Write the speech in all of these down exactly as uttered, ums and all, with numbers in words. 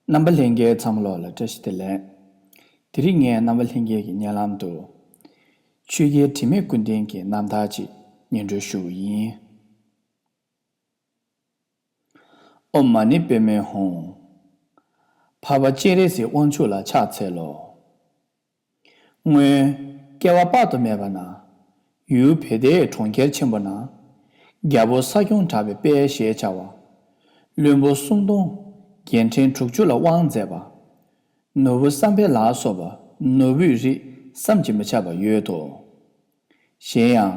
རྣམ་པ་ལྷན་རྒྱས་ཚང་མ་ལོག་ལ་བཀྲ་ཤིས་བདེ་ལེགས། དེ་རིང་ངས་རྣམ་པ་ལྷན་རྒྱས་ཀྱི་སྙན་ལམ་དུ། ཆོས་རྒྱལ་དྲི་མེད་ཀུན་ལྡན་གྱི་རྣམ་ཐར་ཅིག་སྙན་སྒྲོན་ཞུ་བ་ཡིན། ཨོཾ་མ་ཎི་པདྨེ་ཧཱུྃ། འཕགས་པ་སྤྱན་རས་གཟིགས་དབང་ཕྱུག་ལ་ཕྱག་འཚལ་ལོ། སྔོན་བསྐལ་པ་དཔག་ཏུ་མེད་པ་ན། ཡུལ་བེ་ཏའི་གྲོང་ཁྱེར་ཆེན་པོ་ན། རྒྱལ་པོ་ས་སྐྱོང་གྲགས་པའི་དཔལ་ཞེས་བྱ་བ། བློན་པོ་སུམ་སྟོང་རྒྱལ་ཕྲན་དྲུག་ཅུ་ལ་དབང་མཛད་པ། ནོར་བུ་བསམ་འཕེལ་ལ་སོགས་པ་ནོར་བུའི་རིགས་བསམ་གྱིས་མི་ཁྱབ་པ་ཡོད་དོ། གཞན་ཡང་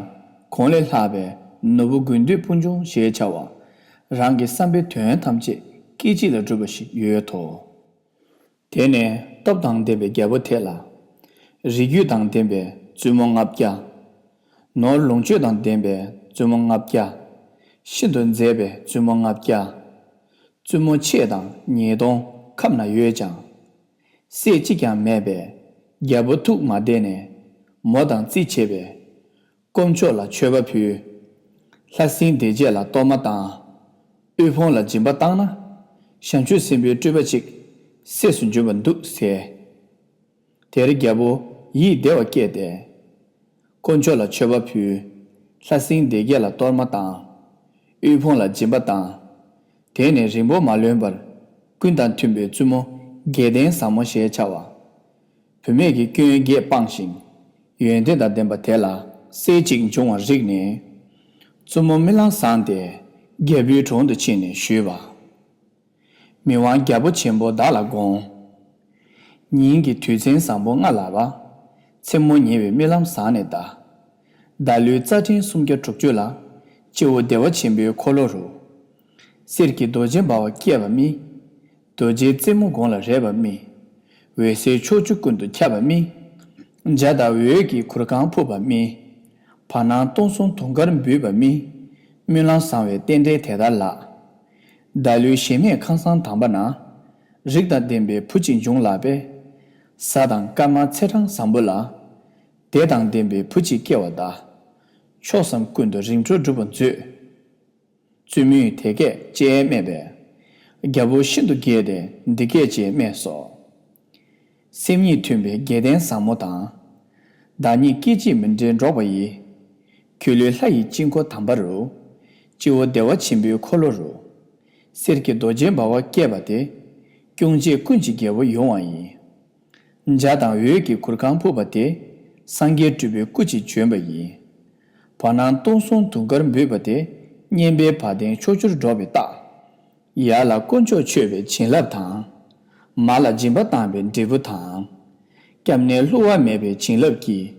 གོང་ལས་ལྷག་པའི་ནོར་བུ་དགོས་འདོད་དཔུང་འབྱུང་ཞེས་བྱ་བ། རང་གི་བསམ་པའི་དོན་ཐམས་ཅད་སྐད་ཅིག་ལ་འགྲུབ་པ་ཞིག་ཡོད་དོ། དེ་ནས་སྟོབས་དང་ལྡན་པའི་རྒྱལ་པོ་དེ་ལ། རིགས་རྒྱུད་དང་ལྡན་པའི་བཙུན་མོ་ལྔ་བརྒྱ། ནོར་ལོངས་སྤྱོད་དང་ལྡན་པའི་བཙུན་མོ་ལྔ་བརྒྱ། ཤིན་ཏུ་མཛེས་པའི་བཙུན་མོ་ལྔ་བརྒྱ། བཙུན་མོ་ཕྱེད་དང་ཉིས་སྟོང་ཁམས་ན་ཡོད་ཀྱང་། སྲས་གཅིག་ཀྱང་མེད་པས་རྒྱལ་པོ་ཐུགས་མ་བདེ་ནས་མོ་དང་རྩིས་བྱས་པས། དཀོན་མཆོག་ལ་མཆོད་པ་ཕུལ། ལྷ་སྲིན་སྡེ་བརྒྱད་ལ་གཏོར་མ་བཏང་། དབུལ་ཕོངས་ལ་སྦྱིན་པ་བཏང་ན། བྱང་ཆུབ་སེམས་དཔའི་སྤྲུལ་པ་གཅིག་སྲས་སུ་འབྱུང་བར་འདུག་ཟེར། དེར་རྒྱལ་པོ་ཡིད་བདེ་བ་སྐྱེས་ཏེ། དཀོན་མཆོག་ལ་མཆོད་པ་ཕུལ། ལྷ་སྲིན་སྡེ་བརྒྱད་ལ་གཏོར་མ་བཏང་། དབུལ་ཕོངས་ལ་སྦྱིན་པ་བཏང་། དེ་ནས་རིང་པོ་མ་ལོན་པར། ཀུན་དང་མཐུན་པའི་བཙུན་མོ་དགེ་ལྡན་བཟང་མོ་ཞེས་བྱ་བ། བུད་མེད་ཀྱི་སྐྱོན་བརྒྱད་སྤངས་ཤིང་། ཡོན་ཏན་དང་ལྡན་པ་དེ་ལ་སྲས་གཅིག་འབྱུང་བར་རིག་ནས། བཙུན་མོ་རྨི་ལམ་བཟང་སྟེ་རྒྱལ་པོའི་དྲུང་དུ་ཕྱིན་ནས་ཞུས་པ། མི་དབང་རྒྱལ་པོ་ཆེན་པོ་བདག་ལ་དགོངས། ཉིན་གྱི་དུས་མཚན་བཟང་པོ་ལྔ་ལ་བ། མཚན་མོ་ཉལ་བའི་རྨི་ལམ་བཟང་ནས་གདའ། བདག་ལུས་རྩ་ཕྲན་སུམ་བརྒྱ་དྲུག་ཅུ་ལ། སྤྱི་བོ་བདེ་བ་ཆེན་པོའི་འཁོར་ལོ་རུ། གསེར་གྱི་རྡོ་རྗེ་འབར་བ་བསྐྱེད་པ་རྨིས། རྡོ་རྗེའི་རྩེ་མོ་དགུང་ལ་རེག་པ་རྨིས། འོད་ཟེར་ཕྱོགས་བཅུ་ཀུན་ཏུ་ཁྱབ་པ་རྨིས། འཇའ་དང་འོད་ཀྱི་གུར་ཁང་ཕུབ་པ་རྨིས། བར་སྣང་སྟོང་གསུམ་དུང་དཀར་འབུད་པ་རྨིས། སྨོན་ལམ་བཟང་བའི་རྟེན་འབྲེལ་དེ་ལྟར་ལགས། བདག་ལུས་གཞན་མེད་ཁང་བཟང་དམ་པ་ན། རིགས་དང་ལྡན་པའི་བུ་གཅིག་འབྱུང་ལགས་པས། བཟའ་དང་སྐར་མ་ཚེས་གྲངས་བཟང་པོ་ལ། དེ་དང་ལྡན་པའི་བུ་གཅིག་སྐྱེ་བ་གདའ། ཕྱོགས་བསམ་ཀུན་ཏུ་རིམ་གྲོ་འགྲུབ་པར་མཛོད། བཙུན་མོས་དེ་སྐད་ཅེས་སྨྲས་པས། རྒྱལ་པོ་ཤིན་ཏུ་དགྱེས་ཏེ་འདི་སྐད་ཅེས་སྨྲས་སོ། སེམས་ཉིད་མཐུན་པའི་དགེ་ལྡན་བཟང་མོ་དང་། བདག་ཉིད་སྐད་ཅིག་མི་འབྲལ་འགྲོགས་པ་ཡི། ཁྱོད་ལུས་ལྷ་ཡི་དཀྱིལ་འཁོར་དམ་པ་རུ། སྤྱི་བོ་བདེ་བ་ཆེན་པོའི་འཁོར་ལོ་རུ། གསེར་གྱི་རྡོ་རྗེ་འབར་བ་བསྐྱེད་པ་དེ། སྐྱོང་བྱེད་ཀུན་གྱི་རྒྱལ་པོ་ཡོང་བ་ཡིན། འཇའ་དང་འོད་ཀྱི་གུར་ཁང་ཕུབ་པ་དེ། སངས་རྒྱས་སྤྲུལ་པའི་སྐུ་གཅིག་བྱོན་པ་ཡིན། བར་སྣང་སྟོང་གསུམ་དུང་དཀར་འབུད་པ་དེ། སྙན་པའི་བ་དན་ཕྱོགས་བཅུར་སྒྲོག་པའི་རྟགས། ཡར་ལ་དཀོན་མཆོག་མཆོད་པའི་བྱིན་རླབས་དང་། མར་ལ་སྦྱིན་པ་བཏང་བའི་འབྲས་བུ་དང་། སྐྱབས་གནས་བསླུ་བ་མེད་པའི་བྱིན་རླབས་ཀྱིས།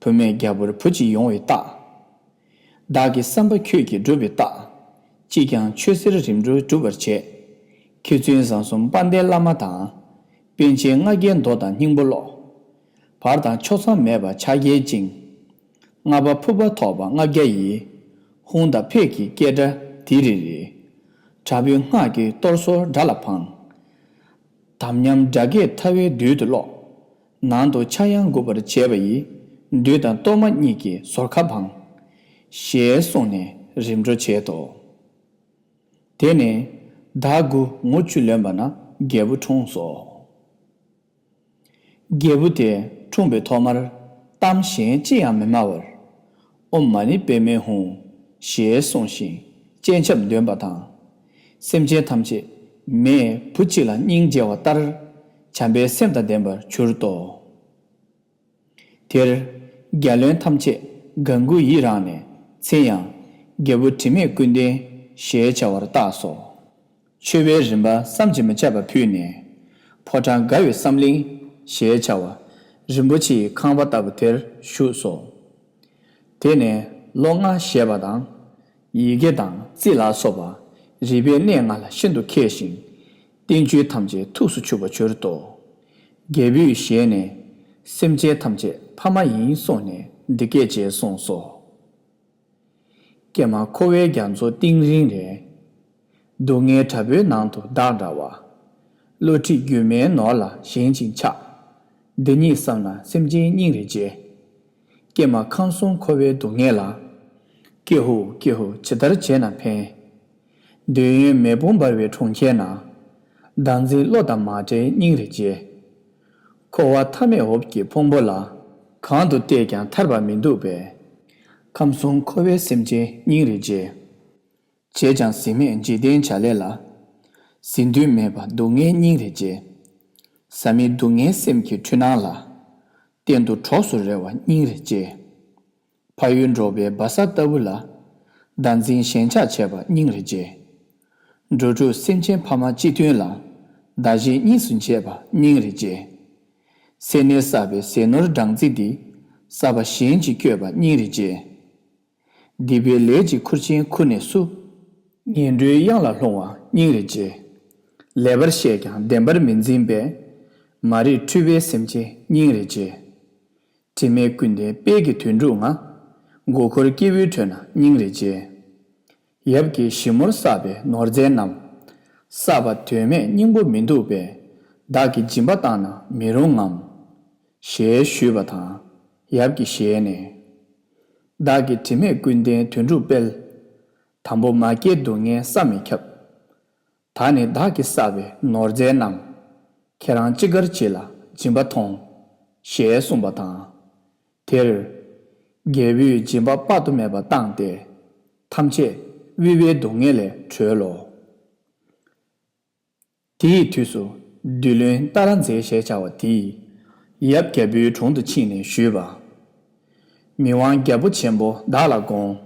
བུད་མེད་རྒྱལ་པོར་བུ་གཅིག་ཡོང་བའི་རྟགས། བདག་གི་བསམ་པ་ཁྱོད་ཀྱིས་འགྲུབ་པའི་རྟགས། ཅིས་ཀྱང་ཆོས་ཟེར་རིམ་གྲོ་འགྲུབ་པར་བྱེད། མཁས་བཙུན་བཟང་གསུམ་དཔལ་ལྡན་བླ་མ་དང་། པཎ་ཆེན་ལྔ་བརྒྱའི་མདོ་དང་སྙིང་པོ་ཀློག། བར་དང་ཕྱོགས་མཚམས་མེད་པ་ཕྱག་རྒྱའི་བཅིངས། ལྔ་པ་ཕུར་པ་ཐོགས་པ་ལྔ་བརྒྱ་ཡིས། ཧཱུྃ་དང་ཕཊ་ཀྱི་སྐད་སྒྲ་དི་རི་རི། དྲག་པོའི་སྔགས་ཀྱི་གཏོར་ཟོར་དགྲ་ལ་འཕང་། དམ་ཉམས་དགྲ་བགེགས་ཐལ་བའི་རྡུལ་དུ་རློག། ནང་དུ་ཕྱྭ་གཡང་འགུགས་པར་བྱེད་པ་ཡི། བདུད་དང་གཏོར་མ་གཉིས་ཀྱི་ཟོར་ཁ་འཕང་། ཞེས་གསུངས་ནས་རིམ་གྲོ་བྱེད་དོ། དེ་ནས་ཟླ་དགུ་ངོ་བཅུ་ལོན་པ་ན་རྒྱལ་པོ་འཁྲུངས་སོ། རྒྱལ་པོ་དེ་འཁྲུངས་པའི་ཐོག་མར་གཏམ་གཞན་ཅི་ཡང་མི་སྨྲ་བར། ཨོཾ་མ་ཎི་པདྨེ་ཧཱུྃ། ཞེས་གསུངས་ཤིང་སྤྱན་ཆབ་འདོན་པ་དང་། སེམས་ཅན་ཐམས་ཅད་མེས་བུ་གཅིག་ལ་སྙིང་རྗེ་བ་ལྟར། བྱམས་པའི་སེམས་དང་ལྡན་པར་གྱུར་ཏོ། དེར་རྒྱལ་བློན་ཐམས་ཅད་དགའ་མགུ་ཡིད་རངས་ནས་མཚན་ཡང་རྒྱལ་པོ་དྲི་མེད་ཀུན་ལྡན་ཞེས་བྱ་བར་བཏགས་སོ། མཆོད་པའི་རིམ་པ་བསམ་གྱིས་མི་ཁྱབ་པ་ཕུལ་ནས། ཕོ་བྲང་དགའ་བའི་བསམ་གླིང་ཞེས་བྱ་བ་རིན་པོ་ཆེའི་ཁང་པ་ལྟ་བུ་དེར་བཞུགས་སོ། དེ་ནས་ལོ་ལྔ་བཞེས་པ་དང་། ཡི་གེ་དང་རྩིས་ལ་སོགས་པ་རིག་པའི་གནས་ལྔ་ལ་ཤིན་ཏུ་མཁས་ཤིང་། བསྟན་བཅོས་ཐམས་ཅད་ཐུགས་སུ་ཆུད་པར་གྱུར་ཏོ། རྒྱལ་པོའི་ཞལ་ནས། སེམས་ཅན་ཐམས་ཅད་ཕ་མ་ཡིན་གསུངས་ནས་འདི་སྐད་ཅེས་གསུངས་སོ། ཀྱེ་མ་འཁོར་བའི་རྒྱ་མཚོ་གཏིང་རིང་རེད། སྡུག་བསྔལ་དྲག་པོའི་ནང་དུ་བདག་འདྲ་བ། བློ་ཁྲིད་སྒྱུ་མའི་ནོར་ལ་ཞེན་ཅིང་ཆགས། འདི་ཉིད་བསམ་ན་སེམས་ཅན་སྙིང་རེ་རྗེ། ཀྱེ་མ་ཁམས་གསུམ་འཁོར་བའི་སྡུག་བསྔལ་ལ། ཀྱེ་ཧུ་ཀྱེ་ཧུ་ཇི་ལྟར་བྱས་ན་ཕན། འདོད་ཡོན་མེ་དཔུང་འབར་བའི་གྲོང་ཁྱེར་ན། བདག་འཛིན་བློ་དང་མ་བྲལ་སྙིང་རེ་རྗེ། འཁོར་བ་མཐའ་མེད་འོབས་ཀྱི་ཕུང་པོ་ལ། གང་དུ་བལྟས་ཀྱང་ཐར་པ་མི་འདུག་པས། ཁམས་གསུམ་འཁོར་བའི་སེམས་ཅན་སྙིང་རེ་རྗེ། བྱས་ཀྱང་ཟིན་མེད་འཇིག་རྟེན་བྱ་ལས་ལ། ཟིན་དུས་མེད་པ་སྡུག་བསྔལ་སྙིང་རེ་རྗེ། ཟ་མི་སྡུག་བསྔལ་སེམས་ཀྱི་འཁྲུལ་སྣང་ལ། གཏན་དུ་གྲོགས་སུ་རེ་བ་སྙིང་རེ་རྗེ། ཕ་ཡུལ་འབྲོག་པའི་སྦ་ས་ལྟ་བུ་ལ། བདག་འཛིན་ཞེན་ཆགས་བྱས་པ་སྙིང་རེ་རྗེ། འགྲོ་དྲུག་སེམས་ཅན་ཕ་མ་གཅིག་མཐུན་ལ། བདག་གཞན་གཉིས་སུ་འབྱེད་པ་སྙིང་རེ་རྗེ། སེར་སྣས་བསགས་པའི་ཟས་ནོར་སྦྲང་རྩི་འདི། བསགས་པ་གཞན་གྱིས་བསྐྱོད་པ་སྙིང་རེ་རྗེ། སྡིག་པའི་ལས་ཀྱི་ཁུར་ཆེན་ཁུར་ནས་སུ། ངན་འགྲོའི་གཡང་ལ་ལྷུང་བ་སྙིང་རེ་རྗེ། ལེགས་པར་བཤད་ཀྱང་བདེན་པར་མི་འཛིན་པའི། མ་རིག་འཁྲུལ་པའི་སེམས་ཅན་སྙིང་རེ་རྗེ། དྲི་མེད་ཀུན་ལྡན་དཔལ་གྱི་དོན་གྲུབ་ང་། མགོ་འཁོར་སྐྱེ་བོའི་ཁྲོད་ན་སྙིང་རེ་རྗེ། ཡབ་ཀྱི་ཞིབ་མོར་བསགས་པའི་ནོར་རྫས་རྣམས། བསགས་པ་དོན་མེད་སྙིང་པོ་མི་འདུག་པས། བདག་གིས་སྦྱིན་པ་བཏང་ན་མི་རུང་ངམ། ཞེས་ཞུས་པ་དང་། ཡབ་ཀྱི་ཞལ་ནས། བདག་གིས་དྲི་མེད་ཀུན་ལྡན་དོན་གྲུབ་དཔལ། དང་པོ་མ་སྐྱེས་སྡུག་བསྔལ་བསམ་མི་ཁྱབ། ད་ནི་བདག་གིས་བསགས་པའི་ནོར་རྫས་རྣམས། ཁྱེད་རང་ཅི་དགར་བྱེད་ལ་སྦྱིན་པ་ཐོངས། ཞེས་གསུངས་པ་དང་། དེར། རྒྱལ་པོས་སྦྱིན་པ་དཔག་ཏུ་མེད་པ་བཏང་སྟེ། ཐམས་ཅད་དབུལ་བའི་སྡུག་བསྔལ་ལས་གྲོལ་ལོ། དེའི་དུས་སུ་བདུད་བློན་ཏཱ་ར་མཛེས་ཞེས་བྱ་བ་དེས་ཡབ་རྒྱལ་པོའི་དྲུང་དུ་ཕྱིན་ནས་ཞུས་པ། མི་དབང་རྒྱལ་པོ་ཆེན་པོ་བདག་ལ་དགོངས།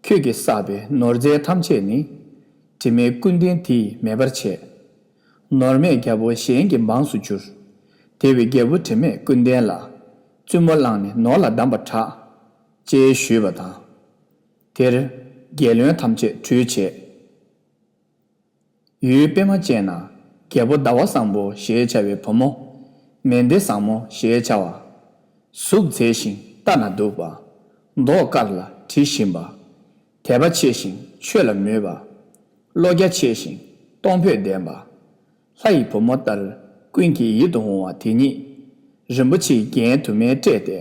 ཁྱོད་ཀྱིས་བསགས་པའི་ནོར་རྫས་ཐམས་ཅད་ནི། དྲི་མེད་ཀུན་ལྡན་དེས་མེད་པར་བྱས། ནོར་མེད་རྒྱལ་པོ་གཞན་གྱི་འབངས་སུ་གྱུར། དེ་བས་རྒྱལ་པོ་དྲི་མེད་ཀུན་ལྡན་ལ། བཙུན་མོ་བླངས་ནས་ནོར་ལ་གདམས་པར་གྲགས། ཅེས་ཞུས་པ་དང་། དེར་རྒྱལ་བློན་ཐམས་ཅད་གྲོས་བྱས། ཡུལ་པད་མ་ཅན་ན་རྒྱལ་པོ་ཟླ་བ་བཟང་པོ་ཞེས་བྱ་བའི་བུ་མོ། མན་དེ་བཟང་མོ་ཞེས་བྱ་བ། གཟུགས་མཛེས་ཤིང་ལྟ་ན་སྡུག་པ། མདོག་དཀར་ལ་དྲི་ཞིམ་པ། དད་པ་ཆེ་ཞིང་ཆོས་ལ་མོས་པ། བློ་རྒྱ་ཆེ་ཞིང་གཏོང་ཕོད་ལྡན་པ། ལྷ་ཡི་བུ་མོ་ལྟར་ཀུན་གྱི་ཡིད་དུ་འོང་བ་དེ་ཉིད། རིན་པོ་ཆེའི་རྒྱན་དུ་མས་སྤྲས་ཏེ།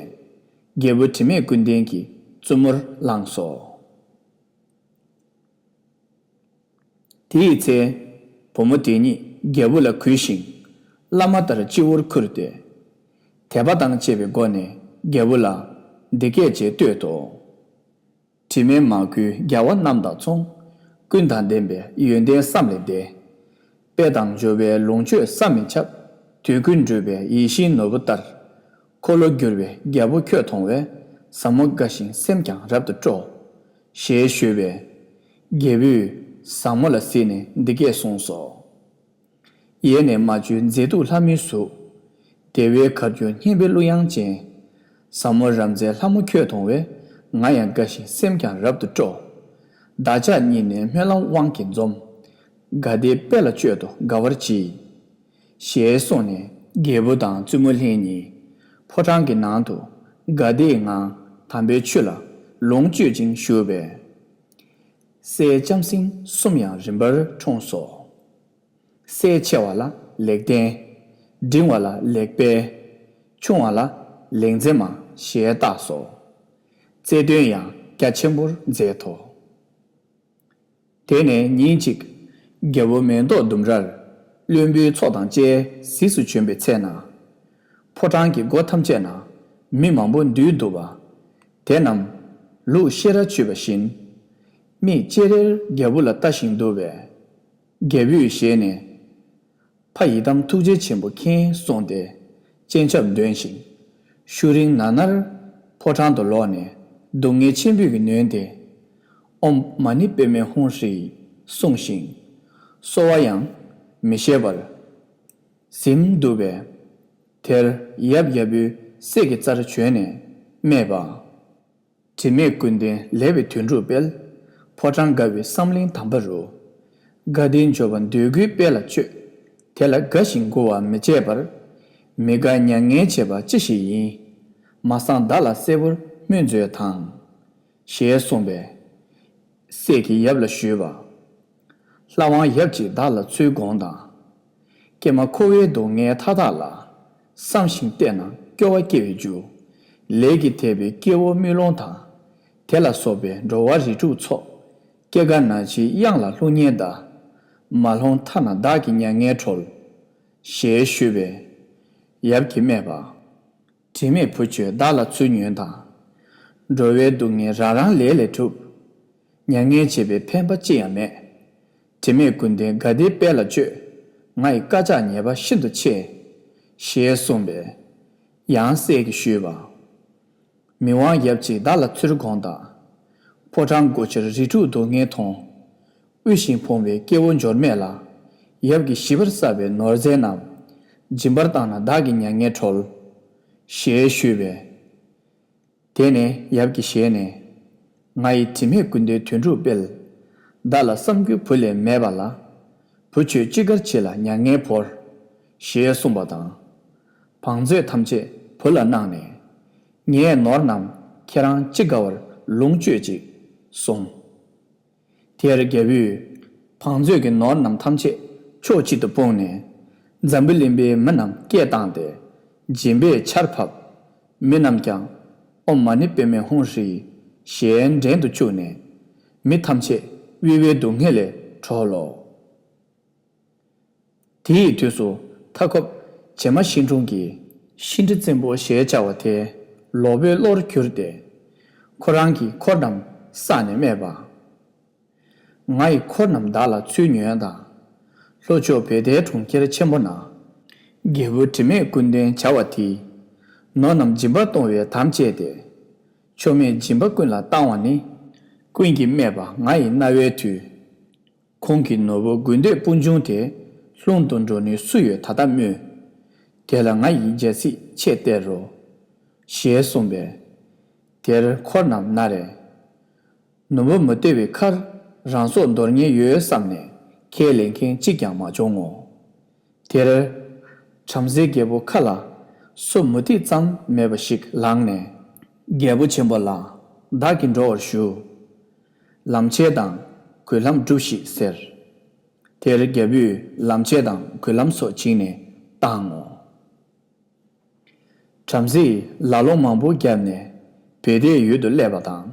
རྒྱལ་པོ་དྲི་མེད་ཀུན་ལྡན་གྱི་བཙུན་མོར་བླངས་སོ། དེའི་ཚེ། བུ་མོ་དེ་ཉིད་རྒྱལ་པོ་ལ་གུས་ཤིང་། བླ་མ་ལྟར་སྤྱི་བོར་ཁུར་ཏེ། དད་པ་དང་བཅས་པའི་སྒོ་ནས་རྒྱལ་པོ་ལ་འདི་སྐད་ཅེས་བསྟོད་དོ། དྲི་མེད་མ་གོས་རྒྱལ་བ་རྣམས་དང་མཚུངས། ཀུན་དང་ལྡན་པའི་ཡོན་ཏན་བསམ་ལས་འདས། དཔལ་དང་འབྱོར་པའི་ལོངས་སྤྱོད་བསམ་མི་ཁྱབ། དུས་ཀུན་འགྲུབ་པའི་ཡིད་བཞིན་ནོར་བུ་ལྟར། འཁོར་ལོ་བསྒྱུར་བའི་རྒྱལ་པོ་ཁྱོད་མཐོང་བས། ཟབ་མོ་དགའ་ཞིང་སེམས་ཀྱང་རབ་ཏུ་སྤྲོ། ཞེས་ཞུས་པས། རྒྱལ་པོས་ཟབ་མོ་ལ་གཟིགས་ནས་འདི་སྐད་གསུངས་སོ། ཡེ་ནས་མ་བཅོས་མཛེས་སྡུག་ལྷ་མོའི་གཟུགས། བདེ་བའི་གར་བསྒྱུར་སྙན་པའི་གླུ་དབྱངས་ཅན། ཟབ་མོ་རབ་མཛེས་ལྷ་མོ་ཁྱོད་མཐོང་བས། ང་ཡང་དགའ་ཞིང་སེམས་ཀྱང་རབ་ཏུ་སྤྲོ། བདག་ཅག་གཉིས་ནི་སྨོན་ལམ་དབང་གིས་འཛོམས། དགའ་བདེའི་དཔལ་ལ་སྤྱོད་དོ་དགའ་བར་གྱིས། ཞེས་གསུངས་ནས་རྒྱལ་པོ་དང་བཙུན་མོ་ལྷན་གཉིས་ཕོ་བྲང་གི་ནང་དུ་དགའ་བདེའི་ངང་དམ་པའི་ཆོས་ལ་ལོངས་སྤྱོད་ཅིང་བཞུགས་པས། སྲས་ལྕམ་སྲིང་གསུམ་ཡང་རིམ་པར་འཁྲུངས་སོ། སྲས་ཆེ་བ་ལ་ལེགས་ལྡན། འབྲིང་བ་ལ་ལེགས་དཔལ། ཆུང་བ་ལ་ལེགས་མཛེས་མ་ཞེས་བཏགས་སོ། བརྩེ་དོན་ཡང་རྒྱ་ཆེན་པོར་མཛད་དོ། དེ་ནས་ཉིན་གཅིག་རྒྱལ་པོ་མེ་ཏོག་ལྡུམ་རར་བློན་པོའི་ཚོགས་དང་བཅས་གཟིགས་སུ་བྱོན་པའི་ཚེ་ན། ཕོ་བྲང་གི་སྒོ་ཐམས་ཅད་ན་མི་མང་པོ་འདུས་འདུག་པ། དེ་རྣམས་ལུག་ཤེ་ར་འཆུས་པ་བཞིན། མིག་ཅེ་རེར་རྒྱལ་པོ་ལ་ལྟ་ཞིང་འདུག་པས། རྒྱལ་པོའི་ཞལ་ནས། ཕ་ཡི་དམ་ཐུགས་རྗེ་ཆེན་པོ་མཁྱེན་གསུངས་ཏེ། སྤྱན་ཆབ་འདོན་ཞིང་། ཤུགས་རིང་ན་ནར་ཕོ་བྲང་དུ་ལོག་ནས་སྡུག་བསྔལ་ཆེན་པོས་ནོན་ཏེ། ཨོཾ་མ་ཎི་པདྨེ་ཧཱུྃ་ཧྲཱིཿ་གསུངས་ཤིང་། གསོལ་བ་ཡང་མི་བཞེས་པར་གཟིམས་འདུག་པས། དེར་ཡབ་རྒྱལ་པོའི་སྲས་ཀྱི་རྩར་བྱོན་ནས་སྨྲས་པ། དྲི་མེད་ཀུན་ལྡན་ལེགས་པའི་དོན་གྲུབ་དཔལ། ཕོ་བྲང་དགའ་བའི་བསམ་གླིང་དམ་པ་རུ། དགའ་བདེའི་འབྱོར་པ་འདོད་དགུའི་དཔལ་ལ་སྤྱོད། དེ་ལ་དགའ་ཞིང་མགུ་བ་མི་བྱེད་པར། མི་དགའ་མྱ་ངན་བྱེད་པ་ཅི་ཞིག་ཡིན། མ་གསང་བདག་ལ་གསལ་པོར་སྨོས་མཛོད་དང་། ཞེས་གསུངས་པས། སྲས་ཀྱིས་ཡབ་ལ་ཞུས་པ། ལྷ་དབང་ཡབ་ཀྱིས་བདག་ལ་ཚུར་དགོངས་དང་། ཀྱེ་མ་འཁོར་བའི་སྡུག་བསྔལ་མཐའ་དག་ལ། བསམ་ཞིང་བལྟས་ན་སྐྱོ་བ་སྐྱེ་བའི་རྒྱུ། ལས་ཀྱིས་དེད་པའི་སྐྱེ་བོ་དམུས་ལོང་དང་། དེ་ལ་སོགས་པའི་འགྲོ་བ་རིགས་དྲུག་ཚོགས། སྐྱེ་རྒ་ན་འཆིའི་གཡང་ལ་ལྷུང་ཉེན་གདའ། མ་ལྷུང་ཐ་ན་བདག་གི་མྱ་ངན་གྲོལ། ཞེས་ཞུས་པས། ཡབ་ཀྱིས་སྨྲས་པ། དྲི་མེད་བུ་ཁྱོད་བདག་ལ་ཚུར་ཉོན་དང་། འགྲོ་བའི་སྡུག་བསྔལ་རང་རང་ལས་ལས་གྲུབ། མྱ་ངན་བྱེད་པའི་ཕན་པ་ཅི་ཡང་མེད། དྲི་མེད་ཀུན་ལྡན་དགའ་བདེའི་དཔལ་ལ་སྤྱོད། ང་ཡི་བཀའ་ཕྱག་ཉེས་པ་ཤིན་ཏུ་ཆེ། ཞེས་གསུངས་པས། ཡང་སྲས་ཀྱིས་ཞུས་པ། མི་དབང་ཡབ་ཀྱིས་བདག་ལ་ཚུར་དགོངས་དང་། ཕོ་བྲང་སྒོ་ཕྱིར་རིགས་དྲུག་སྡུག་བསྔལ་མཐོང་། དབུལ་ཞིང་ཕོངས་པའི་སྐྱེ་བོ་འབྱོར་མེད་ལ། ཡབ་ཀྱིས་ཞིབ་པར་བསགས་པའི་ནོར་རྫས་རྣམས། སྦྱིན་པར་བཏང་ན་བདག་གི་མྱ་ངན་གྲོལ། ཞེས་ཞུས་པས། དེ་ནས་ཡབ་ཀྱི་ཞལ་ནས། ང་ཡི་དྲི་མེད་ཀུན་ལྡན་དོན་གྲུབ་དཔལ། བདག་ལ་བསམ་རྒྱུ་བུ་ལས་མེད་པ་ལ། བུ་ཁྱོད་ཅི་དགར་བྱེད་ལ་མྱ་ངན་བོར། ཞེས་གསུངས་པ་དང་། བང་མཛོད་ཐམས་ཅད་བུ་ལ་གནང་ནས། ངའི་ནོར་རྣམས་ཁྱེད་རང་ཅི་དགའ་བར་ལོངས་སྤྱོད་ཅིག་གསུངས། དེར་རྒྱལ་པོས། བང་མཛོད་ཀྱི་ནོར་རྣམས་ཐམས་ཅད་ཕྱོགས་གཅིག་ཏུ་སྤུངས་ནས། འཛམ་བུ་གླིང་པའི་མི་རྣམས་སྐད་བཏང་སྟེ། སྦྱིན་པའི་ཆར་ཕབ། མི་རྣམས་ཀྱང་། ཨོཾ་མ་ཎི་པདྨེ་ཧཱུྃ་ཧྲཱིཿ་ཞེས་འགྲན་དུ་བཅུག་ནས། མི་ཐམས་ཅད་དབུལ་བའི་སྡུག་བསྔལ་ལས་གྲོལ་ལོ། དེའི་དུས་སུ་མཐའ་འཁོབ་བྱེ་མ་ཤིང་དྲུང་གི་ཤིང་ཁྲི་བཙན་པོ་ཞེས་བྱ་བ་དེ་ལོག་པའི་བློར་གྱུར་ཏེ། ཁོ་རང་གི་འཁོར་རྣམས་བསགས་ནས་སྨྲས་པ། ང་ཡི་འཁོར་རྣམས་བདག་ལ་ཚུར་ཉོན་དང་། ལྷོ་ཕྱོགས་བེ་ཏའི་གྲོང་ཁྱེར་ཆེན་པོ་ན། རྒྱལ་བུ་དྲི་མེད་ཀུན་ལྡན་བྱ་བ་དེས། ནོར་རྣམས་སྦྱིན་པ་གཏོང་བའི་དམ་བཅས་ཏེ། མཆོག་དམན་སྦྱིན་པ་ཀུན་ལ་བཏང་བ་ནི། ཀུན་གྱིས་སྨྲས་པ་ང་ཡི་རྣ་བའི་མཐུས། ཁོང་གི་ནོར་བུ་དགོས་འདོད་དཔུང་འབྱུང་དེ། ལྷུང་དུ་འགྲོ་ནུས་སུ་ཡོད་ད་ལྟ་སྨྲོས། དེ་ལ་ང་ཡིས་རྒྱལ་སྲིད་ཆེད་སྟེར་རོ། ཞེས་གསུངས་པས། དེར་འཁོར་རྣམས་ན་རེ། ནོར་བུ་མི་སྟེར་བའི་ཁར་རང་སྲོག་འདོར་ཉེན་ཡོད་བསམ་ནས་ཁས་ལེན་མཁན་གཅིག་ཀྱང་མ་བྱུང་ངོ་། དེར། བྲམ་ཟེ་རྒྱལ་པོ་ཁ་ལ་སོ་མུ་ཏིག་ཙམ་མེད་པ་ཞིག་ལངས་ནས། རྒྱལ་པོ་ཆེན་པོ་ལགས། བདག་གིས་འགྲོ་བར་ཞུ། ལམ་ཆས་དང་གོས་ལྷམ་སྒྲུབས་ཤིག་ཟེར། དེར་རྒྱལ་པོས་ལམ་ཆས་དང་གོས་ལྷམ་སོགས་བྱིན་ནས་བཏང་ངོ་། བྲམ་ཟེས་ལ་ལུང་མང་པོ་བརྒྱབ་ནས་བེ་ཏའི་ཡུལ་དུ་སླེབས་པ་དང་།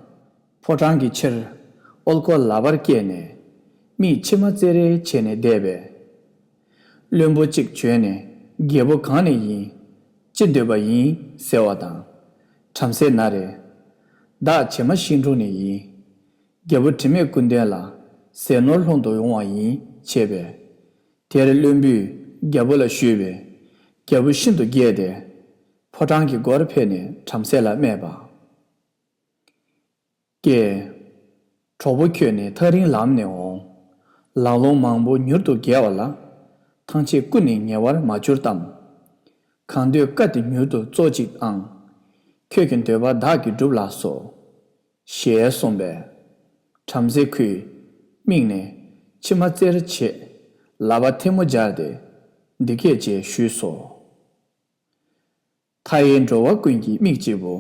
ཕོ་བྲང་གི་ཕྱིར་ཨོལ་ཀོ་ལག་པར་བཀལ་ནས། མིག་མཆི་མ་ཙེ་རེ་བྱས་ནས་བསྡད་པས། བློན་པོ་གཅིག་བྱོན་ནས་རྒྱལ་པོ་གང་ནས་ཡིན། ཅི་འདོད་པ་ཡིན་ཟེར་བ་དང་། བྲམ་ཟེ་ན་རེ། བདག་བྱེ་མ་ཤིང་དྲུང་ནས་ཡིན། རྒྱལ་པོ་དྲི་མེད་ཀུན་ལྡན་ལ་ཟས་ནོར་སློང་དུ་ཡོང་བ་ཡིན་བྱས་པས། དེར་བློན་པོས་རྒྱལ་པོ་ལ་ཞུས་པས། རྒྱལ་པོ་ཤིན་ཏུ་དགྱེས་ཏེ། ཕོ་བྲང་གི་སྒོར་ཕེབས་ནས་བྲམ་ཟེ་ལ་སྨྲས་པ། ཀྱེ། གྲོགས་པོ་ཁྱོད་ནི་ཐག་རིང་ལམ་ནས་འོང་། ལ་ལུང་མང་པོ་མྱུར་དུ་བརྒལ་བ་ལ། ཐང་ཆད་ཀུན་ནས་ཉེ་བར་མ་གྱུར་ཏམ། གང་འདོད་བཀའ་དེ་མྱུར་དུ་སྩོལ་ཅིག་ཨང་། ཁྱོད་ཀྱི་འདོད་པ་བདག་གིས་བསྒྲུབ་ལགས་སོ། ཞེས་གསུངས་པས། བྲམ་ཟེ་ཁོའི་མིག་ནས་མཆི་མ་ཙེར་བྱས། ལག་པ་ཐལ་མོ་སྦྱར་ཏེ་འདི་སྐད་ཅེས་ཞུས་སོ། མཐའ་ཡས་འགྲོ་བ་ཀུན་གྱི་མིག་གཅིག་པུ།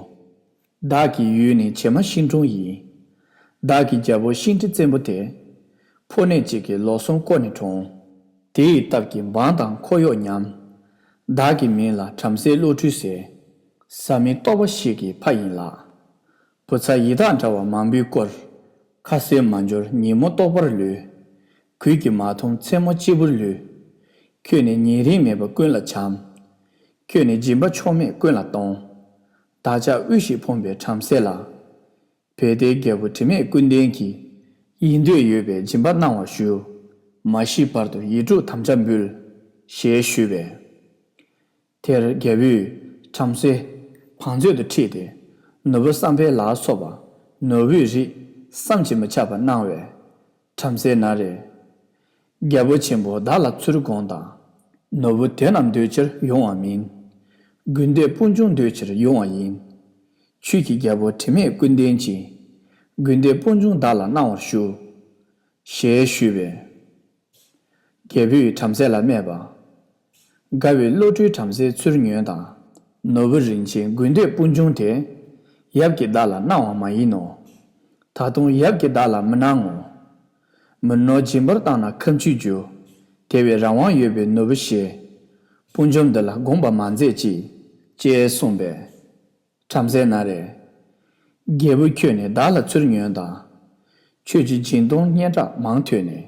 བདག་གི་ཡུལ་ནི་བྱེ་མ་ཤིང་དྲུང་ཡིན། བདག་གི་རྒྱལ་པོ་ཤིང་ཁྲི་བཙན་པོ་དེ། ཕོ་ཉ་གཅིག་གིས་ལོ་གསུམ་བསྐོར་ནས་འཁྲུངས། དེ་ཡི་སྟབས་ཀྱིས་འབངས་དང་འཁོར་གཡོག་ཉམས། བདག་གི་མིང་ལ་བྲམ་ཟེ་བློ་གྲོས་ཟེར། བཟའ་མི་ལྟོགས་པ་ཞིག་གི་ཕ་ཡིན་ལགས། བུ་ཚ་ཡི་དྭགས་འདྲ་བ་མང་པོས་བསྐོར། ཁ་ཟས་མ་འབྱོར་ཉིན་མོ་ལྟོགས་པར་ལུས། གོས་ཀྱིས་མ་འཐུང་མཚན་མོ་སྐྱིད་པོར་ལུས། ཁྱོད་ནི་ཉེ་རིང་མེད་པར་ཀུན་ལ་བྱམས། ཁྱོད་ནི་སྦྱིན་པ་ཕྱོགས་མེད་ཀུན་ལ་གཏོང་། བདག་ཅག་དབུལ་ཞིང་ཕོངས་པའི་བྲམ་ཟེ་ལ། བེ་ཏའི་རྒྱལ་པོ་དྲི་མེད་ཀུན་ལྡན་གྱིས། ཡིད་འདོད་ཡོད་པའི་སྦྱིན་པ་གནང་བར་ཞུ། མ་ཤི་བར་དུ་ཡིད་སྤྲུལ་དམ་བཅའ་འབུལ། ཞེས་ཞུས་པས། དེར་རྒྱལ་པོས་བྲམ་ཟེ་བང་མཛོད་དུ་ཁྲིད་དེ། ནོར་བུ་བསམ་འཕེལ་ལ་སོགས་པ་ནོར་བུའི་རིགས་བསམ་གྱིས་མི་ཁྱབ་པ་གནང་བས། བྲམ་ཟེ་ན་རེ། རྒྱལ་པོ་ཆེན་པོ་བདག་ལ་ཚུར་དགོངས་དང་། ནོར་བུ་དེ་རྣམས་འདོད་ཕྱིར་ཡོང་བ་མིན། དགོས་འདོད་དཔུང་འབྱུང་འདོད་ཕྱིར་ཡོང་བ་ཡིན། ཆོས་ཀྱི་རྒྱལ་པོ་དྲི་མེད་ཀུན་ལྡན་གྱིས། དགོས་འདོད་དཔུང་འབྱུང་བདག་ལ་གནང་བར་ཞུ། ཞེས་ཞུས་པས། རྒྱལ་པོས་བྲམ་ཟེ་ལ་སྨྲས་པ། དགའ་བའི་བློ་གྲོས་བྲམ་ཟེ་ཚུར་ཉོན་དང་། ནོར་བུ་རིན་ཆེན་དགོས་འདོད་དཔུང་འབྱུང་དེ། ཡབ་ཀྱིས་བདག་ལ་གནང་བ་མ་ཡིན་ནོ། ད་དུང་ཡབ་ཀྱིས་བདག་ལ་མི་གནང་ངོ་། མི་ནོར་སྦྱིན་པར་བཏང་ན་ཁ་མཆུ་རྒྱུ། དེ་བས་རང་དབང་ཡོད་པའི་ནོར་བུ་ཞེས། དཔུང་འཇོམས་འདི་ལ་དགོངས་པ་མ་མཛད་ཅིག་ཅེས་གསུངས་པས། བྲམ་ཟེ་ན་རེ། རྒྱལ་བུ་ཁྱོད་ནི་བདག་ལ་ཚུར་ཉོན་དང་། ཁྱོད་ཀྱི་སྦྱིན་གཏོང་སྙན་གྲགས་མང་ཐོས་ནས།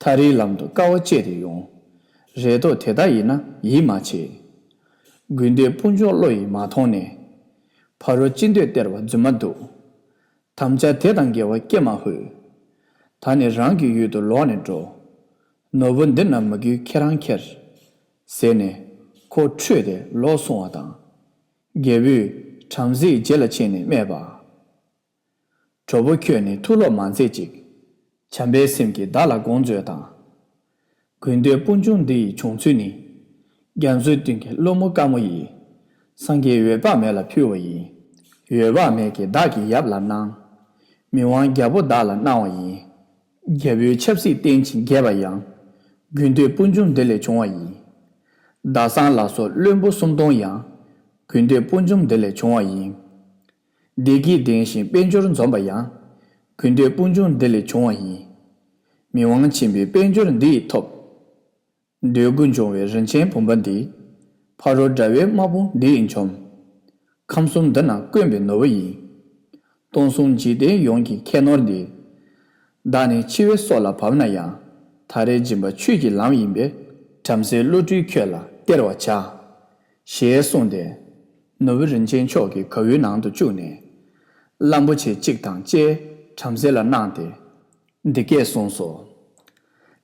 ཐག་རིང་ལམ་དུ་དཀའ་བ་སྤྱད་དེ་ཡོང་། རེ་དོགས་དེ་དག་ཡིན་ན་ཡིད་མ་ཆེས། དགོས་འདོད་དཔུང་འཇོམས་བློ་ཡིས་མ་མཐོང་ནས། ཕ་རོལ་ཅི་འདོད་སྟེར་བ་རྫུན་མ་འདུག། དམ་བཅའ་དེ་དང་འགལ་བ་སྐྱེ་མ་ཕོད། ད་ནི་རང་གི་ཡུལ་དུ་ལོག་ནས་འགྲོ། ནོར་བུ་འདི་རྣམས་མ་གུས་ཁྱེད་རང་ཁྱེར། ཟེར་ནས་ཁོ་ཁྲོས་ཏེ་ལོག་སོང་བ་དང་། རྒྱལ་པོས་བྲམ་ཟེའི་རྗེས་ལ་ཕྱིན་ནས་སྨྲས་པ། གྲོགས་པོ་ཁྱོད་ནི་ཐུགས་ལོག་མ་མཛད་ཅིག། བྱམས་པའི་སེམས་ཀྱིས་བདག་ལ་དགོངས་མཛོད་དང་། དགོས་འདོད་དཔུང་འཇོམས་འདི་ཡི་བྱུང་ཚུལ་ནི། རྒྱ་མཚོའི་གཏིང་གི་ཀླུ་མོ་དཀར་མོ་ཡིས། སངས་རྒྱས་འོད་དཔག་མེད་ལ་ཕུལ་བ་ཡིན། འོད་དཔག་མེད་ཀྱིས་བདག་གི་ཡབ་ལ་གནང་། མི་དབང་རྒྱལ་པོ་བདག་ལ་གནང་བ་ཡིན། རྒྱལ་པོའི་ཆབ་སྲིད་བརྟན་ཅིང་རྒྱས་པ་ཡང་། དགོས་འདོད་དཔུང་འཇོམས་འདི་ལས་བྱུང་བ་ཡིན། ཟླ་གསང་ལ་སོགས་བློན་པོ་སུམ་སྟོང་ཡང་། དགོས་འདོད་དཔུང་འཇོམས་འདི་ལས་བྱུང་བ་ཡིན། བདེ་སྐྱིད་ལྡན་ཞིང་དཔལ་འབྱོར་འཛོམས་པ་ཡང་། དགོས་འདོད་དཔུང་འཇོམས་འདི་ལས་བྱུང་བ་ཡིན། མི་དབང་ཆེན་པོའི་དཔལ་འབྱོར་འདི་ཡིས་ཐོབ། འདོད་དགུ་འབྱུང་བའི་རིན་ཆེན་བུམ་པ་འདི། ཕ་རོལ་དགྲ་བོའི་དམག་དཔུང་འདི་ཡིས་འཇོམས། ཁམས་གསུམ་འདི་རྣམས་བཀོན་པའི་ནོར་བུ་ཡིན། སྟོང་གསུམ་འཇིག་རྟེན་ཡོངས་ཀྱི་ཁྱད་ནོར་འདི། བདག་ནི་འཆི་བའི་སྲོག་ལ་བབས་ན་ཡང་། ད་རེས་སྦྱིན་པ་ཆོས་ཀྱི་ལམ་ཡིན་པས། བྲམ་ཟེའི་བློ་གྲོས་ཁྱོད་ལ་སྟེར་བར་བྱ། ཞེས་གསུངས་ཏེ། ནོར་བུ་རིན་ཆེན་མཆོག་གི་གའུའི་ནང་དུ་བཅུག་ནས། གླང་པོ་ཆེ་གཅིག་དང་བཅས་བྲམ་ཟེ་ལ་གནང་སྟེ། འདི་སྐད་གསུངས་སོ།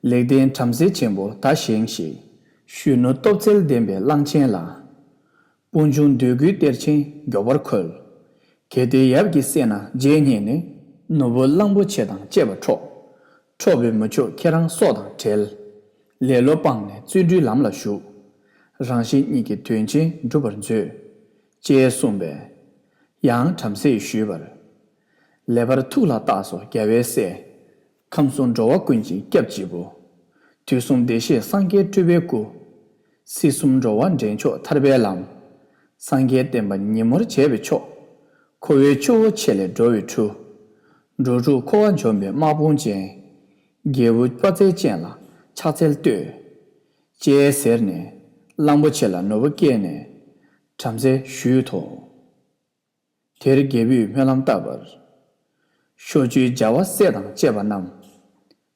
ལེགས་ལྡན་བྲམ་ཟེ་ཆེན་པོ་ད་བཞེངས་ཤིག། གཞོན་ནུ་སྟོབས་རྩལ་ལྡན་པའི་གླང་ཆེན་ལ། དཔུང་འཇོམས་འདོད་དགུའི་གཏེར་ཆེན་མགྱོགས་པར་ཁོལ། གལ་ཏེ་ཡབ་ཀྱི་སྲས་རྣམས་རྗེས་བསྙེགས་ནས། ནོར་བུ་གླང་པོ་ཆེ་དང་བཅས་པ་འཕྲོག། འཕྲོག་པའི་མི་ཆོག་ཁྱེད་རང་སྲོག་དང་བྲལ། ལེ་ལོ་སྤངས་ནས་བརྩོན་འགྲུས་ལམ་ལ་ཞུགས། རང་གཞན་གཉིས་ཀྱི་དོན་ཆེན་འགྲུབ་པར་མཛོད། ཅེས་གསུངས་པས། ཡང་བྲམ་ཟེས་ཞུས་པར། ལེགས་པར་ཐུགས་ལ་བཏགས་སོ་རྒྱལ་བའི་སྲས། ཁམས་གསུམ་འགྲོ་བ་ཀུན་གྱི་སྐྱབས་གཅིག་པུ། དུས་གསུམ་བདེ་གཤེགས་སངས་རྒྱས་སྤྲུལ་པའི་སྐུ། སྲིད་གསུམ་འགྲོ་བ་འདྲེན་མཆོག་ཐར་པའི་ལམ། སངས་རྒྱས་བསྟན་པ་ཉིན་མོར་བྱེད་པའི་མཆོག། འཁོར་བའི་ཆུ་བོ་ཆེ་ལས་སྒྲོལ་བའི་གྲུ། འགྲོ་དྲུག་འཁོར་བ་འཇོམས་པའི་དམག་དཔུང་ཅན། རྒྱལ་བུ་དཔའ་རྩལ་ཅན་ལ་ཕྱག་འཚལ་བསྟོད། ཅེས་ཟེར་ནས་གླང་པོ་ཆེ་ལ་ནོར་བུ་བསྐྱལ་ནས་བྲམ་ཟེ་ཞུས་ཏོ། དེར་རྒྱལ་བུས་སྨོན་ལམ་བཏབ་པར། ཕྱོགས་བཅུའི་རྒྱལ་བ་སྲས་དང་བཅས་པ་རྣམས།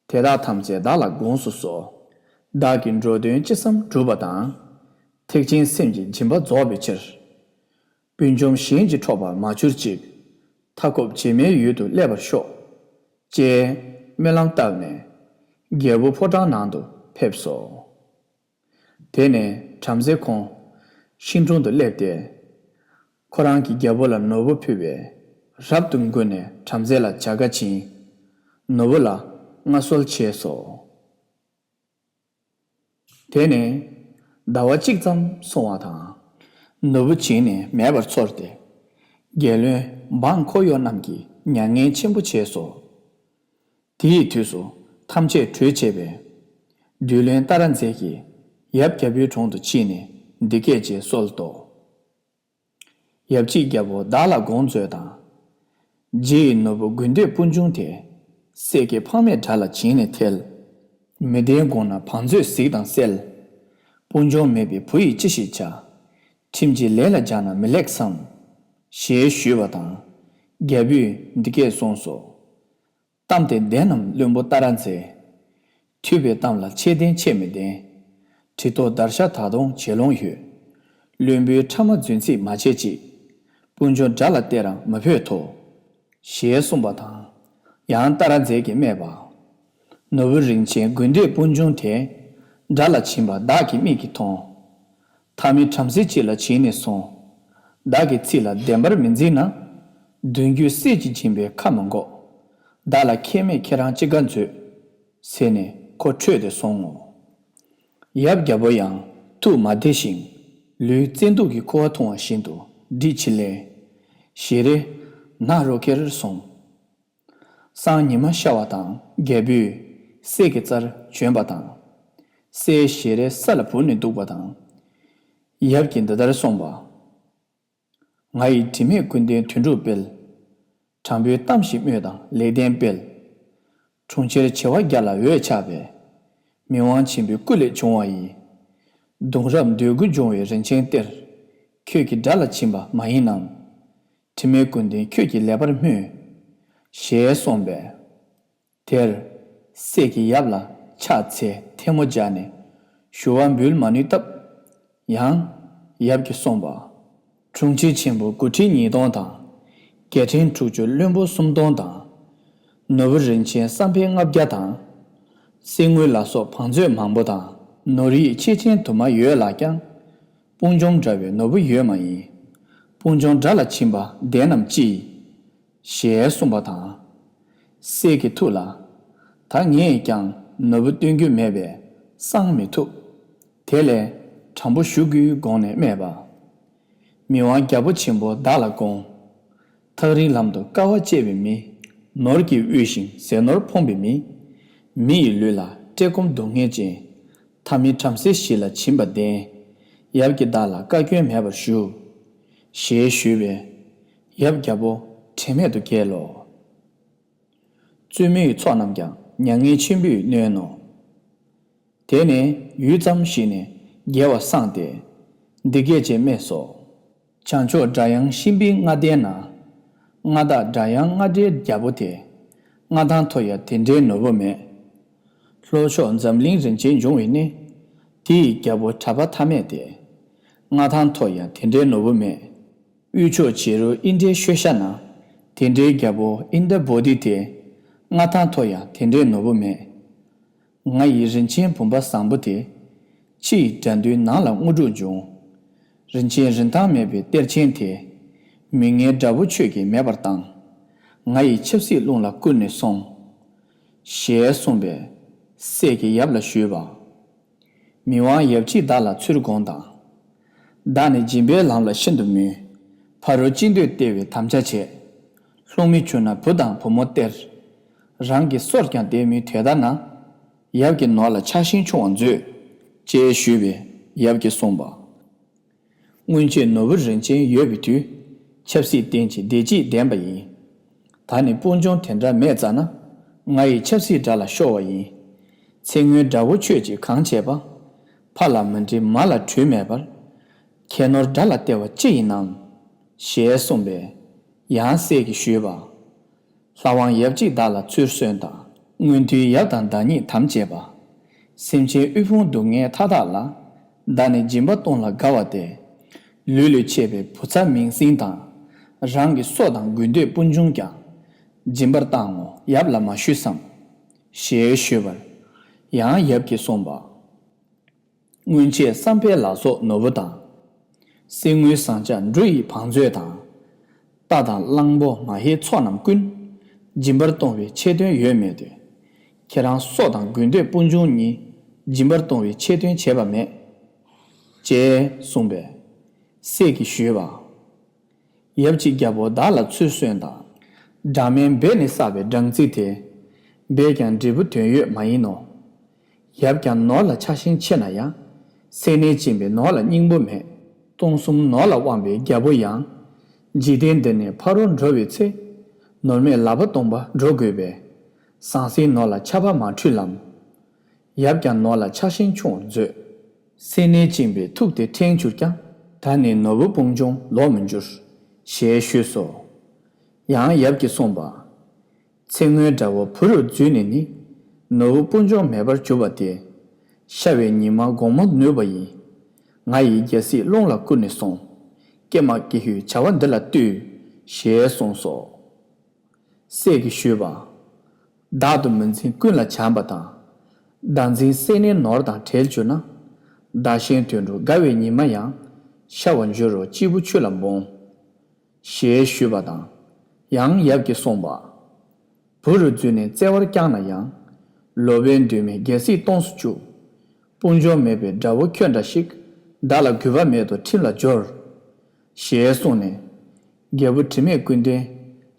དེ་དག་ཐམས་ཅད་བདག་ལ་དགོངས་སུ་གསོལ། བདག་གི་འགྲོ་དོན་ཅི་བསམ་འགྲུབ་པ་དང་། ཐེག་ཆེན་སེམས་ཀྱི་སྦྱིན་པ་རྫོགས་པའི་ཕྱིར། དཔུང་འཇོམས་གཞན་གྱིས་འཕྲོག་པར་མ་གྱུར་ཅིག། མཐའ་འཁོབ་བྱེ་མའི་ཡུལ་དུ་སླེབས་པར་ཤོག། ཅེས་སྨོན་ལམ་བཏབ་ནས། རྒྱལ་པོ་ཕོ་བྲང་ནང་དུ་ཕེབས་སོ། དེ་ནས་བྲམ་ཟེ་ཁོང་། ཤིང་དྲུང་དུ་སླེབས་ཏེ། ཁོ་རང་གིས་རྒྱལ་པོ་ལ་ནོར་བུ་ཕུལ་བས། རབ་ཏུ་མགུ་ནས་བྲམ་ཟེ་ལ་བྱ་དགའ་བྱིན། ནོར་བུ་ལ་མངའ་གསོལ་བྱས་སོ། དེ་ནས་ཟླ་བ་གཅིག་ཙམ་སོང་བ་དང་། ནོར་བུ་བྱིན་ནས་མེད་པར་ཚོར་ཏེ། རྒྱལ་བློན་འབངས་འཁོར་གཡོག་རྣམས་ཀྱིས་མྱ་ངན་ཆེན་པོ་བྱས་སོ། དེའི་དུས་སུ་ཐམས་ཅད་གྲོས་བྱས་པས། བདུད་བློན་ཏཱ་ར་མཛེས་ཀྱིས་ཡབ་རྒྱལ་པོའི་དྲུང་དུ་ཕྱིན་ནས་འདི་སྐད་ཅེས་གསོལ་ཏོ། ཡབ་གཅིག་རྒྱལ་པོ་བདག་ལ་དགོངས་མཛོད་དང་། རྗེ་ཡི་ནོར་བུ་དགོས་འདོད་དཔུང་འབྱུང་དེ། སྲས་ཀྱི་ཕངས་མེད་དགྲ་ལ་བྱིན་ནས་ཐལ། མི་བདེན་དགོངས་ན་བང་མཛོད་གཟིགས་དང་གསལ། དཔུང་འབྱུང་མེད་པའི་བུ་ཡིས་ཅི་ཞིག་བྱ། ཁྲིམས་ཀྱི་ལས་ལ་སྦྱར་ན་མི་ལེགས་སམ། ཞེས་ཞུས་པ་དང་། རྒྱལ་པོས་འདི་སྐད་གསུངས་སོ། གཏམ་དེ་བདེན་ནམ་བློན་པོ་ཏཱ་ར་མཛེས། ཐོས་པའི་གཏམ་ལ་ཆེས་བདེན་ཆེས་མི་བདེན། གྲི་ཐོགས་བརྡར་ཤ་ད་དུང་བྱེད་ལོང་ཡོད། བློན་པོའི་ཕྲ་མ་རྫུན་ཚིག་མ་བྱེད་ཅིག། དཔུང་འབྱོར་དགྲ་ལ་སྟེར་རང་མི་ཕོད་དོ། ཞེས་གསུངས་པ་དང་། ཡང་ཏཱ་ར་མཛེས་ཀྱིས་སྨྲས་པ། ནོར་བུ་རིན་ཆེན་དགོས་འདོད་དཔུང་འབྱུང་དེ། དགྲ་ལ་བྱིན་པ་བདག་གི་མིག་གིས་མཐོང་། མཐའ་མི་བྲམ་ཟེ་གཅིག་ལ་བྱིན་ནས་སོང་། བདག་གི་ཚིག་ལ་བདེན་པར་མི་འཛིན་ན། གདུང་རྒྱུད་གསེར་གྱིས་བྱིན་པའི་ཁ་མི་འགོག། བདག་ལ་ཁྱད་མེད་ཁྱེད་རང་ཅི་དགའ་མཛོད། ཟེར་ནས་ཁོ་ཁྲོས་ཏེ་སོང་ངོ་། ཡབ་རྒྱལ་པོ་ཡང་ཐུགས་མ་བདེ་ཞིང་། ལུས་བཙན་དུག་གི་ཁུ་བ་འཐུང་བ་བཞིན་དུ་སྦྲིད་ཕྱིར་ལེན། ཞལ་རས་ནག་རོ་ཁེར་སོང་། སང་ཉི་མ་ཤར་བ་དང་རྒྱལ་པོས་གསེར་གྱི་རྩར་བྱོན་པ་དང་། གསེར་ཞལ་རས་ས་ལ་བུར་ནས་འདུག་པ་དང་། ཡབ་ཀྱིས་འདི་ལྟར་གསུངས་པ། ང་ཡིས་དྲི་མེད་ཀུན་ལྡན་དོན་གྲུབ་སྤེལ། དྲང་པོའི་གཏམ་ཞིག་སྨྲོས་དང་ལེགས་ལྡན་སྤེལ། གྲོང་ཁྱེར་བྱེ་བ་བརྒྱ་ལ་འོད་ཆགས་པའི། མི་དབང་ཆེན་པོའི་སྐུ་ལས་བྱུང་བ་ཡི། གདུང་རབས་འདོད་དགུ་འབྱུང་བའི་རིན་ཆེན་གཏེར། ཁྱོད་ཀྱིས་དགྲ་ལ་བྱིན་པ་མ་ཡིན་ནམ། དྲི་མེད་ཀུན་ལྡན་ཁྱོད་ཀྱིས་ལེགས་པར་སྨྲོས། ཞེས་གསུངས་པས། དེར་སྲས་ཀྱིས་ཡབ་ལ་ ཕྱག་འཚལ་ཐལ་མོ་སྦྱར་ནས་ཞུ་བ་འབུལ་མ་ནུས་སྟབས། ཡང་ཡབ་ཀྱིས་གསུངས་པ། དྲུང་ཆེ་ཆེན་པོ་དགུ་ཁྲི་ཉིས་སྟོང་དང་། རྒྱལ་ཕྲན་དྲུག་ཅུ་བློན་པོ་སུམ་སྟོང་དང་། ནོར་བུ་རིན་ཆེན་བསམ་འཕེལ་ལྔ་བརྒྱ་དང་། གསེར་དངུལ་ལ་སོགས་བང་མཛོད་མང་པོ་དང་། ནོར་ཡིག་ཆེ་ཆེན་དུ་མ་ཡོད་ལགས་ཀྱང་། སྤུངས་ལྗོངས་འདྲ་བའི་ནོར་བུ་ཡོད་མ་ཡིན། སྤུངས་ལྗོངས་འདྲ་ལ་ཕྱིན་པ་བདེན་ནམ་ཅི། ཞེས་གསུངས་པ་དང་། སྲས་ཀྱི་ཐུགས་ལ། ད་ངས་ཀྱང་ནོར་བུ་སྟོན་རྒྱུ་མེད་པས་གསང་མི་ཐུབ། དེ་ལས་དྲང་པོ་ཞུ་དགོས་དགོངས་ནས་སྨྲས་པ། མི་དབང་རྒྱལ་པོ་ཆེན་པོ་བདག་ལ་དགོངས། ཐག་རིང་ལམ་དུ་དཀའ་བ་སྤྱད་པའི་མི། ནོར་གྱིས་དབུལ་ཞིང་ཟས་ནོར་ཕོངས་པའི་མི། མི་ཡི་ལུས་ལ་བཀྲེས་སྐོམ་སྡུག་བསྔལ་ཅན། མཐའ་མི་བྲམ་ཟེ་བཞི་ལ་བྱིན་པ་བདེན། ཡབ་ཀྱིས་བདག་ལ་བཀའ་བཀྱོན་མེད་པར་ཞུ། ཞེས་ཞུས་པས། ཡབ་རྒྱལ་པོ་དྲན་མེད་དུ་བརྒྱལ་ལོ། བཙུན་མོའི་ཚོགས་རྣམས་ཀྱང་མྱ་ངན་ཆེན་པོས་གནོན་ནོ། དེ་ནས་ཡུད་ཙམ་ཞིག་ནས་རྒྱལ་བ་སངས་ཏེ། འདི་སྐད་ཅེས་སྨྲས་སོ། བྱང་ཕྱོགས་སྒྲ་དབྱངས་གཤིན་པོའི་མངའ་སྡེ་ན། མངའ་བདག་སྒྲ་དབྱངས་མངའ་བྲལ་རྒྱལ་པོ་དེ། མངའ་ཐང་མཐོ་ཡང་དེ་འདྲའི་ནོར་བུ་མེད། ལྷོ་ཕྱོགས་འཛམ་གླིང་རིན་ཆེན་འབྱུང་བའི་གནས། དེ་ཡི་རྒྱལ་པོ་གྲྭ་པ་ཐ་མས་ཏེ། མངའ་ཐང་མཐོ་ཡང་དེ་འདྲའི་ནོར་བུ་མེད། དབུས་ཕྱོགས་བྱེ་རུ་ཨིན་དྲའི་ཤོད་ཤ་ན། དེ་འདྲའི་རྒྱལ་པོ་ཨིན་དྲ་བོ་དྷི་དེ། མངའ་ཐང་མཐོ་ཡང་དེ་འདྲའི་ནོར་བུ་མེད། ང་ཡི་རིན་ཆེན་བུམ་པ་བཟང་པོ་དེ། ཕྱི་ཡི་དགྲ་འདུལ་ནང་ལ་དངོས་གྲུབ་འབྱུང་། རིན་ཆེན་རིན་ཐང་མེད་པའི་གཏེར་ཆེན་དེ། མི་ངན་དགྲ་བོ་ཁྱོད་ཀྱིས་མེད་པར་བཏང་། ང་ཡི་ཆབ་སྲིད་རླུང་ལ་བསྐུར་ནས་སོང་། ཞེས་གསུངས་པས། སྲས་ཀྱིས་ཡབ་ལ་ཞུས་པ། མི་དབང་ཡབ་གཅིག་བདག་ལ་ཚུར་དགོངས་དང་། བདག་ནི་སྦྱིན་པའི་ལམ་ལ་ཤིན་ཏུ་མོས། ཕ་རོལ་ཅི་འདོད་སྟེར་བའི་དམ་བཅའ་བྱས། ལྷུང་མི་བྱུང་ན་བུ་དང་བུ་མོ་སྟེར། རང་གི་སྲོག་ཀྱང་སྟེར་མིན་དེ་ལྟ་ན། ཡབ་ཀྱི་ནོར་ལ་ཆགས་ཞེན་ཆུང་བར་མཛོད། ཅེས་ཞུས་པས་ཡབ་ཀྱིས་གསུངས་པ། སྔོན་ཆད་ནོར་བུ་རིན་ཆེན་ཡོད་པའི་དུས། ཆབ་སྲིད་བརྟན་ཅིང་བདེ་སྐྱིད་ལྡན་པ་ཡིན། ད་ནི་སྤུངས་ལྗོངས་དེ་འདྲ་མེད་ཙ་ན། ང་ཡི་ཆབ་སྲིད་དགྲ་ལ་ཤོར་བ་ཡིན། ཚེ་སྔོན་དགྲ་བོ་ཁྱོད་ཀྱིས་གང་བྱས་པ། ཕ་ལ་མི་འདྲི་མ་ལ་འཁྲུལ་མེད་པར། ཁྱེད་ནོར་དགྲ་ལ་སྟེར་བ་ཅི་ཡིན་ནམ། ཞེས་གསུངས་པས། ཡང་སྲས་ཀྱིས་ཞུས་པ། ལྷ་དབང་ཡབ་གཅིག་བདག་ལ་ཚུར་གསོན་དང་། མངོན་མཐོའི་ཡབ་དང་བདག་ཉིད་དམ་བཅས་པ། སེམས་ཅན་དབུལ་ཕོངས་སྡུག་བསྔལ་མཐའ་དག་ལ། བདག་ནི་སྦྱིན་པ་གཏོང་ལ་དགའ་བ་སྟེ། ལུས་ལས་ཆད་པའི་བུ་ཚ་མིང་སྲིང་དང་། རང་གི་སྲོག་དང་དགོས་འདོད་སྤུན་ཆུང་ཀྱང་། སྦྱིན་པར་བཏང་ངོ་ཡབ་ལ་མ་ཞུས་སམ། ཞེས་ཞུས་པར། ཡང་ཡབ་ཀྱིས་གསུངས་པ། སྔོན་ཆད་བསམ་འཕེལ་ལ་སོགས་ནོར་བུ་དང་། གསེར་དངུལ་ཟངས་ལྕགས་འབྲུ་ཡི་བང་མཛོད་དང་། རྟ་དང་གླང་པོ་མ་ཧེའི་ཚོགས་རྣམས་ཀུན། སྦྱིན་པར་གཏོང་བའི་ཆེད་དོན་ཡོད་མེད་དེ། ཁྱེད་རང་སྲོག་དང་དགོས་འདོད་སྤུན་ཆུང་གཉིས། སྦྱིན་པར་གཏོང་བའི་ཆེད་དོན་བྱས་པ་མེད། ཅེས་གསུངས་པས། སྲས་ཀྱིས་ཞུས་པ། ཡབ་ཀྱིས་རྒྱལ་པོ་བདག་ལ་ཚུར་གསོན་དང་། སྦྲང་མས་འབད་ནས་བསགས་པའི་སྦྲང་རྩི་དེ། འབད་ཀྱང་འབྲས་བུ་དོན་ཡོད་མ་ཡིན་ནོ། ཡབ་ཀྱང་ནོར་ལ་ཆགས་ཞེན་ཆེ་ན་ཡང་། སེར་སྣས་བཅིངས་པའི་ནོར་ལ་སྙིང་པོ་མེད། སྟོང་གསུམ་ནོར་ལ་དབང་བའི་རྒྱལ་པོ་ཡང་། འཇིག་རྟེན་འདི་ནས་ཕ་རོལ་འགྲོ་བའི་ཚེ། ནོར་མེད་ལག་པ་སྟོང་པ་འགྲོ་དགོས་པས། ཟང་ཟིང་ནོར་ལ་ཆགས་པ་མ་འཁྲུལ་ལམ། ཡབ་ཀྱང་ནོར་ལ་ཆགས་ཞེན་ཆུང་བར་མཛོད། སེར་སྣས་བཅིངས་པའི་ཐུགས་དེ་ཕྲན་གྱུར་ཀྱང་། ད་ནི་ནོར་བུ་སྤུངས་ལྗོངས་ལོག་མི་འགྱུར། ཞེས་ཞུས་སོ། ཡང་ཡབ་ཀྱིས་གསུངས་པ། ཚེ་སྔོན་དགྲ་བོ་བུ་རུ་བརྫུས་ནས་ནི། ནོར་བུ་སྤུངས་ལྗོངས་མེད་པར་གྱུར་པ་དེ། ཤ་བའི་ཉི་མ་དགོང་མོ་ནུབ་པ་ཡིན། ང་ཡིས་རྒྱལ་སྲིད་རླུང་ལ་བསྐུར་ནས་སོང་། ཀྱེ་མ་ཀྱེ་ཧུད་བྱ་བ་འདི་ལ་ལྟོས། ཞེས་གསུངས་སོ། སྲས་ཀྱིས་ཞུས་པ། བདག་ཏུ་མི་འཛིན་ཀུན་ལ་བྱམས་པ་དང་། བདག་འཛིན་སེར་སྣས་ནོར་དང་བྲལ་གྱུར་ན། བདག་གཞན་དུད་འགྲོ་དགའ་བའི་ཉི་མ་ཡང་། ཤར་བར་འགྱུར་རོ་སྐྱེས་བུ་ཆུ་ལ་འབུངས། ཞེས་ཞུས་པ་དང་། ཡང་ཡབ་ཀྱིས་གསུངས་པ། བུ་རུ་བརྫུས་ནས་བརྩེ་བར་བསྐྱངས་ན་ཡང་། ལོ་པཎ་གདོད་མའི་རྒྱལ་སྲིད་སྟོངས་སུ་བཅུག། སྤུངས་ལྗོངས་མེད་པའི་དགྲ་བོ་ཁྱོད་འདྲ་ཞིག། བདག་ལ་གུས་པ་མེད་དོ་ཁྲིམས་ལ་སྦྱོར། ཞེས་གསུངས་ནས། རྒྱལ་པོ་དྲི་མེད་ཀུན་ལྡན་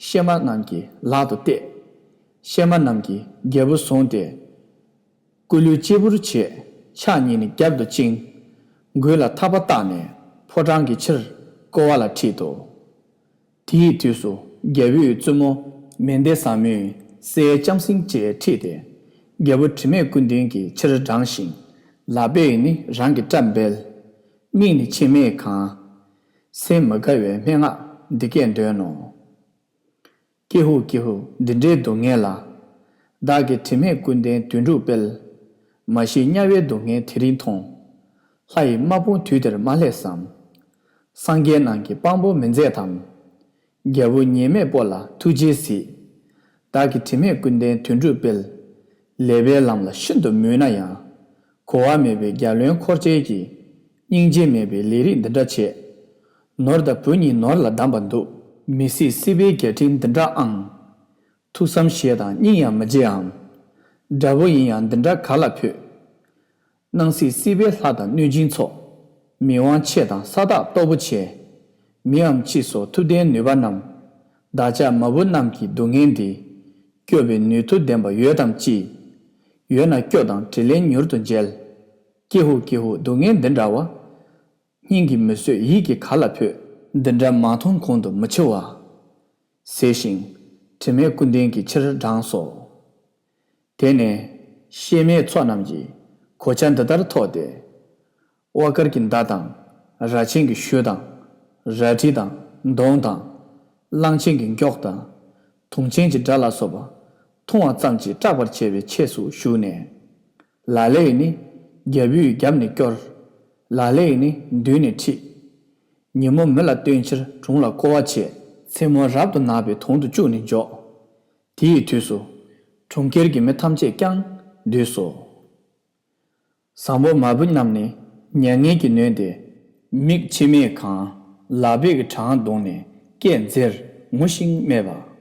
གཤེད་མ་རྣམས་ཀྱི་ལག་ཏུ་གཏད། གཤེད་མ་རྣམས་ཀྱིས་རྒྱལ་པོ་བཟུང་སྟེ། སྐུ་ལུས་གཅེར་བུར་བྱས། ཕྱག་གཉིས་ནི་རྒྱབ་ཏུ་བཅིངས། མགུལ་ལ་ཐག་པ་བཏགས་ནས། ཕོ་བྲང་གི་ཕྱིར་བསྐོར་བ་ལ་ཁྲིད་དོ། དེའི་དུས་སུ་རྒྱལ་པོའི་བཙུན་མོ་མན་དེ་བཟང་མོས་སྲས་ལྕམ་སྲིང་བཅས་ཁྲིད་དེ། རྒྱལ་པོ་དྲི་མེད་ཀུན་ལྡན་གྱི་ཕྱིར་འབྲངས་ཤིང་། ལག་པས་ནི་རང་གི་སྐྲ་འབལ། མིག་ནི་མཆི་མས་གང་། སེམས་མི་དགའ་བའི་སྨྲེ་སྔགས་འདི་སྐད་འདོན་ནོ། ཀྱེ་ཧུད་ཀྱེ་ཧུད་འདི་འདྲའི་སྡུག་བསྔལ་ལ། བདག་གིས་དྲི་མེད་ཀུན་ལྡན་དོན་དྲུག་སྤེལ། མ་ཤེས་དམྱལ་བའི་སྡུག་བསྔལ་དེ་རིང་མཐོང་། ལྷ་ཡི་དམག་དཔུང་དུས་དེར་མ་སླེབས་སམ། སངས་རྒྱས་རྣམས་ཀྱིས་དཔང་པོ་མི་མཛད་དམ། རྒྱལ་པོ་ཉེས་མེད་པོ་ལ་ཐུགས་རྗེས་གཟིགས། བདག་གིས་དྲི་མེད་ཀུན་ལྡན་དོན་གྲུབ་སྤེལ། ལེགས་པའི་ལམ་ལ་ཤིན་ཏུ་མོས་ན་ཡང་། གོ་བ་མེད་པའི་རྒྱལ་བློན་འཁོར་བཅས་ཀྱིས། སྙིང་རྗེ་མེད་པའི་ལས་རིགས་འདི་འདྲ་བྱས། ནོར་དང་བུ་གཉིས་ནོར་ལ་བསྡམས་པ་འདུག་མི་སྲིད་སྲིད་པའི་རྒྱལ་ཕྲན་འདི་འདྲའང་། ཐུགས་བསམ་བཞེས་དང་སྙིང་ཡང་མི་རྗེའམ། དགྲ་བོ་ཡིན་ཡང་འདི་འདྲ་ག་ལ་ཕོད། སྣང་སྲིད་སྲིད་པའི་ལྷ་དང་གནོད་སྦྱིན་ཚོགས། མི་དབང་ཆེ་དང་ས་བདག་སྟོབས་པོ་ཆེ། མིའམ་ཅི་སོགས་ཐུབ་བསྟན་ནུས་པ་རྣམས། བདག་ཅག་མ་བུ་རྣམས་ཀྱི་སྡུག་བསྔལ་འདི། སྐྱོབ་པའི་ནུས་མཐུ་ལྡན་པ་ཡོད་དམ་ཅི། ཡོད་ན་སྐྱོབ་དང་དྲིན་ལན་མྱུར་དུ་འཇལ། ཀྱེ་ཧུ་ཀྱེ་ཧུ་སྡུག་བསྔལ་འདི་འདྲ་བ། སྙིང་གིས་མི་བཟོད་ཡིད་ཀྱིས་ག་ལ་ཕོད། འདི་འདྲ་མ་མཐོང་གོང་དུ་མི་འཆི་བ། ཟེར་ཞིང་དྲི་མེད་ཀུན་ལྡན་གྱི་ཕྱིར་འབྲངས་སོ། དེ་ནས་གཤེད་མའི་ཚོགས་རྣམས་ཀྱིས་གོ་ཆ་འདི་ལྟར་ཐོགས་ཏེ། དབའ་དཀར་གྱི་མདའ་དང་། རྭ་ཅན་གྱི་གཞུ་དང་། རལ་གྲི་དང་། མདུང་དང་། གླང་ཆེན་གྱི་མགྱོགས་དང་། དུང་ཅན་གྱི་སྒྲ་ལ་སོགས་པ་མཐོང་བ་ཙམ་གྱིས་སྐྲག་པར་བྱེད་པའི་ཆས་སུ་ཞུགས་ནས། ལ་ལས་ནི་རྒྱལ་པོས་རྒྱབ་ནས་སྐྱོར། ལ་ལས་ནི་མདུན་ནས་ཁྲིད། ཉིན་མོ་མི་ལ་སྟོན་ཕྱིར་དྲུང་ལ་བསྐོར་བ་བྱས། མཚན་མོ་རབ་ཏུ་ནག་པའི་དོང་དུ་བཅུག་ནས་འཇོག་དེའི་དུས་སུ་གྲོང་ཁྱེར་གྱི་མི་ཐམས་ཅད་ཀྱང་འདུས་སོ། བཟང་པོ་མ་བུ་རྣམས་ནི་མྱ་ངན་གྱིས་ནོན་ཏེ། མིག་མཆི་མས་གང་། ལག་པས་ཀྱི་བྲང་བརྡུངས་ནས་སྐད་འཛེར་ངུ་ཞིང་སྨྲས་པ།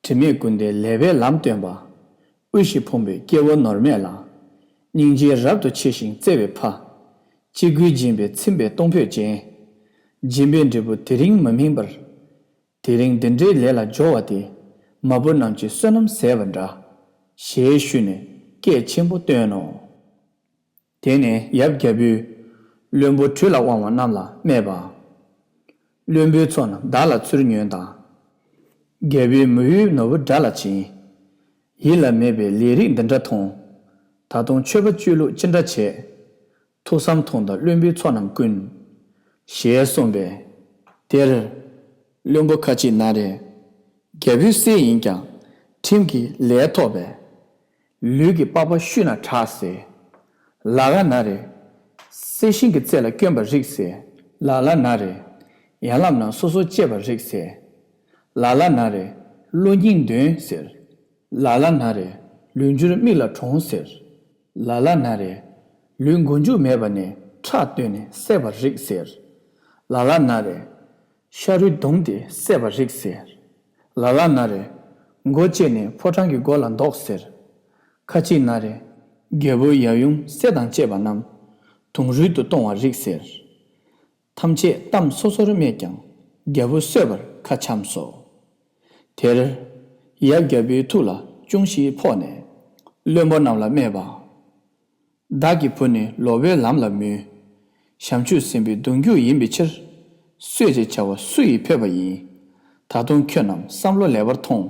དྲི་མེད་ཀུན་ལྡན་ལེགས་པའི་ལམ་སྟོན་པ། དབུལ་ཞིང་ཕོངས་པའི་སྐྱེ་བོ་ནོར་མེད་ལ། སྙིང་རྗེ་རབ་ཏུ་ཆེ་ཞིང་བརྩེ་བའི་ཕ། སྐྱེ་དགུའི་སྦྱིན་པས་ཚིམ་པའི་གཏོང་ཕོད་ཅན། སྦྱིན་པའི་འབྲས་བུ་དེ་རིང་མི་སྨིན་པར། དེ་རིང་འདི་འདྲའི་ལས་ལ་སྦྱོར་བ་དེ། མ་བུ་རྣམས་ཀྱི་བསོད་ནམས་ཟད་པ་འདྲ། ཞེས་ཞུས་ནས་སྐད་ཆེན་པོ་བཏོན་ནོ། དེ་ནས་ཡབ་རྒྱལ་པོས་བློན་པོ་གྲུ་ལ་དབང་བ་རྣམས་ལ་སྨྲས་པ། བློན་པོའི་ཚོགས་རྣམས་བདག་ལ་ཚུར་ཉོན་དང་། རྒྱལ་པོའི་མི་ཡུལ་ནོར་བུ་དགྲ་ལ་བྱིན། ཡིད་ལ་མེད་པའི་ལས་རིགས་འདི་འདྲ་མཐོང་། ད་དུང་ཆོས་པ་སྤྱོད་ལུགས་ཅི་འདྲ་བྱེད། ཐུགས་བསམ་ཐོངས་དང་བློན་པོའི་ཚོགས་རྣམས་ཀུན། ཞེས་གསུངས་པས། དེར་བློན་པོ་ཁ་ཅིག་ན་རེ། རྒྱལ་པོའི་སྲས་ཡིན་ཀྱང་ཁྲིམས་ཀྱི་ལས་ཐོག་པས། ལུས་ཀྱི་པགས་པ་བཤུས་ན་དྲག་ཟེར། ལ་ལ་ན་རེ། གསེར་ཤིང་གི་རྩེ་ལ་བསྐོན་པར་རིགས་ཟེར། ལ་ལ་ན་རེ། ཡན་ལག་རྣམས་སོ་སོར་བཅད་པར་རིགས་ཟེར། ལ་ལ་ན་རེ། བློ་སྙིང་འདོན་ཟེར། ལ་ལ་ན་རེ། ལུས་འགྱུར་མིག་ལ་གྲོང་ཟེར། ལ་ལ་ན་རེ། ལུས་མགོ་མཇུག་མེད་པ་ནས་ཁྲག་བཏོན་ནས་བསད་པར་རིགས་ཟེར། ལ་ལ་ན་རེ། ཤ་རུས་བརྡུངས་ཏེ་བསད་པར་རིགས་ཟེར། ལ་ལ་ན་རེ། མགོ་བཅད་ནས་ཕོ་བྲང་གི་སྒོ་ལ་འདོགས་ཟེར། ཁ་ཅིག་ན་རེ། རྒྱལ་པོའི་ཡབ་ཡུམ་སྲས་དང་བཅས་པ་རྣམས་དུང་རུས་དུ་གཏོང་བར་རིགས་ཟེར། ཐམས་ཅད་གཏམ་སོ་སོར་སྨྲས་ཀྱང་རྒྱལ་པོ་གསོད་པར་ཁ་འཆམས་སོ། དེར་ཡབ་རྒྱལ་པོའི་ཐུགས་ལ་ཅུང་ཞིག་ཕོག་ནས་བློན་པོ་རྣམས་ལ་སྨྲས་པ། བདག་གི་བུ་ནི་ལོག་པའི་ལམ་ལ་མུས། བྱང་ཆུབ་སེམས་དཔའི་གདུང་རྒྱུད་ཡིན་པའི་ཕྱིར། གསོད་ཅེས་བྱ་བ་སུ་ཡིས་ཕོད་པ་ཡིན། ད་དུང་ཁྱོད་རྣམས་བསམ་བློ་ལེགས་པར་ཐོངས།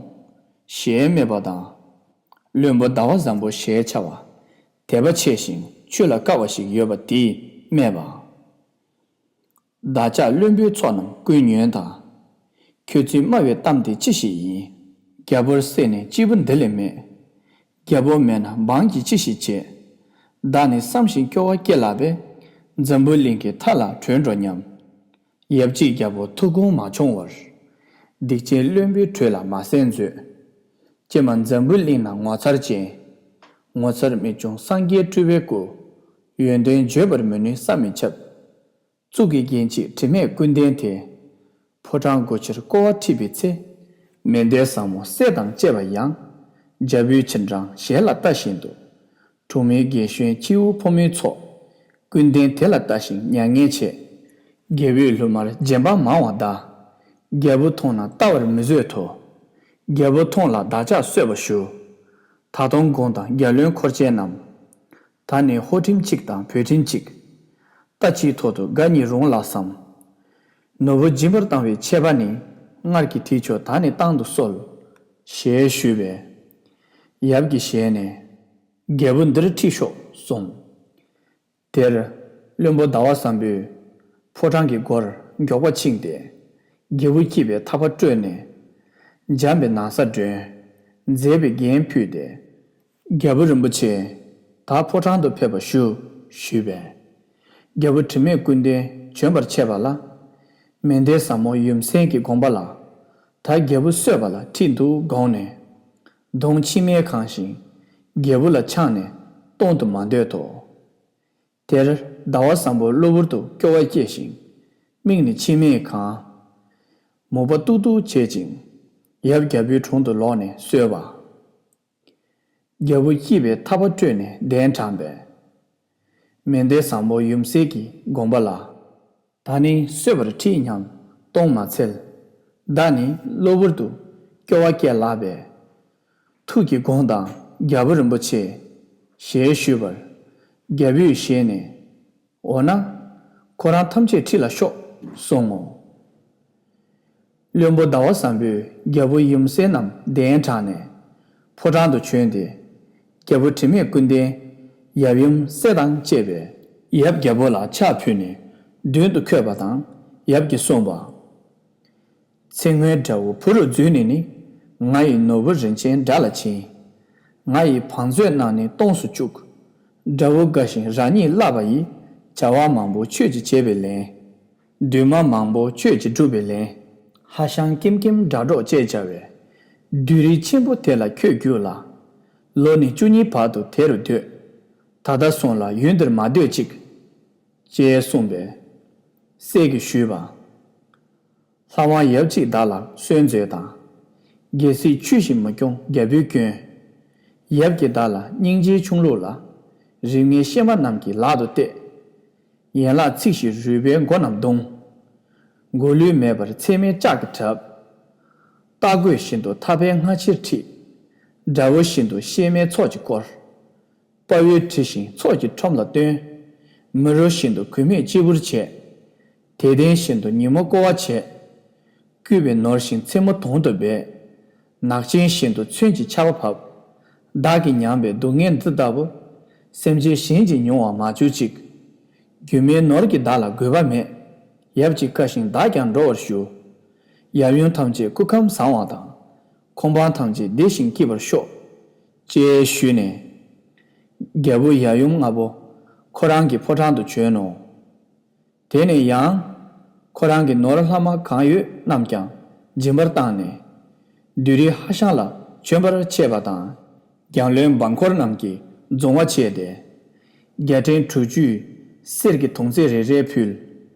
ཞེས་སྨྲས་པ་དང་། བློན་པོ་ཟླ་བ་བཟང་པོ་ཞེས་བྱ་བ། དད་པ་ཆེ་ཞིང་ཆོས་ལ་དཀའ་བ་ཞིག་ཡོད་པ་དེས་སྨྲས་པ། བདག་ཅག་བློན་པོའི་ཚོགས་རྣམས་ཀུན་ཉོན་དང་། ཁྱོད་ཚོས་སྨྲ་བའི་གཏམ་དེ་ཅི་ཞིག་ཡིན། རྒྱལ་པོར་སྲས་ནི་སྐྱེས་བུ་འདི་ལས་མེད། རྒྱལ་པོ་མེད་ན་འབངས་ཀྱིས་ཅི་ཞིག་བྱེད། བདག་ནི་བསམ་ཞིང་སྐྱོ་བ་སྐྱེ་ལ་བས། འཛམ་བུ་གླིང་གི་མཐའ་ལ་བྲོས་འགྲོ་སྙམ། ཡབ་གཅིག་རྒྱལ་པོ་ཐུགས་དགོངས་མ་བྱུང་བར། སྡིག་ཅན་བློན་པོའི་གྲོས་ལ་མ་གསན་མཛོད། ཀྱེ་མ་འཛམ་བུ་གླིང་ན་ངོ་མཚར་ཅན། ངོ་མཚར་རྨད་བྱུང་སངས་རྒྱས་སྤྲུལ་པའི་སྐུ། ཡོན་ཏན་བརྗོད་པར་མི་ནུས་བསམ་མི་ཁྱབ། གཙུག་གི་རྒྱན་གཅིག་དྲི་མེད་ཀུན་ལྡན་དེ། ཕོ་བྲང་སྒོ་ཕྱིར་བསྐོར་བ་ཁྲིད་པའི་ཚེ། མཎྜལ་ཟབ་མོ་སྲས་དང་བཅས་པ་ཡང་། རྒྱལ་པོའི་ཕྱིར་འབྲང་ཞལ་ལ་ལྟ་བཞིན་དུ། གྲོང་མི་རྒན་གཞོན་ཁྱེའུ་ཕོ་མོའི་ཚོགས། ཀུན་ལྡན་དེ་ལ་ལྟ་ཞིང་མྱ་ངན་བྱེད། རྒྱལ་པོའི་ལྷུ་མར་སྦྱིན་པ་མང་བ་གདའ། རྒྱལ་པོ་མཐོང་ན་ལྟ་བར་མི་བཟོད་དོ། རྒྱལ་པོ་མཐོང་ལ་བདག་ཅག་གསོད་པར་ཞུ། ད་དུང་དགོངས་དང་རྒྱལ་བློན་འཁོར་བཅས་རྣམས། ད་ནི་ཧོར་ཁྲིམས་གཅིག་དང་བོད་ཁྲིམས་གཅིག་རྟ་གཅིག་ཐོག་ཏུ་རྒ་གཉིས་རུང་ལགས་སམ། ནོར་བུ་སྦྱིན་པར་བཏང་བའི་ཆད་པ་ནི། སྔར་གྱི་དེས་ཆོག་ད་ནི་བཏང་དུ་གསོལ། ཞེས་ཞུས་པས། ཡབ་ཀྱི་ཞལ་ནས། རྒྱལ་པོ་འདིར་ཁྲིད་ཤོག་གསུངས། དེར་བློན་པོ་ཟླ་བ་བཟང་པོས་ཕོ་བྲང་གི་སྒོར་མགྱོགས་པ་ཕྱིན་ཏེ། རྒྱལ་པོ་སྐྱིད་པའི་ཐག་པ་བཀྲོལ་ནས། འཇམ་པའི་ན་བཟའ་སྒྲོན། མཛེས་པའི་རྒྱན་ཕུལ་ཏེ། རྒྱལ་པོ་རིན་པོ་ཆེ། ད་ཕོ་བྲང་དུ་ཕེབས་པར་ཞུ། ཞུས་པས། རྒྱལ་པོ་དྲི་མེད་ཀུན་ལྡན་བྱོན་པར་ཆས་པ་ལ། མན་དྷེ་བཟང་མོ་ཡུམ་སྲས་ཀྱི་དགོངས་པ་ལ། ད་རྒྱལ་པོ་གསོད་པ་ལ་ཁྲིད་འདུག་དགོངས་ནས། གདོང་མཆི་མས་གང་ཞིང་། རྒྱལ་པོ་ལ་འཆང་ནས་གཏོང་དུ་མ་འདོད་དོ། དེར་ཟླ་བ་བཟང་པོ་གློ་བུར་དུ་སྐྱོ་བ་སྐྱེས་ཤིང་། མིག་ནི་མཆི་མས་གང་། མུན་པ་ཏུག་ཏུག་བྱེད་ཅིང་། ཡབ་རྒྱལ་པོའི་དྲུང་དུ་ལོག་ནས་གསོལ་བ། རྒྱལ་པོ་སྐྱིད་པའི་ཐག་པ་སྤྲོད་ནས་གདན་དྲངས་པས། མན་དྷེ་བཟང་པོ་ཡུམ་སྲས་ཀྱི་དགོངས་པ་ལ། ད་ནི་གསོད་པར་ཁྲིད་སྙམ་གཏོང་མ་འཚལ། བདག་ནི་གློ་བུར་དུ་སྐྱོ་བ་སྐྱེས་ལགས་པས། ཐུགས་ཀྱི་དགོངས་དང་རྒྱལ་པོ་རིན་པོ་ཆེ། ཞེས་ཞུས་པར། རྒྱལ་པོས་ཞལ་ནས། འོ་ན། ཁོ་རང་ཐམས་ཅད་ཁྲིད་ལ་ཤོག་གསུང་ངོ་། བློན་པོ་ཟླ་བ་བཟང་པོས་རྒྱལ་པོ་ཡུམ་སྲས་རྣམས་གདན་དྲངས་ནས་ཕོ་བྲང་དུ་བྱོན་ཏེ། རྒྱལ་པོ་དྲི་མེད་ཀུན་ལྡན་ཡབ་ཡུམ་སྲས་དང་བཅས་པས་ཡབ་རྒྱལ་པོ་ལ་ཕྱག་ཕུལ་ནས་མདུན་དུ་འཁོད་པ་དང་ཡབ་ཀྱིས་གསུངས་པ། ཚེ་སྔོན་དགྲ་བོ་བུ་རུ་བརྫུས་ནས་ནི། ང་ཡི་ནོར་བུ་རིན་ཆེན་དགྲ་ལ་བྱིན། ང་ཡི་བང་མཛོད་ནང་ནས་སྟོངས་སུ་བཅུག། དགྲ་བོ་དགའ་ཞིང་རང་ཉིད་བརླག་པ་ཡི། བྱ་བ་མང་པོ་ཁྱོད་ཀྱིས་བྱས་པས་ལན། འདུན་མ་མང་པོ་ཁྱོད་ཀྱིས་བསྒྲུབས་པས་ལན། ཧ་ཤང་ཀེམ་ཀེམ་སྒྲ་སྒྲོགས་ཅེས་བྱ་བའི། བདུད་རིགས་ཆེན་པོ་དེ་ལ་ཁྱོད་རྒྱུགས་ལ། ལོ་ནི་བཅུ་གཉིས་བར་དུ་དེ་རུ་སྡོད། ད་ལྟ་སོང་ལ་ཡུན་འདིར་མ་སྡོད་ཅིག། ཅེས་གསུངས་པས། སྲས་ཀྱིས་ཞུས་པ། ལྷ་དབང་ཡབ་གཅིག་བདག་ལ་གསོལ་མཛོད་དང་། རྒྱལ་སྲིད་ཆུ་བཞིན་མི་སྐྱོང་རྒྱལ་པོའི་སྐྱོན། ཡབ་ཀྱིས་བདག་ལ་སྙིང་རྗེའི་ཆུང་ལུགས་ལ། རིགས་ངན་གཤེད་མ་རྣམས་ཀྱི་ལག་ཏུ་གཏད། ཡན་ལག་ཚིག་བཞི་རུས་པའི་མགོ་རྣམས་བརྡུང་། མགོ་ལུས་མེད་པར་ཚེར་མའི་ལྕག་གིས་བྲབ། རྟ་རྒོད་བཞིན་དུ་ཐག་པས་སྔ་ཕྱིར་ཁྲིད། དགྲ་བོ་བཞིན་དུ་གཤེད་མའི་ཚོགས་ཀྱིས་བསྐོར། དཔའ་བོའི་དྲི་ཞིང་ཚོགས་ཀྱི་ཁྲོམ་ལ་བཏོན། མི་རོ་བཞིན་དུ་གུས་མེད་གཅེར་བུར་བྱས། དད་ལྡན་བཞིན་དུ་ཉིན་མོ་བསྐོར་བ་བྱས། བསྐུལ་བའི་ནོར་བཞིན་མཚན་མོ་དོང་དུ་སྦས། ནག་ཅན་བཞིན་དུ་མཚོན་གྱི་ཆར་པ་བབས། བདག་གིས་མྱངས་པའི་སྡུག་བསྔལ་འདི་ལྟ་བུ། སེམས་ཅན་གཞན་གྱིས་མྱོང་བར་མ་གྱུར་ཅིག། སྒྱུ་མའི་ནོར་གྱིས་བདག་ལ་དགོས་པ་མེད། ཡབ་ཀྱིས་བཀའ་བཞིན་བདག་ཀྱང་འགྲོ་བར་ཞུ། ཡབ་ཡུམ་ཐམས་ཅད་སྐུ་ཁམས་བཟང་བ་དང་། ཁོང་པ་ཐམས་ཅད་བདེ་ཞིང་སྐྱིད་པར་ཤོག། ཅེས་ཞུས་ནས། རྒྱལ་པོ་ཡབ་ཡུམ་ལྔ་པོ་ཁོ་རང་གི་ཕོ་བྲང་དུ་བྱོན་ནོ། དེ་ནས་ཡང་། ཁོ་རང་གི་ནོར་ལྷག་མ་གང་ཡོད་རྣམས་ཀྱང་སྦྱིན་པར་བཏང་ནས། བདུད་རིགས་ཧ་ཤང་ལ་བྱོན་པར་ཆས་པ་དང་། རྒྱང་བློན་འབངས་འཁོར་རྣམས་ཀྱིས་རྫོང་བ་བྱས་ཏེ། རྒྱལ་ཕྲན་དྲུག་ཅུས་གསེར་གྱི་དོང་ཙེ་རེ་རེ་ཕུལ།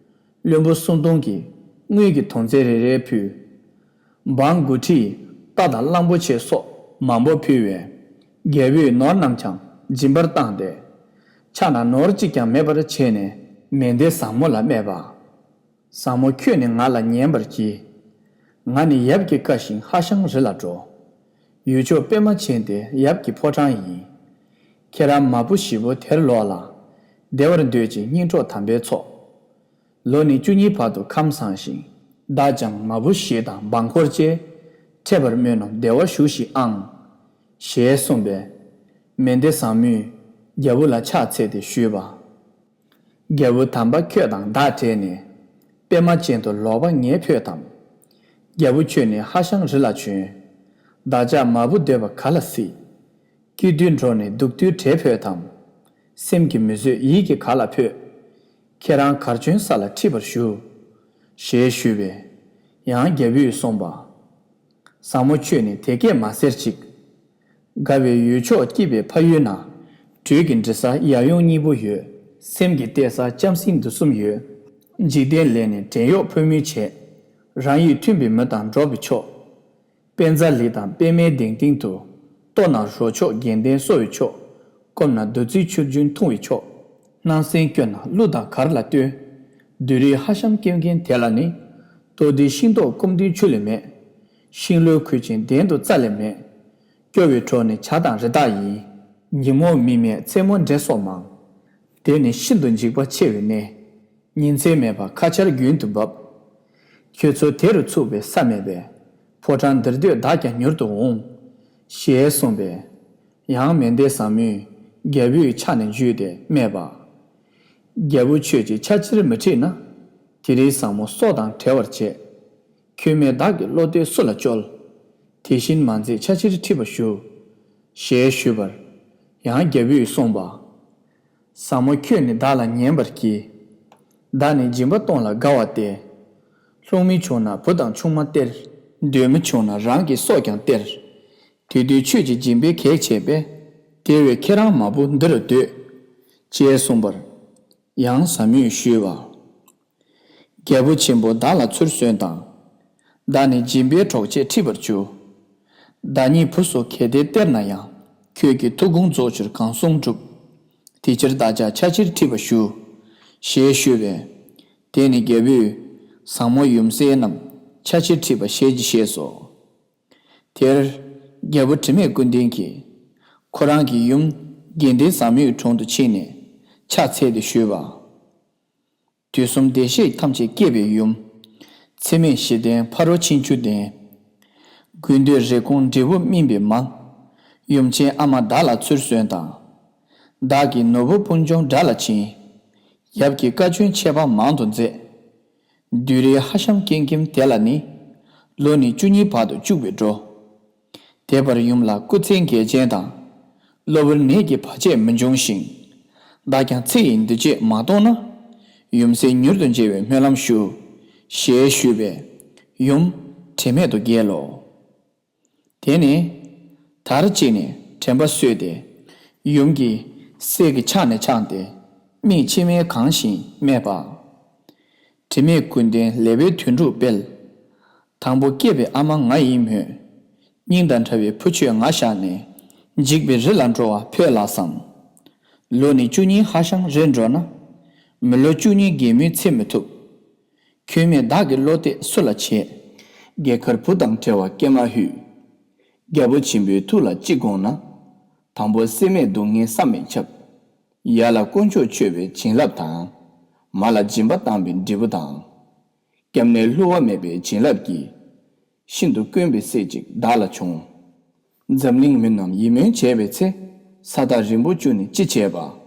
བློན་པོ་སུམ་སྟོང་གིས་དངུལ་གྱི་དོང་ཙེ་རེ་རེ་ཕུལ། འབངས་དགུ་ཁྲིས་རྟ་དང་གླང་པོ་ཆེ་སོགས་མང་པོ་ཕུལ་བས། རྒྱལ་པོས་ནོར་རྣམས་ཀྱང་སྦྱིན་པར་བཏང་སྟེ། ཆག་ན་ནོར་གཅིག་ཀྱང་མེད་པར་བྱས་ནས་མན་དྷེ་བཟང་མོ་ལ་སྨྲས་པ། བཟང་མོ་ཁྱོད་ནི་ང་ལ་ཉན་པར་གྱིས། ང་ནི་ཡབ་ཀྱི་བཀའ་བཞིན་ཧ་ཤང་རི་ལ་འགྲོ། ཡུལ་ཕྱོགས་པད་མ་ཅན་དེ་ཡབ་ཀྱི་ཕོ་བྲང་ཡིན། ཁྱེད་རང་མ་བུ་བཞི་པོ་དེར་ལོག་ལ། བདེ་བར་འདོད་ཅིང་སྙིང་གྲོགས་དམ་པའི་ཚོགས། ལོ་ནི་བཅུ་གཉིས་བར་དུ་ཁམས་བཟང་ཞིང་། བདག་ཀྱང་མ་བུ་བཞི་དང་འབངས་འཁོར་བཅས། འཕྲད་པར་སྨོན་ནོ་བདེ་བར་བཞུགས་ཤིག་ཨང་། ཞེས་གསུངས་པས། མན་དྷེ་བཟང་མོས་རྒྱལ་པོ་ལ་ཕྱག་འཚལ་ཏེ་ཞུས་པ། རྒྱལ་པོ་དམ་པ་ཁྱོད་དང་བདག་བྲལ་ནས། པད་མ་ཅན་དུ་ལོག་པ་ངས་ཕོད་དམ། རྒྱལ་པོ་ཁྱོད་ནི་ཧ་ཤང་རི་ལ་བྱོན། བདག་ཅག་མ་བུ་འདོད་པ་ག་ལ་སྲིད། སྐྱིད་དུས་འགྲོགས་ནས་སྡུག་དུས་བྲལ་ཕོད་དམ། སེམས་ཀྱིས་མི་བཟོད་ཡིད་ཀྱིས་ག་ལ་ཕོད། ཁྱེད་རང་གར་བྱོན་ས་ལ་ཁྲིད་པར་ཞུ། ཞེས་ཞུས་པས། ཡང་རྒྱལ་པོས་གསུངས་པ། བཟང་མོ་ཁྱོད་ནི་དེ་སྐད་མ་ཟེར་ཅིག། དགའ་བའི་ཡུལ་ཕྱོགས་སྐྱིད་པའི་ཕ་ཡུལ་ན། དྲོད་ཀྱི་འདྲི་ས་ཡབ་ཡུམ་གཉིས་པོ་ཡོད། སེམས་ཀྱི་གཏད་ས་ལྕམ་སྲིང་འདི་གསུམ་ཡོད། འཇིག་རྟེན་ལས་ནི་བྲན་གཡོག་ཕོ་མོའི་བྱེད། རང་ཡིད་མཐུན་པའི་མི་དང་འགྲོགས་པའི་ཕྱོགས། དཔེ་མཛངས་ལི་དང་པད་མའི་གདེང་སྟེང་དུ། ལྟོ་ན་རོ་མཆོག་རྒྱན་ལྡན་གསོ་བའི་ཕྱོགས། སྐོམ་ན་བདུད་རྩིའི་ཆུ་རྒྱུན་འཐུང་བའི་ཕྱོགས། སྣང་སེམས་སྐྱོ་ན་གླུ་དང་གར་ལ་ལྟོས། བདུད་རིགས་ཧ་ཤང་སྐྱེ་མཁན་དེ་ལ་ནི། ལྟོ་ལྡིར་ཤིང་ཏོག་སྐོམ་ལྡིར་ཆུ་ལས་མེད། ཤིང་ལོའི་ཁུར་ཆེན་གདན་དུ་རྩྭ་ལས་མེད། སྐྱོ་བའི་གྲོགས་ནི་བྱ་དང་རི་དྭགས་ཡིན། ཉིན་མོ་མི་མེད་མཚན་མོ་འདྲེ་སོགས་མང་། དེ་ནི་ཤིན་ཏུ་འཇིགས་པ་ཆེ་བའི་གནས། ཉིན་མཚན་མེད་པར་ཁ་ཆར་རྒྱུན་དུ་འབབ། ཁྱོད་ཚོ་དེ་རུ་ཚུགས་པའི་ས་མེད་པས། ཕོ་བྲང་འདིར་སྡོད་བདག་ཀྱང་མྱུར་དུ་འོང་། ཞེས་གསུངས་པས། ཡང་མན་དྷེ་བཟང་མོས་རྒྱལ་པོའི་ཕྱག་ནས་འཇུས་ཏེ་སྨྲས་པ། རྒྱལ་པོ་ཁྱོད་ཀྱིས་ཕྱག་ཕྱིར་མི་ཁྲིད་ན། དེ་རིང་བཟང་མོ་སྲོག་དང་བྲལ་བར་བྱེད། ཁྱོད་མེད་བདག་གི་བློ་གཏད་སུ་ལ་བཅོལ། དེ་བཞིན་མ་མཛད་ཕྱག་ཕྱིར་ཁྲིད་པར་ཞུ། ཞེས་ཞུས་པར། ཡང་རྒྱལ་པོས་གསུངས་པ། བཟང་མོ་ཁྱོད་ནི་བདག་ལ་ཉན་པར་གྱིས། བདག་ནི་སྦྱིན་པ་གཏོང་ལ་དགའ་བ་སྟེ། སློང་མི་བྱུང་ན་བུ་དང་ཆུང་མ་སྟེར། འདོད་མི་བྱུང་ན་རང་གི་སྲོག་ཀྱང་སྟེར། དེ་དུས་ཁྱོད་ཀྱིས་སྦྱིན་པའི་གེགས་བྱས་པས། དེ་བས་ཁྱེད་རང་མ་བུ་འདི་རུ་སྡོད། ཅེས་གསུངས་པར། ཡང་ཟབ་མོས་ཞུས་པ། རྒྱལ་པོ་ཆེན་པོ་བདག་ལ་ཚུར་གསོན་དང་། བདག་ནི་སྦྱིན་པའི་གྲོགས་བྱེད་ཁྲིད་པར་འགྱུར། བདག་ཉིད་བུ་སོགས་གལ་ཏེ་སྟེར་ན་ཡང་། ཁྱོད་ཀྱི་ཐུགས་དགོངས་རྫོགས་ཕྱིར་གང་གསུང་སྒྲུབ། དེ་ཕྱིར་བདག་ཅག་ཆ་ཕྱིར་ཁྲིད་པར་ཞུ། ཞེས་ཞུས་པས། དེ་ནས་རྒྱལ་པོས་བཟང་མོ་ཡུམ་སྲས་རྣམས་ཆ་ཕྱིར་ཁྲིད་པ་ཞལ་གྱིས་བཞེས་སོ། དེར་རྒྱལ་པོ་དྲི་མེད་ཀུན་ལྡན་གྱིས་ཁོ་རང་གི་ཡུམ་དགེ་ལྡན་ཟབ་མོའི་དྲུང་དུ་ཕྱིན་ནས་ཕྱག་འཚལ་ཏེ་ཞུས་པ། དུས་གསུམ་བདེ་གཤེགས་ཐམས་ཅད་བསྐྱེད་པའི་ཡུམ། འཚེ་མེད་ཞི་བརྟན་ཕ་རོལ་ཕྱིན་བཅུ་ལྡན། དགོས་འདོད་རེ་སྐོང་འབྲས་བུ་སྨིན་པའི་མ། ཡུམ་ཆེན་ཨ་མ་བདག་ལ་ཚུར་གསོན་དང་། བདག་གི་ནོར་བུ་སྤུན་ཆུང་དགྲ་ལ་བྱིན། ཡབ་ཀྱི་བཀའ་བཀྱོན་ཆད་པ་མང་དུ་མཛད། བདུད་རིའི་ཧ་ཤང་ཀེང་ཀེམ་དེ་ལ་ནི། ལོ་ནི་བཅུ་གཉིས་བར་དུ་བཅུག་པའི་འགྲོ། དེ་བར་ཡུམ་ལ་སྐུ་ཚེ་རྒྱལ་ཅན་དང་། གློ་བུར་ནད་ཀྱི་བར་ཆད་མི་འབྱུང་ཞིང་། བདག་ཀྱང་ཚེ་ཡི་འདུ་བྱེད་མ་གཏོང་ན། ཡུམ་སྲས་མྱུར་དུ་མཇལ་བའི་སྨོན་ལམ་ཞུ། ཞེས་ཞུས་པས། ཡུམ་དྲན་མེད་དུ་བརྒྱལ་ལོ། དེ་ནས་དར་གཅིག་ནས་དྲན་པ་གསོས་ཏེ། ཡུམ་གྱི་སྲས་ཀྱི་ཕྱག་ནས་འཆང་སྟེ། མིག་མཆི་མས་གང་ཞིང་སྨྲས་པ། དྲི་མེད་ཀུན་ལྡན་ལེགས་པའི་དོན་གྲུབ་དཔལ། དང་པོ་སྐྱེས་པའི་ཨ་མ་ང་ཡིན་མོད། སྙིང་དང་འདྲ་བའི་བུ་ཁྱོད་ང་བཞག་ནས། འཇིག་པའི་རི་ལ་འགྲོ་བ་ཕོད་ལགས་སམ། ལོ་ནི་བཅུ་གཉིས་ཧ་ཤང་རེ་འགྲོ་ན། མི་ལོ་བཅུ་གཉིས་རྒན་མོའི་ཚེ་མི་ཐུབ། ཁྱོད་མེད་བདག་གི་བློ་གཏད་སུ་ལ་བྱེད། རྒྱལ་མཁར་བུ་དང་བྲལ་བ་སྐྱེས་མ་ཧུད། རྒྱལ་པོ་ཆེན་པོའི་ཐུགས་ལ་ཅི་དགོངས་ན། དང་པོ་སྲེད་མེད་སྡུག་བསྔལ་བསམ་མི་ཁྱབ། ཡར་ལ་དཀོན་མཆོག་མཆོད་པའི་བྱིན་རླབས་དང་། མར་ལ་སྦྱིན་པ་བཏང་བའི་འབྲས་བུ་དང་། སྐྱབས་གནས་བསླུ་བ་མེད་པའི་བྱིན་རླབས་ཀྱིས། ཤིན་ཏུ་དཀོན་པའི་སྲས་གཅིག་བདག་ལ་བྱུང་། འཛམ་གླིང་མི་རྣམས་ཡིད་སྨོན་བྱས་པའི་ཚེ། ས་ཐག་རིང་པོ་བཅུག་ནས་ཅི་བྱེད་པ།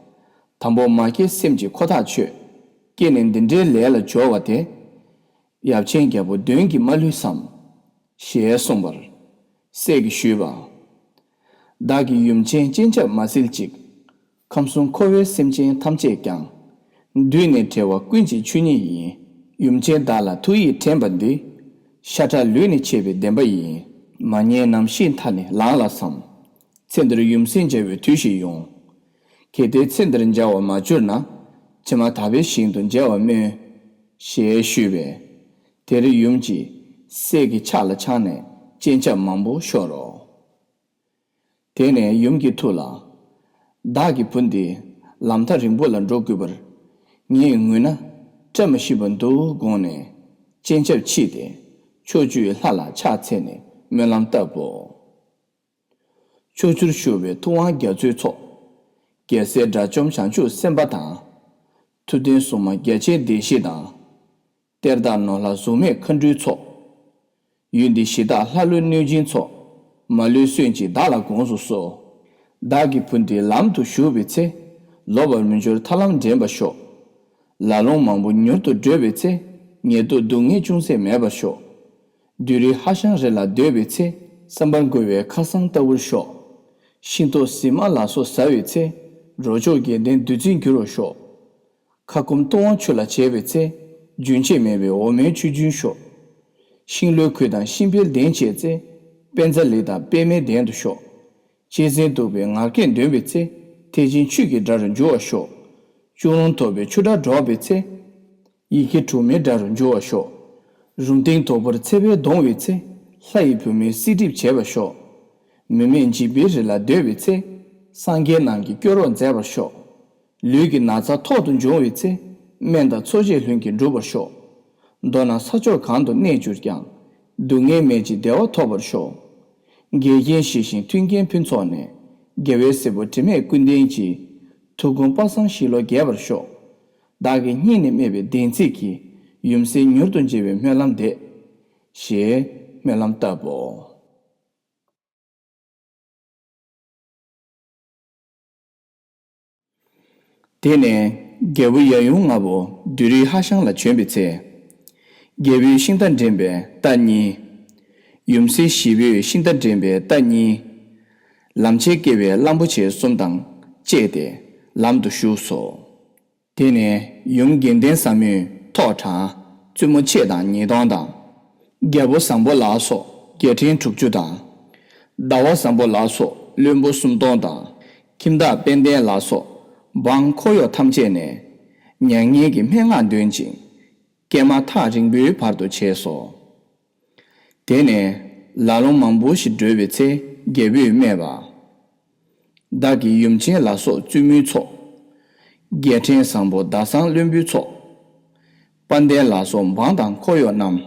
དང་པོ་མ་སྐྱེས་སེམས་ཀྱི་ཁོ་ཐག་ཆོད། སྐྱེས་ནས་འདི་འདྲའི་ལས་ལ་སྦྱོར་བ་དེ། ཡབ་ཆེན་རྒྱལ་པོ་གདོན་གྱིས་མ་བསླུས་སམ། ཞེས་གསུངས་པར། སྲས་ཀྱིས་ཞུས་པ། བདག་གིས་ཡུམ་ཆེན་སྤྱན་ཆབ་མ་བསིལ་ཅིག། ཁམས་གསུམ་འཁོར་བའི་སེམས་ཅན་ཐམས་ཅད་ཀྱང་། བདུད་ནས་བསྒྲལ་བ་ཀུན་གྱི་ཆོས་ཉིད་ཡིན། ཡུམ་ཆེན་བདག་ལ་ཐུགས་ཡིད་དྲན་པ་འདི། ཤ་ཁྲག་ལུས་ནས་མཆེད་པའི་བདེན་པ་ཡིན། མ་ཉེས་རྣམ་ཤེས་མཐའ་ནས་ལངས་ལགས་སམ། ཚེ་འདིར་ཡུམ་སྲས་མཇལ་བའི་དུས་ཤིག་ཡོང་། གལ་ཏེ་ཚེ་འདིར་མཇལ་བར་མ་གྱུར་ན། ཕྱི་མ་དག་པའི་ཞིང་དུ་མཇལ་བར་སྨོན། ཞེས་ཞུས་པས། དེར་ཡུམ་གྱིས་སྲས་ཀྱི་ཕྱག་ལ་འཆང་ནས་སྤྱན་ཆབ་མང་པོ་ཤོར་རོ། དེ་ནས་ཡུམ་གྱི་ཐུགས་ལ། བདག་གི་བུ་འདི་ལམ་ཐག་རིང་པོ་ལ་འགྲོ་དགོས་པར། ངས་ངུས་ན་བཀྲ་མི་ཤིས་པ་འདུག་དགོངས་ནས། སྤྱན་ཆབ་ཕྱིས་ཏེ། ཕྱོགས་བཅུའི་ལྷ་ལ་ཕྱག་འཚལ་ནས་སྨོན་ལམ་བཏབ་བོ། ཕྱོགས་བཅུར་བཞུགས་པའི་ཐུབ་དབང་རྒྱ་མཚོའི་ཚོགས། རྒྱལ་སྲས་དགྲ་བཅོམ་བྱང་ཆུབ་སེམས་དཔའ་དང་། མཐུ་ལྡན་སྲུང་མ་རྒྱལ་ཆེན་སྡེ་བཞི་དང་། གཏེར་བདག་ནོར་ལྷ་གཟུགས་མེད་མཁའ་འགྲོའི་ཚོགས། ཡུལ་འདི་གཞི་བདག་ལྷ་ཀླུ་གནོད་སྦྱིན་ཚོགས། མ་ལུས་གསོན་ཅིང་བདག་ལ་དགོངས་སུ་གསོལ། བདག་གི་བུ་འདི་ལམ་དུ་ཞུགས་པའི་ཚེ། ལོག་པར་མི་འགྱུར་ཐར་ལམ་འདྲེན་པར་ཤོག། ལ་ལུང་མང་པོ་མྱུར་དུ་བགྲོད་པའི་ཚེ། ངལ་དུབ་སྡུག་བསྔལ་ཅུང་ཟད་མེད་པར་ཤོག། བདུད་རིའི་ཧ་ཤང་རི་ལ་སྡོད་པའི་ཚེ། བསམ་པ་འགུལ་བའི་ཁ་སང་ལྟ་བུར་ཤོག། ཤིང་ཏོག་ཟི་མ་ལ་སོགས་ཟ་བའི་ཚེ། རོ་མཆོག་རྒྱལ་ལྡན་བདུད་རྩིར་འགྱུར་བར་ཤོག། ཁ་སྐོམ་ལྟོགས་དབང་ཆུ་ལ་བྱེད་པའི་ཚེ། རྒྱུན་ཆད་མེད་པའི་འོ་མའི་ཆུ་རྒྱུན་ཤོག། ཤིང་ལོའི་གོས་དང་ཤིང་བལ་ལྡན་བྱས་ཚེ། དཔེ་མཛའ་ལི་དང་པད་མའི་གདན་དུ་ཤོག། གཅན་གཟན་གདུག་པའི་ངར་སྐད་འདོན་པའི་ཚེ། ཐེག་ཆེན་ཆོས་ཀྱི་སྒྲ་རུ་འགྱུར་བར་ཤོག། ཅུང་རོང་དོག་པའི་ཆུ་སྒྲ་སྒྲོག་པའི་ཚེ། ཡི་གེ་དྲུག་མའི་སྒྲ་རུ་འགྱུར་བར་ཤོག། རུང་སྟེང་དོག་པོར་ཚེ་བས་གདུང་བའི་ཚེ། ལྷ་ཡི་བུ་མོས་སྲིད་སྒྲིབ་བྱེད་པར་ཤོག། མུ་མེད་འཇིགས་པའི་རི་ལ་སྡོད་པའི་ཚེ། སངས་རྒྱས་རྣམས་ཀྱིས་སྐྱོ་རོགས་མཛད་པར་ཤོག། ལུས་ཀྱི་ན་ཚ་ཐོག་ཏུ་འབྱུང་བའི་ཚེ། སྨན་དང་འཚོ་བྱེད་ལྷུན་གྱིས་འགྲུབ་པར་ཤོག། མདོར་ན་ས་ཕྱོགས་གང་དུ་གནས་གྱུར་ཀྱང་། སྡུག་བསྔལ་མེད་ཅིང་བདེ་བ་ཐོབ་པར་ཤོག། འགལ་རྐྱེན་ཞི་ཞིང་མཐུན་རྐྱེན་ཕུན་ཚོགས་ནས། རྒྱལ་བའི་སྲས་པོ་དྲི་མེད་ཀུན་ལྡན་གྱི། ཐུགས་དགོངས་པ་སངས་ཞི་ལྷོད་རྒྱས་པར་ཤོག། བདག་གིས་སྙིང་ནས་སྨྲས་པའི་བདེན་ཚིག་གིས། ཡུམ་སྲས་མྱུར་དུ་མཇལ་བའི་སྨོན་ལམ་འདེབས། ཞེས་སྨོན་ལམ་བཏབ་བོ། དེ་ནས་རྒྱལ་པོ་ཡབ་ཡུམ་ལྔ་པོ་བདུད་རིའི་ཧ་ཤང་ལ་བྱོན་པའི་ཚེ། རྒྱལ་པོས་ཤིང་རྟ་འདྲེན་པའི་རྟ་གཉིས། ཡུམ་སྲས་བཞི་པོས་ཤིང་རྟ་འདྲེན་པའི་རྟ་གཉིས། ལམ་ཆས་བཀལ་བའི་གླང་པོ་ཆེ་གསུམ་དང་བཅས་ཏེ་ལམ་དུ་ཞུགས་སོ། དེ་ནས་ཡུམ་དགེ་ལྡན་ཟབ་མོས་ཐོག་དྲངས་བཙུན་མོ་ཕྱེད་དང་ཉིས་སྟོང་དང་། རྒྱལ་པོ་བཟང་པོ་ལ་སོགས་རྒྱལ་ཕྲན་དྲུག་ཅུ་དང་། ཟླ་བ་བཟང་པོ་ལ་སོགས་བློན་པོ་སུམ་སྟོང་དང་། ཁྱིམ་བདག་དཔལ་ལྡན་ལ་སོགས་འབངས་འཁོར་གཡོག་ཐམས་ཅད་ནས་མྱ་ངན་གྱི་སྨྲེ་སྔགས་འདོན་ཅིང་། ཀྱེ་མ་ཐག་རིང་པོའི་བར་དུ་བྱས་སོ། དེ་ནས་ལ་ལུང་མང་པོ་ཞིག་བགྲོད་པའི་ཚེ་རྒྱལ་པོས་སྨྲས་པ། བདག་གི་ཡུམ་ཆེན་ལ་སོགས་བཙུན་མོའི་ཚོགས། རྒྱལ་ཕྲན་བཟང་པོ་ཟླ་བཟང་བློན་པོའི་ཚོགས། དཔལ་ལྡན་ལ་སོགས་འབངས་དང་འཁོར་གཡོག་རྣམས།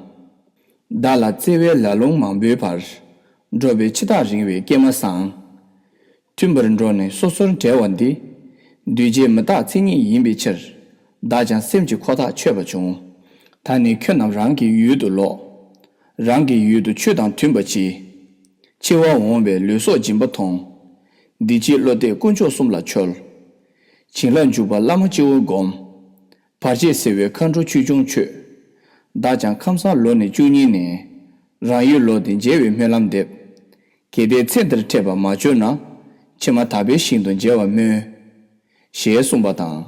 བདག་ལ་བརྩེ་བའི་ལ་ལུང་མང་པོའི་བར། འགྲོ་བའི་འཆི་བདག་རིང་བའི་ཀྱེ་མ་བཟང་། མཐུན་པར་འགྲོགས་ནས་སོ་སོར་འབྲལ་བ་འདི། འདུས་བྱས་མི་རྟག་མཚན་ཉིད་ཡིན་པའི་ཕྱིར། བདག་ཀྱང་སེམས་ཀྱི་ཁོ་ཐག་ཆོད་པ་བྱུང་། ད་ནི་ཁྱོད་རྣམས་རང་གི་ཡུལ་དུ་ལོག། རང་གི་ཡུལ་དུ་ཆོས་དང་མཐུན་པ་གྱིས། འཆི་བ་འོང་བའི་ལུས་སྲོག་སྦྱིན་པ་མཐོང་། འདི་ཕྱིར་བློ་གཏད་དཀོན་མཆོག་གསུམ་ལ་འཆོལ། བྱིན་རླབས་འཇུག་པ་བླ་མ་སྤྱི་བོར་བསྒོམ། བར་ཆད་སེལ་བའི་མཁའ་འགྲོ་ཆོས་སྐྱོང་མཆོད། བདག་ཀྱང་ཁམས་བཟང་ལོ་ནི་བཅུ་གཉིས་ནས། རང་ཡུལ་ལོག་སྟེ་མཇལ་བའི་སྨོན་ལམ་འདེབས། གལ་ཏེ་ཚེ་འདིར་འཕྲད་པར་མ་གྱུར་ན། ཕྱི་མ་དག་པའི་ཞིང་དུ་མཇལ་བར་སྨོན། ཞེས་གསུངས་པ་དང་།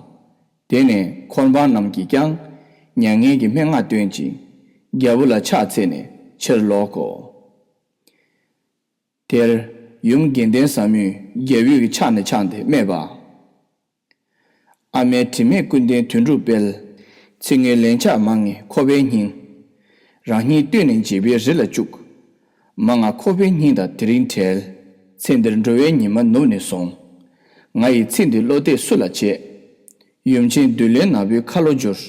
དེ་ནས་འཁོར་འབངས་རྣམས་ཀྱིས་ཀྱང་མྱ་ངན་གྱི་སྨྲེ་སྔགས་འདོན་ཅིང་རྒྱལ་པོ་ལ་ཕྱག་འཚལ་ནས་ཕྱིར་ལོག་གོ། དེར་ཡུམ་དགེ་ལྡན་ཟབ་མོས་རྒྱལ་པོའི་ཕྱག་ནས་འཆང་སྟེ་སྨྲས་པ། ཨ་མའི་དྲི་མེད་ཀུན་ལྡན་དོན་གྲུབ་དཔལ། ཚེ་སྔོན་ལན་ཆགས་མ་ངེས་ཁོ་པའི་སྙིང་། རང་སྙིང་བཏོན་ནས་འཇིགས་པའི་རི་ལ་བཅུག། མ་ང་ཁོ་པའི་སྙིང་དང་དེ་རིང་བྲལ། ཚེ་འདིར་འགྲོ་བའི་ཉི་མ་ནུབ་ནས་སོང་། ང་ཡི་ཚེ་འདིའི་བློ་གཏད་སུ་ལ་བྱེད། ཡུམ་ཆེན་བདུད་བློན་ནག་པོའི་ཁ་ལོ་བསྒྱུར།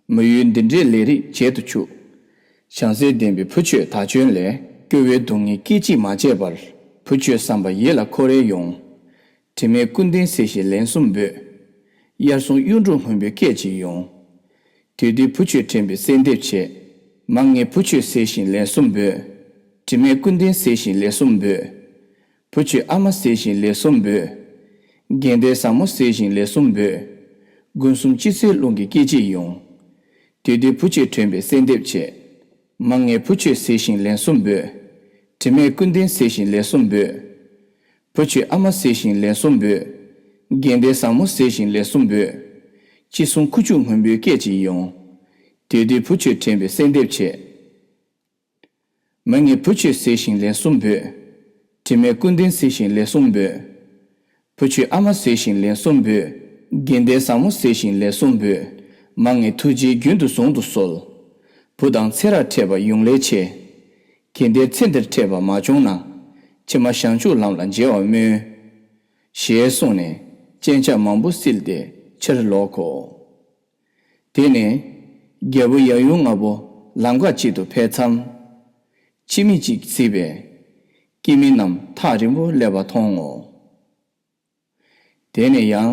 མི་ཡུལ་འདི་འདྲའི་ལས་རིགས་བྱེད་དུ་ཆུག། བྱང་སེམས་ལྡན་པའི་བུ་ཁྱོད་དག་བྱོན་ལས། སྐྱོ་བའི་སྡུག་བསྔལ་སྐད་ཅིག་མ་བྱས་པར། བུ་ཁྱོད་བསམ་པ་ཡིད་ལ་འཁོར་རེ་ཡོང་། དྲི་མེད་ཀུན་ལྡན་གསལ་ཞིང་ལན་གསུམ་འབོད། དབྱར་གསུམ་གཡུ་འབྲུག་སྔོན་པོའི་སྐད་ཅིག་ཡོང་། དུས་འདིར་བུ་ཁྱོད་དྲན་པའི་གསལ་འདེབས་བྱེད། མ་ངས་བུ་ཁྱོད་གསལ་ཞིང་ལན་གསུམ་འབོད། དྲི་མེད་ཀུན་ལྡན་གསལ་ཞིང་ལན་གསུམ་འབོད། བུ་ཁྱོད་ཨ་མ་གསལ་ཞིང་ལན་གསུམ་འབོད། དགེ་ལྡན་བཟང་མོ་གསལ་ཞིང་ལན་གསུམ་འབོད། མགོན་གསུམ་སྤྱི་གཙུག་ལུང་གི་སྐད་ཅིག་ཡོང་། དུས་འདིར་བུ་ཁྱོད་དྲན་པའི་གསལ་འདེབས་བྱེད། མ་ངས་བུ་ཁྱོད་གསལ་ཞིང་ལན་གསུམ་འབོད། དྲི་མེད་ཀུན་ལྡན་གསལ་ཞིང་ལན་གསུམ་འབོད། བུ་ཁྱོད་ཨ་མ་གསལ་ཞིང་ལན་གསུམ་འབོད། དགེ་ལྡན་བཟང་མོ་གསལ་ཞིང་ལན་གསུམ་འབོད། ཅི་གསུང་ཁུ་བྱུག་སྔོན་པོའི་སྐད་ཅིག་ཡོང་། དེ་དུས་བུ་ཁྱོད་དྲན་པའི་གསལ་འདེབས་བྱེད། མ་ངས་བུ་ཁྱོད་གསལ་ཞིང་ལན་གསུམ་འབོད། དྲི་མེད་ཀུན་ལྡན་གསལ་ཞིང་ལན་གསུམ་འབོད། བུ་ཁྱོད་ཨ་མ་གསལ་ཞིང་ལན་གསུམ་འབོད། དགེ་ལྡན་བཟང་མོ་གསལ་ཞིང་ལན་གསུམ་འབོད། མ་ངས་ཐུགས་རྗེས་རྒྱུན་དུ་བཟུང་དུ་གསོལ། བུ་དང་ཚེ་རབས་འཕྲད་པ་ཡོང་ལས་ཆེ། གལ་ཏེ་ཚེ་འདིར་འཕྲད་པ་མ་བྱུང་ན། ཕྱི་མ་བྱང་ཆུབ་ལམ་ལ་མཇལ་བར་སྨོན། ཞེས་གསུངས་ནས་སྤྱན་ཆབ་མང་པོ་བསིལ་ཏེ་ཕྱིར་ལོག་གོ། དེ་ནས་རྒྱལ་པོ་ཡབ་ཡུམ་ལྔ་པོ་ལམ་ཁ་གཅིག་ཏུ་ཕེབས་མཚམས། ཕྱི་མིག་ཅིག་གཟིགས་པས། སྐྱེ་མི་རྣམས་ཐག་རིང་པོ་སླེབས་པ་མཐོང་ངོ་། དེ་ནས་ཡང་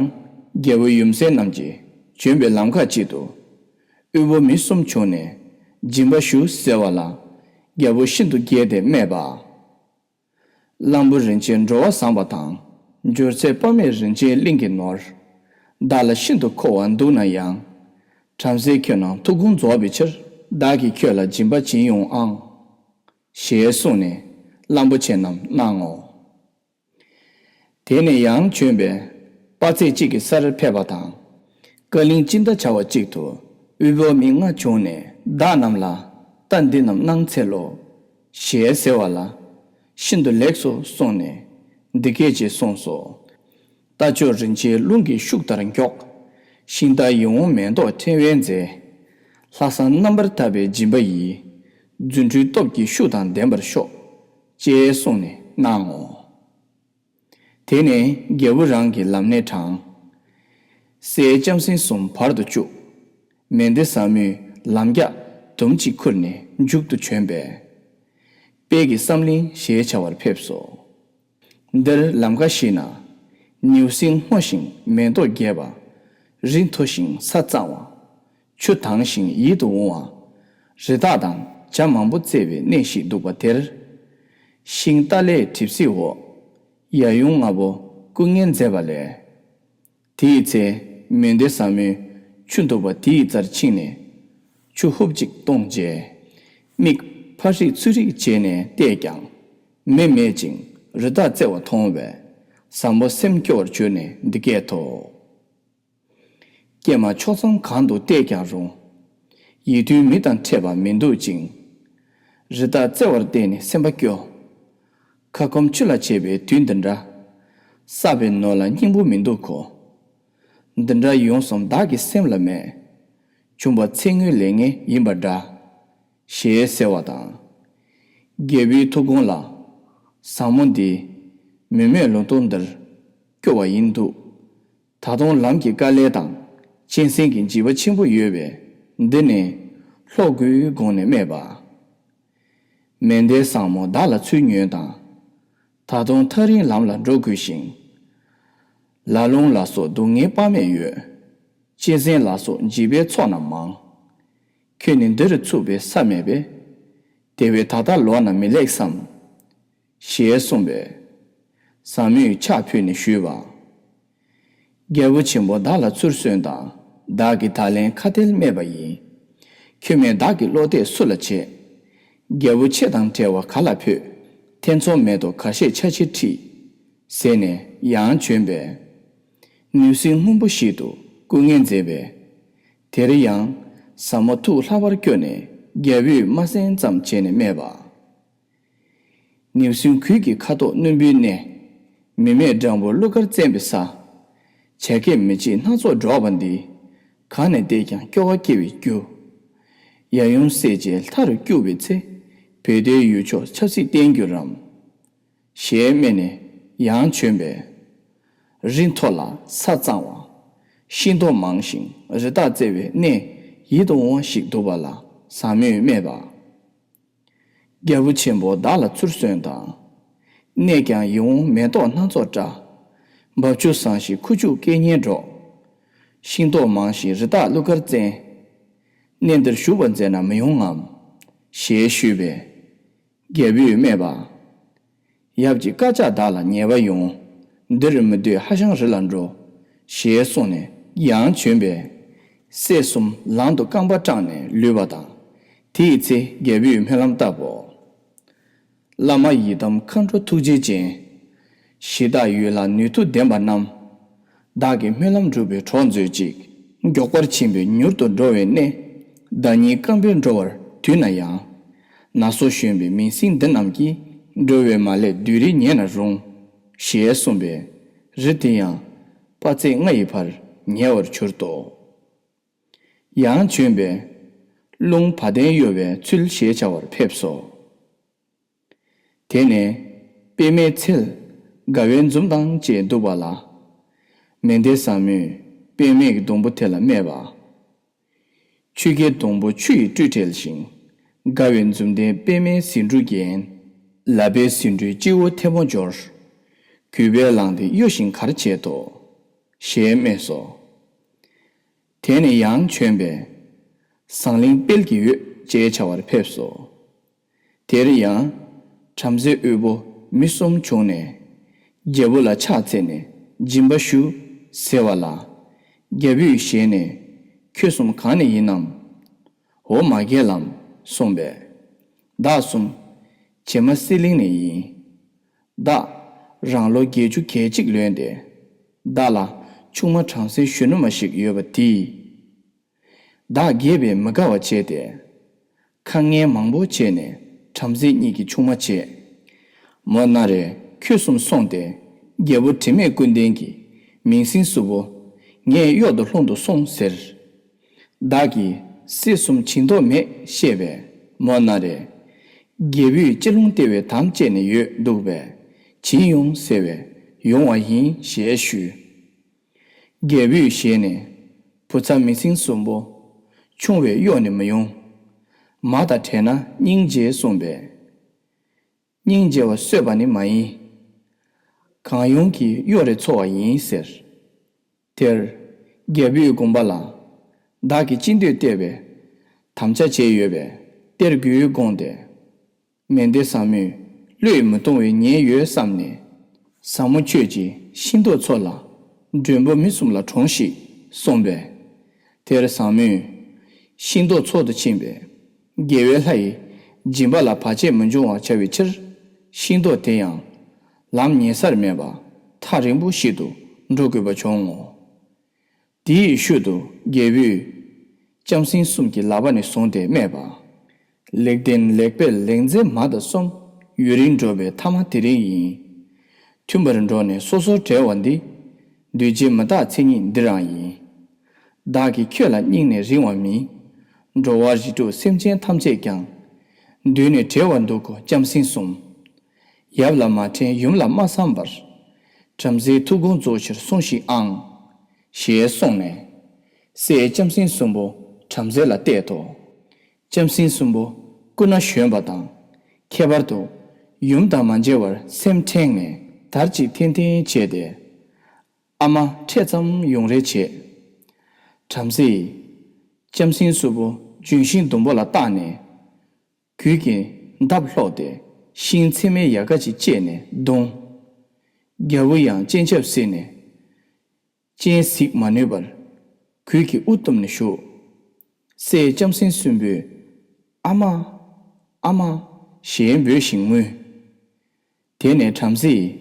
རྒྱལ་པོ་ཡུམ་སྲས་རྣམས་ཀྱིས་བྱོན་པའི་ལམ་ཁ་གཅིག་ཏུ། དབུལ་པོ་མི་གསུམ་བྱུང་ནས་སྦྱིན་པ་ཞུ་ཟེར་བ་ལ། རྒྱལ་པོ་ཤིན་ཏུ་དགྱེས་ཏེ་སྨྲས་པ། གླང་པོ་རིན་ཆེན་འགྲོ་བ་བཟང་པོ་དང་། འབྱོར་ཚད་དཔག་མེད་རིན་ཆེན་གླིང་གི་ནོར། བདག་ལ་ཤིན་ཏུ་མཁོ་བ་འདུག་ན་ཡང་། བྲམ་ཟེ་ཁྱོད་རྣམས་ཐུགས་དགོངས་རྫོགས་པའི་ཕྱིར། བདག་གིས་ཁྱོད་ལ་སྦྱིན་པ་བྱིན་ཡོང་ཨང་། ཞེས་གསུངས་ནས་གླང་པོ་ཆེ་རྣམས་གནང་ངོ་། དེ་ནས་ཡང་བྱོན་པས་དཔག་ཚད་གཅིག་གི་སར་ཕེབས་པ་དང་། ཀ་ལིང་ཅིན་ཏ་བྱ་བ་གཅིག་ཏུ་དབུལ་པོ་མི་ལྔ་བྱུང་ནས་བདག་རྣམས་ལ་རྟ་འདི་རྣམས་གནང་འཚལ་ལོ། ཞེས་ཟེར་བ་ལ། ཤིན་ཏུ་ལེགས་སོ་གསུངས་ནས་འདི་སྐད་ཅེས་གསུངས་སོ། རྟ་མཆོག་རིན་ཆེན་རླུང་གི་ཤུགས་ལྟར་མགྱོགས། ཤིང་རྟ་ཡིད་འོང་མེ་ཏོག་ཕྲེང་བས་མཛེས། ལྷག་བསམ་རྣམ་པར་དག་པའི་སྦྱིན་པ་ཡིས། རྫུ་འཕྲུལ་སྟོབས་ཀྱི་ཤུགས་དང་ལྡན་པར་ཤོག། ཅེས་གསུངས་ནས་གནང་ངོ་། དེ་ནས་རྒྱལ་པོ་རང་གི་ལམ་སྣེ་དྲངས། སྲས་ལྕམ་སྲིང་གསུམ་བར་དུ་བཅུག། མན་དེ་ཟབ་མོས་ལམ་རྒྱགས་དུམ་གཅིག་ཁུར་ནས་མཇུག་ཏུ་བྱོན་པས། དཔལ་གྱི་བསམ་གླིང་ཞེས་བྱ་བར་ཕེབས་སོ། འདིར་ལམ་ཁ་ཞིག་ན། ནེའུ་གསིང་སྔོ་ཞིང་མེ་ཏོག་རྒྱས་པ། རི་མཐོ་ཞིང་ས་གཙང་བ། ཆུ་དྭངས་ཤིང་ཡིད་དུ་འོང་བ། རི་དྭགས་དང་བྱ་མང་པོ་རྩེ་བའི་གནས་ཤིག་འདུག་པ་དེར། ཤིང་རྟ་ལའི་གྲིབ་བསིལ་འོག། ཡབ་ཡུམ་ལྔ་པོ་སྐུ་ངལ་མཛད་པ་ལས། དེའི་ཚེ་མན་དེ་ཟབ་མོས་ཆུ་འདུག་པ་དེའི་རྩར་ཕྱིན་ནས། ཆུ་ཧུབ་ཅིག་བཏུང་རྗེས། མིག་ཕར་ཧྲིག་ཚུར་ཧྲིག་བྱས་ནས་བལྟས་ཀྱང་། མེ་མེད་ཅིང་ རི་དྭགས་བརྩེ་བ་མཐོང་བས། བཟང་པོ་སེམས་སྐྱོ་བར་གྱུར་ནས་འདི་སྐད་དོ། ཀྱེ་མ་ཕྱོགས་མཚམས་གང་དུ་བལྟས་ཀྱང་རུང་། ཡིད་མཐུན་མི་དང་འཕྲད་པ་མི་འདུག་ཅིང་། རི་དྭགས་བརྩེ་བར་བརྟེན་ནས་སེམས་པ་སྐྱོ། ཁ་སྐོམ་ཆུ་ལ་བྱེད་པའི་དུས་འདི་འདྲ། བསགས་པའི་ནོར་ལ་སྙིང་པོ་མི་འདུག་གོ། འདི་འདྲ་ཡོངས་སུ་བདག་གི་སེམས་ལ་མེད། བྱུང་བ་ཚེ་སྔོན་ལས་ངན་ཡིན་པ་འདྲ། ཞེས་ཟེར་བ་དང་། རྒྱལ་པོའི་ཐུགས་དགོངས་ལ། བཟང་མོ་འདི། མི་མེད་ལུང་སྟོང་འདིར། སྐྱོ་བ་ཡིན་འདུག་ད་དུང་ལམ་གྱི་དཀའ་ལས་དང་། གཅན་གཟན་གྱི་འཇིགས་པ་ཆེན་པོ་ཡོད་པས། འདི་ནི། ལྷོ་དགུའི་དགོངས་ནས་སྨྲས་པ། མན་དྷེ་བཟང་མོ་བདག་ལ་ཚུར་ཉོན་དང་། ད་དུང་ཐག་རིང་ལམ་ལ་འགྲོ་དགོས་ཤིང་། ལ་ལུང་ལ་སོགས་སྡུག་བསྔལ་དཔག་མེད་ཡོད། གཅན་གཟན་ལ་སོགས་འཇིགས་པའི་ཚོགས་རྣམས་མང་། ཁྱོད་ནི་འདིར་ཚུགས་པའི་ས་མེད་པས། དེ་བས་ད་ལྟ་ལོག་ན་མི་ལེགས་སམ། ཞེས་གསུངས་པས། ཟབ་མོས་ཕྱག་ཕུལ་ནས་ཞུས་པ། རྒྱལ་པོ་ཆེན་པོ་བདག་ལ་ཚུར་གསོན་དང་། བདག་གིས་ད་ལན་ཁ་ཏལ་སྨྲས་པ་ཡིན། ཁྱོད་མེད་བདག་གི་བློ་གཏད་སུ་ལ་བྱེད། རྒྱལ་པོ་ཁྱེད་དང་བྲལ་བ་ག་ལ་ཕོད། ཐེ་ཚོམ་མེད་དོ་ཁ་ཞེ་ཆ་ཕྱིར་ཁྲིད། ཟེར་ནས་ཡང་བྱོན་པས། ནུས་ཟིན་སྔོན་པོ་ཞིག་ཏུ་སྐུ་ངལ་འཛེམས་པས། དེར་ཡང་ཟབ་མོ་ཐུགས་ལྷག་པར་སྐྱོ་ནས་རྒྱལ་པོས་སྨྲ་སེང་ཙམ་བྱས་ནས་སྨྲས་པ། ནིའུ་སུན་གོས་ཀྱི་ཁ་དོག་རྣོན་པོའི་གནས། མི་མེད་སྦྲང་བུ་གླུ་གར་རྩེན་པའི་ས། བྱ་སྐད་མི་གཅིག་སྣ་ཚོགས་སྒྲོག་པ་འདི། གང་ནས་བལྟས་ཀྱང་སྐྱོ་བ་སྐྱེ་བའི་རྒྱུ། ཡབ་ཡུམ་སྲས་བཅས་མཐའ་རུ་སྐྱུག་པའི་ཚེ། བོད་དོན་ཡུལ་ཕྱོགས་ཆབ་སྲིད་བརྟན་འགྱུར་རམ། ཞེས་སྨྲས་ནས་ཡང་བྱོན་པས། རི་མཐོ་ལ་ས་གཙང་བ། ཤིང་ཏོག་མང་ཞིང་རི་དྭགས་བརྩེ་བའི་གནས་ཡིད་དུ་འོང་བ་ཞིག་འདུག་པ་ལ་ཟབ་མོས་སྨྲས་པ། རྒྱལ་པོ་ཆེན་པོ་བདག་ལ་ཚུར་གསོན་དང་། གནས་ཀྱང་ཡིད་འོང་མེ་ཏོག་སྣ་ཚོགས་བཀྲ། འབབ་ཆུ་བཟང་ཞིང་ཁུ་བྱུག་སྐད་སྙན་སྒྲོག་ཤིང་ཏོག་མང་ཞིང་རི་དྭགས་གླུ་གར་རྩེན། གནས་འདིར་བཞུགས་པར་མཛད་ན་མི་ཡོང་ངམ། ཞེས་ཞུས་པས། རྒྱལ་པོས་སྨྲས་པ། ཡབ་ཀྱི་བཀའ་ལྕགས་བདག་ལ་ཉེས་པ་ཡོང་། འདིར་མི་སྡོད་ཧ་ཤང་རི་ལ་འགྲོ། ཞེས་གསུངས་ནས་ཡང་བྱོན་པས། སྲས་གསུམ་ལམ་དུ་རྐང་པ་སྐྲངས་ནས་ལུས་པ་དང་། དེའི་ཚེ་རྒྱལ་པོས་སྨོན་ལམ་བཏབ་བོ། བླ་མ་ཡི་དམ་མཁའ་འགྲོ་ཐུགས་རྗེ་ཅན། གཞི་བདག་ཡུལ་ལ་ནུས་མཐུ་ལྡན་པ་རྣམས། བདག་གི་སྨོན་ལམ་འགྲུབ་པའི་གྲོགས་མཛོད་ཅིག་མགྱོགས་པར་ཕྱིན་པས་མྱུར་དུ་འགྲོ་བའི་གནས། བདག་ཉིད་རྐང་པས་འགྲོ་བར་དུས་ན་ཡང་། ན་སོ་གཞོན་པའི་མིང་སྲིང་འདི་རྣམས་ཀྱིས། འགྲོ་བའི་མ་ལས་བདུད་རིས་ཉེ་ན་རུང་། ཞེས་གསུངས་པས། རི་དེ་ཡང་དཔག་ཚད་ལྔ་ཡི་བར་ཉེ་བར་གྱུར་ཏོ། ཡང་བྱོན་པས། རླུང་བ་དན་གཡོ་བའི་ཚུལ་ཞེས་བྱ་བར་ཕེབས་སོ། དེ་ནས་པདྨའི་ཚལ་དགའ་བའི་འཛུམ་མདངས་བཅས་འདུག་པ་ལ། མན་དྷེ་བཟང་མོས་པདྨའི་སྡོང་པོ་དེ་ལ་སྨྲས་པ། ཆུ་སྐྱེས་སྡོང་པོ་ཆུ་ཡིས་སྤྲུལ་བྲལ་ཞིང་། དགའ་བའི་འཛུམ་ལྡན་པདྨའི་ཟེའུ་འབྲུ་རྒྱན། ལག་པའི་ཟེའུ་འབྲུའི་སྤྱི་བོར་ཐལ་མོ་སྦྱོར། གུས་པས་བླངས་ཏེ་གཡོ་ཞིང་གར་བྱེད་དོ། ཞེས་སྨྲས་སོ། དེ་ནས་ཡང་བྱོན་པས། ཟངས་གླིང་དཔལ་གྱི་འོད་ཅེས་བྱ་བར་ཕེབས་སོ། དེར་ཡང་། བྲམ་ཟེ་དབུལ་པོ་མི་གསུམ་བྱུང་ནས། རྒྱལ་པོ་ལ་ཕྱག་འཚལ་ནས་སྦྱིན་པ་ཞུ། ཟེར་བ་ལ། རྒྱལ་པོས་ཞལ་ནས། ཁྱོད་གསུམ་གང་ནས་ཡིན་ནམ། འོ་མ་རྒྱལ་ལམ་གསུངས་པས། བདག་གསུམ། བྱེ་མ་གསེར་གླིང་ནས་ཡིན། བདག་རང་ལོ་བརྒྱད་ཅུ་གྱ་གཅིག་ལོན་ཏེ། བདག་ལ་ཆུང་མ་བྲམ་ཟེ་གཞོན་ནུ་མ་ཞིག་ཡོད་པ་དེས། བདག་རྒས་པས་མི་དགའ་བ་བྱས་ཏེ། ཁ་ངན་མང་པོ་བྱས་ནས་བྲམ་ཟེ་གཉིས་ཀྱི་ཆུང་མ་བྱས། མོ་ན་རེ་ཁྱོད་གསུམ་སོང་སྟེ། རྒྱལ་པོ་དྲི་མེད་ཀུན་ལྡན་གྱི་མིང་སྲིང་གསུམ་པོ་ངས་གཡོག་ཏུ་སློང་དུ་སོང་ཟེར། བདག་གིས་སྲས་གསུམ་བྱིན་མདོག་མེད་བཤད་པས་མོ་ན་རེ། རྒྱལ་པོས་ཅི་ལོང་སྟེར་བའི་དམ་བཅས་ནས་ཡོད་འདུག་པས་བྱིན་ཡོང་ཟེར་བས་ཡོང་བ་ཡིན་ཞེས་ཞུས། རྒྱལ་པོས་ཞལ་ནས། བུ་ཚ་མིང་སྲིང་གསུམ་པོ། ཆུང་བས་གཡོག་ནི་མི་ཡོང་། མ་དང་བྲལ་ན་སྙིང་རྗེ་གསུངས་པས། སྙིང་རྗེ་བ་གསོད་པ་ནི་མ་ཡིན། གང་ཡོང་གིས་གཡོག་རེ་འཚོ་བ་ཡིན་ཟེར། དེར་རྒྱལ་པོས་དགོངས་པ་ལ། བདག་གིས་ཅི་འདོད་སྟེར་བའི་དམ་བཅའ་བྱས་ཡོད་པས་སྟེར་དགོས་དགོངས་ཏེ། མན་དྷེ་བཟང་མོས་བློས་མི་གཏོང་བའི་ཉེན་ཡོད་བསམས་ནས། བཟང་མོ་ཁྱོད་ཀྱིས་ཤིང་ཏོག་ཚོ་ལ་མགྲོན་པོ་མི་གསུམ་ལ་དྲོངས་ཤིག་གསུངས་པས། དེར་བཟང་མོས་ཤིང་ཏོག་ཚོ་དུ་ཕྱིན་པས། རྒྱལ་བའི་ལྷ་ཡིས་སྦྱིན་པ་ལ་བར་ཆད་མི་འབྱུང་བར་བྱ་བའི་ཕྱིར། ཤིང་ཏོག་དེ་ཡང་ ལམ་ཉེ་སར་མེད་པ་ཐག་རིང་པོ་ཞིག་ཏུ་འགྲོ་དགོས་པ་བྱུང་ངོ་། དེའི་ཤུལ་དུ་རྒྱལ་པོས་ལྕམ་སྲིང་གསུམ་གྱི་ལག་པ་ནས་བཟུང་སྟེ་སྨྲས་པ། ལེགས་ལྡན་ལེགས་པའི་ལེགས་མཛེས་མ་དང་གསུམ་ཡུན་རིང་འགྲོགས་པའི་ཐ་མ་དེ་རིང་ཡིན། མཐུན་པར་འགྲོགས་ནས་སོ་སོར་བྲལ་བ་འདི། འདུས་བྱས་མི་རྟག་མཚན་ཉིད་འདི་རང་ཡིན། བདག་གིས་ཁྱོད་ལ་སྙིང་ནས་རིང་བ་མིན། འགྲོ་བ་རིགས་དྲུག་སེམས་ཅན་ཐམས་ཅད་ཀྱང་། འདུས་ནས་བྲལ་བར་འདུག་གོ་ལྕམ་སྲིང་གསུམ། ཡབ་ལ་མ་དྲན་ཡུམ་ལ་མ་བསམ་པར། བྲམ་ཟེའི་ཐུགས་དགོངས་རྫོགས་ཕྱིར་སོང་ཞིག་ཨང་། ཞེས་གསུངས་ནས། སྲས་ལྕམ་སྲིང་གསུམ་པོ་བྲམ་ཟེ་ལ་གཏད་དོ། ལྕམ་སྲིང་གསུམ་པོ་སྐུ་ན་གཞོན་པ་དང་། ཁྱད་པར་དུ་ཡུམ་དང་མ་མཇལ་བར་སེམས་འཁྲེང་ནས་དར་ཅིག་འཐེན་འཐེན་བྱས་ཏེ། ཨ་མ་འཕྲད་ཙམ་ཡོང་རེ་བྱས། བྲམ་ཟེ་ཡིས་ལྕམ་སྲིང་གསུམ་པོ་ལྗོན་ཤིང་ཟླུམ་པོ་ལ་བཏགས་ནས། གོས་ཀྱི་འདབ་སློག་སྟེ་ཤིང་ཚད་མའི་ཡལ་ག་ཅིག་བཅད་ནས་བརྡུངས། རྒྱལ་པོ་ཡང་སྤྱན་ཆབ་གཟིགས་ནས། སྤྱན་གཟིགས་མ་ནུས་པར་གོས་ཀྱིས་དབུ་བཏུམས་ནས་བཞུགས། སྲས་ལྕམ་སྲིང་གསུམ་པོས། ཨ་མ། ཨ་མ། ཞེས་འབོད་བཞིན་ངུས། དེ་ནས་བྲམ་ཟེ་ཡིས།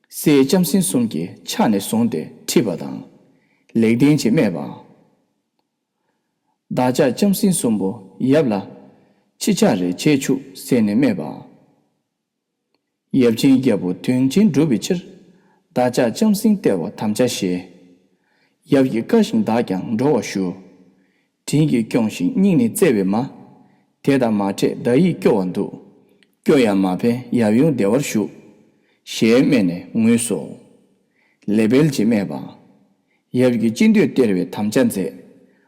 སྲས་ལྕམ་སྲིང་གསུམ་གྱི་ཕྱག་ནས་བཟུང་སྟེ་ཁྲིད་པ་དང་། ལེགས་ལྡན་གྱིས་སྨྲས་པ། བདག་ཅག་ལྕམ་སྲིང་གསུམ་པོ་ཡབ་ལ་ཕྱི་ཕྱག་རེ་བྱེད་ཆུག་ཟེར་ནས་སྨྲས་པ། ཡབ་ཆེན་རྒྱལ་པོ་དོན་ཆེན་སྒྲུབ་པའི་ཕྱིར། བདག་ཅག་ལྕམ་སྲིང་སྟེར་བར་དམ་བཅའ་བཞེས། ཡབ་ཀྱིས་བཀའ་བཞིན་བདག་ཀྱང་འགྲོ་བར་ཞུ། དྲིན་གྱིས་སྐྱོང་ཞིང་སྙིང་ནས་བརྩེ་བའི་མ། དེ་དང་མ་འཕྲད་བདག་ཡིད་སྐྱོ་བར་འདུག་སྐྱོ་ཡང་མ་ཕན་ཡབ་ཡུམ་བདེ་བར་བཞུགས། ཞེས་སྨྲས་ནས་ངུས་སོ། ལེ་བལ་གྱིས་སྨྲས་པ། ཡབ་ཀྱིས་ཅི་འདོད་སྟེར་བའི་དམ་བཅའ་མཛད།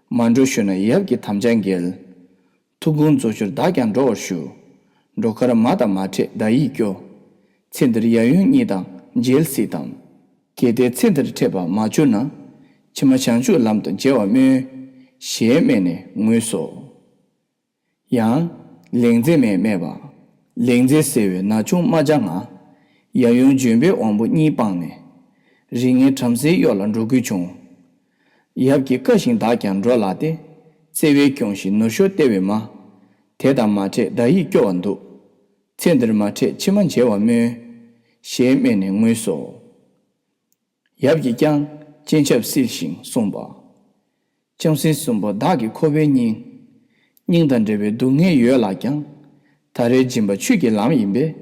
མ་འགྲོ་ཞུ་ན་ཡབ་ཀྱི་དམ་བཅའ་འགལ། ཐུགས་དགོངས་རྫོགས་ཕྱིར་བདག་ཀྱང་འགྲོ་བར་ཞུ། འགྲོ་ཁར་མ་དང་མ་འཕྲད་བདག་ཡིད་སྐྱོ། ཚེ་འདིར་ཡབ་ཡུམ་གཉིས་དང་མཇལ་སྲིད་དམ། གལ་ཏེ་ཚེ་འདིར་འཕྲད་པར་མ་གྱུར་ན། ཕྱི་མ་བྱང་ཆུབ་ལམ་དུ་མཇལ་བར་སྨོན། ཞེས་སྨྲས་ནས་ངུས་སོ། ཡང་། ལེགས་མཛེས་མས་སྨྲས་པ། ལེགས་མཛེས་ཟེར་བའི་ན་ཆུང་རྨ་བྱ་ང་། ཡབ་ཡུམ་ལྗོན་པའི་དབང་པོ་གཉིས་སྤངས་ནས། རིགས་ངན་བྲམ་ཟེའི་གཡོག་ལ་འགྲོ་དགོས་བྱུང་། ཡབ་ཀྱི་བཀའ་བཞིན་བདག་ཀྱང་འགྲོ་ལགས་ཏེ། བརྩེ་བས་སྐྱོང་ཞིང་ནུ་ཞོ་སྟེར་བའི་མ། དེ་དང་མ་འཕྲད་བདག་ཡིད་སྐྱོ་བར་འདུག་ཚེ་འདིར་མ་འཕྲད་ཕྱི་མ་མཇལ་བར་སྨོན། ཞེས་སྨྲས་ནས་ངུས་སོ། ཡབ་ཀྱིས་ཀྱང་སྤྱན་ཆབ་བསིལ་ཞིང་གསུངས་པ། ལྕམ་སྲིང་གསུམ་པོ་བདག་གི་ཁོག་པའི་སྙིང་། སྙིང་དང་འབྲེལ་བའི་སྡུག་བསྔལ་ཡོད་ལགས་ཀྱང་། ད་རེས་སྦྱིན་པ་ཆོས་ཀྱི་ལམ་ཡིན་པས།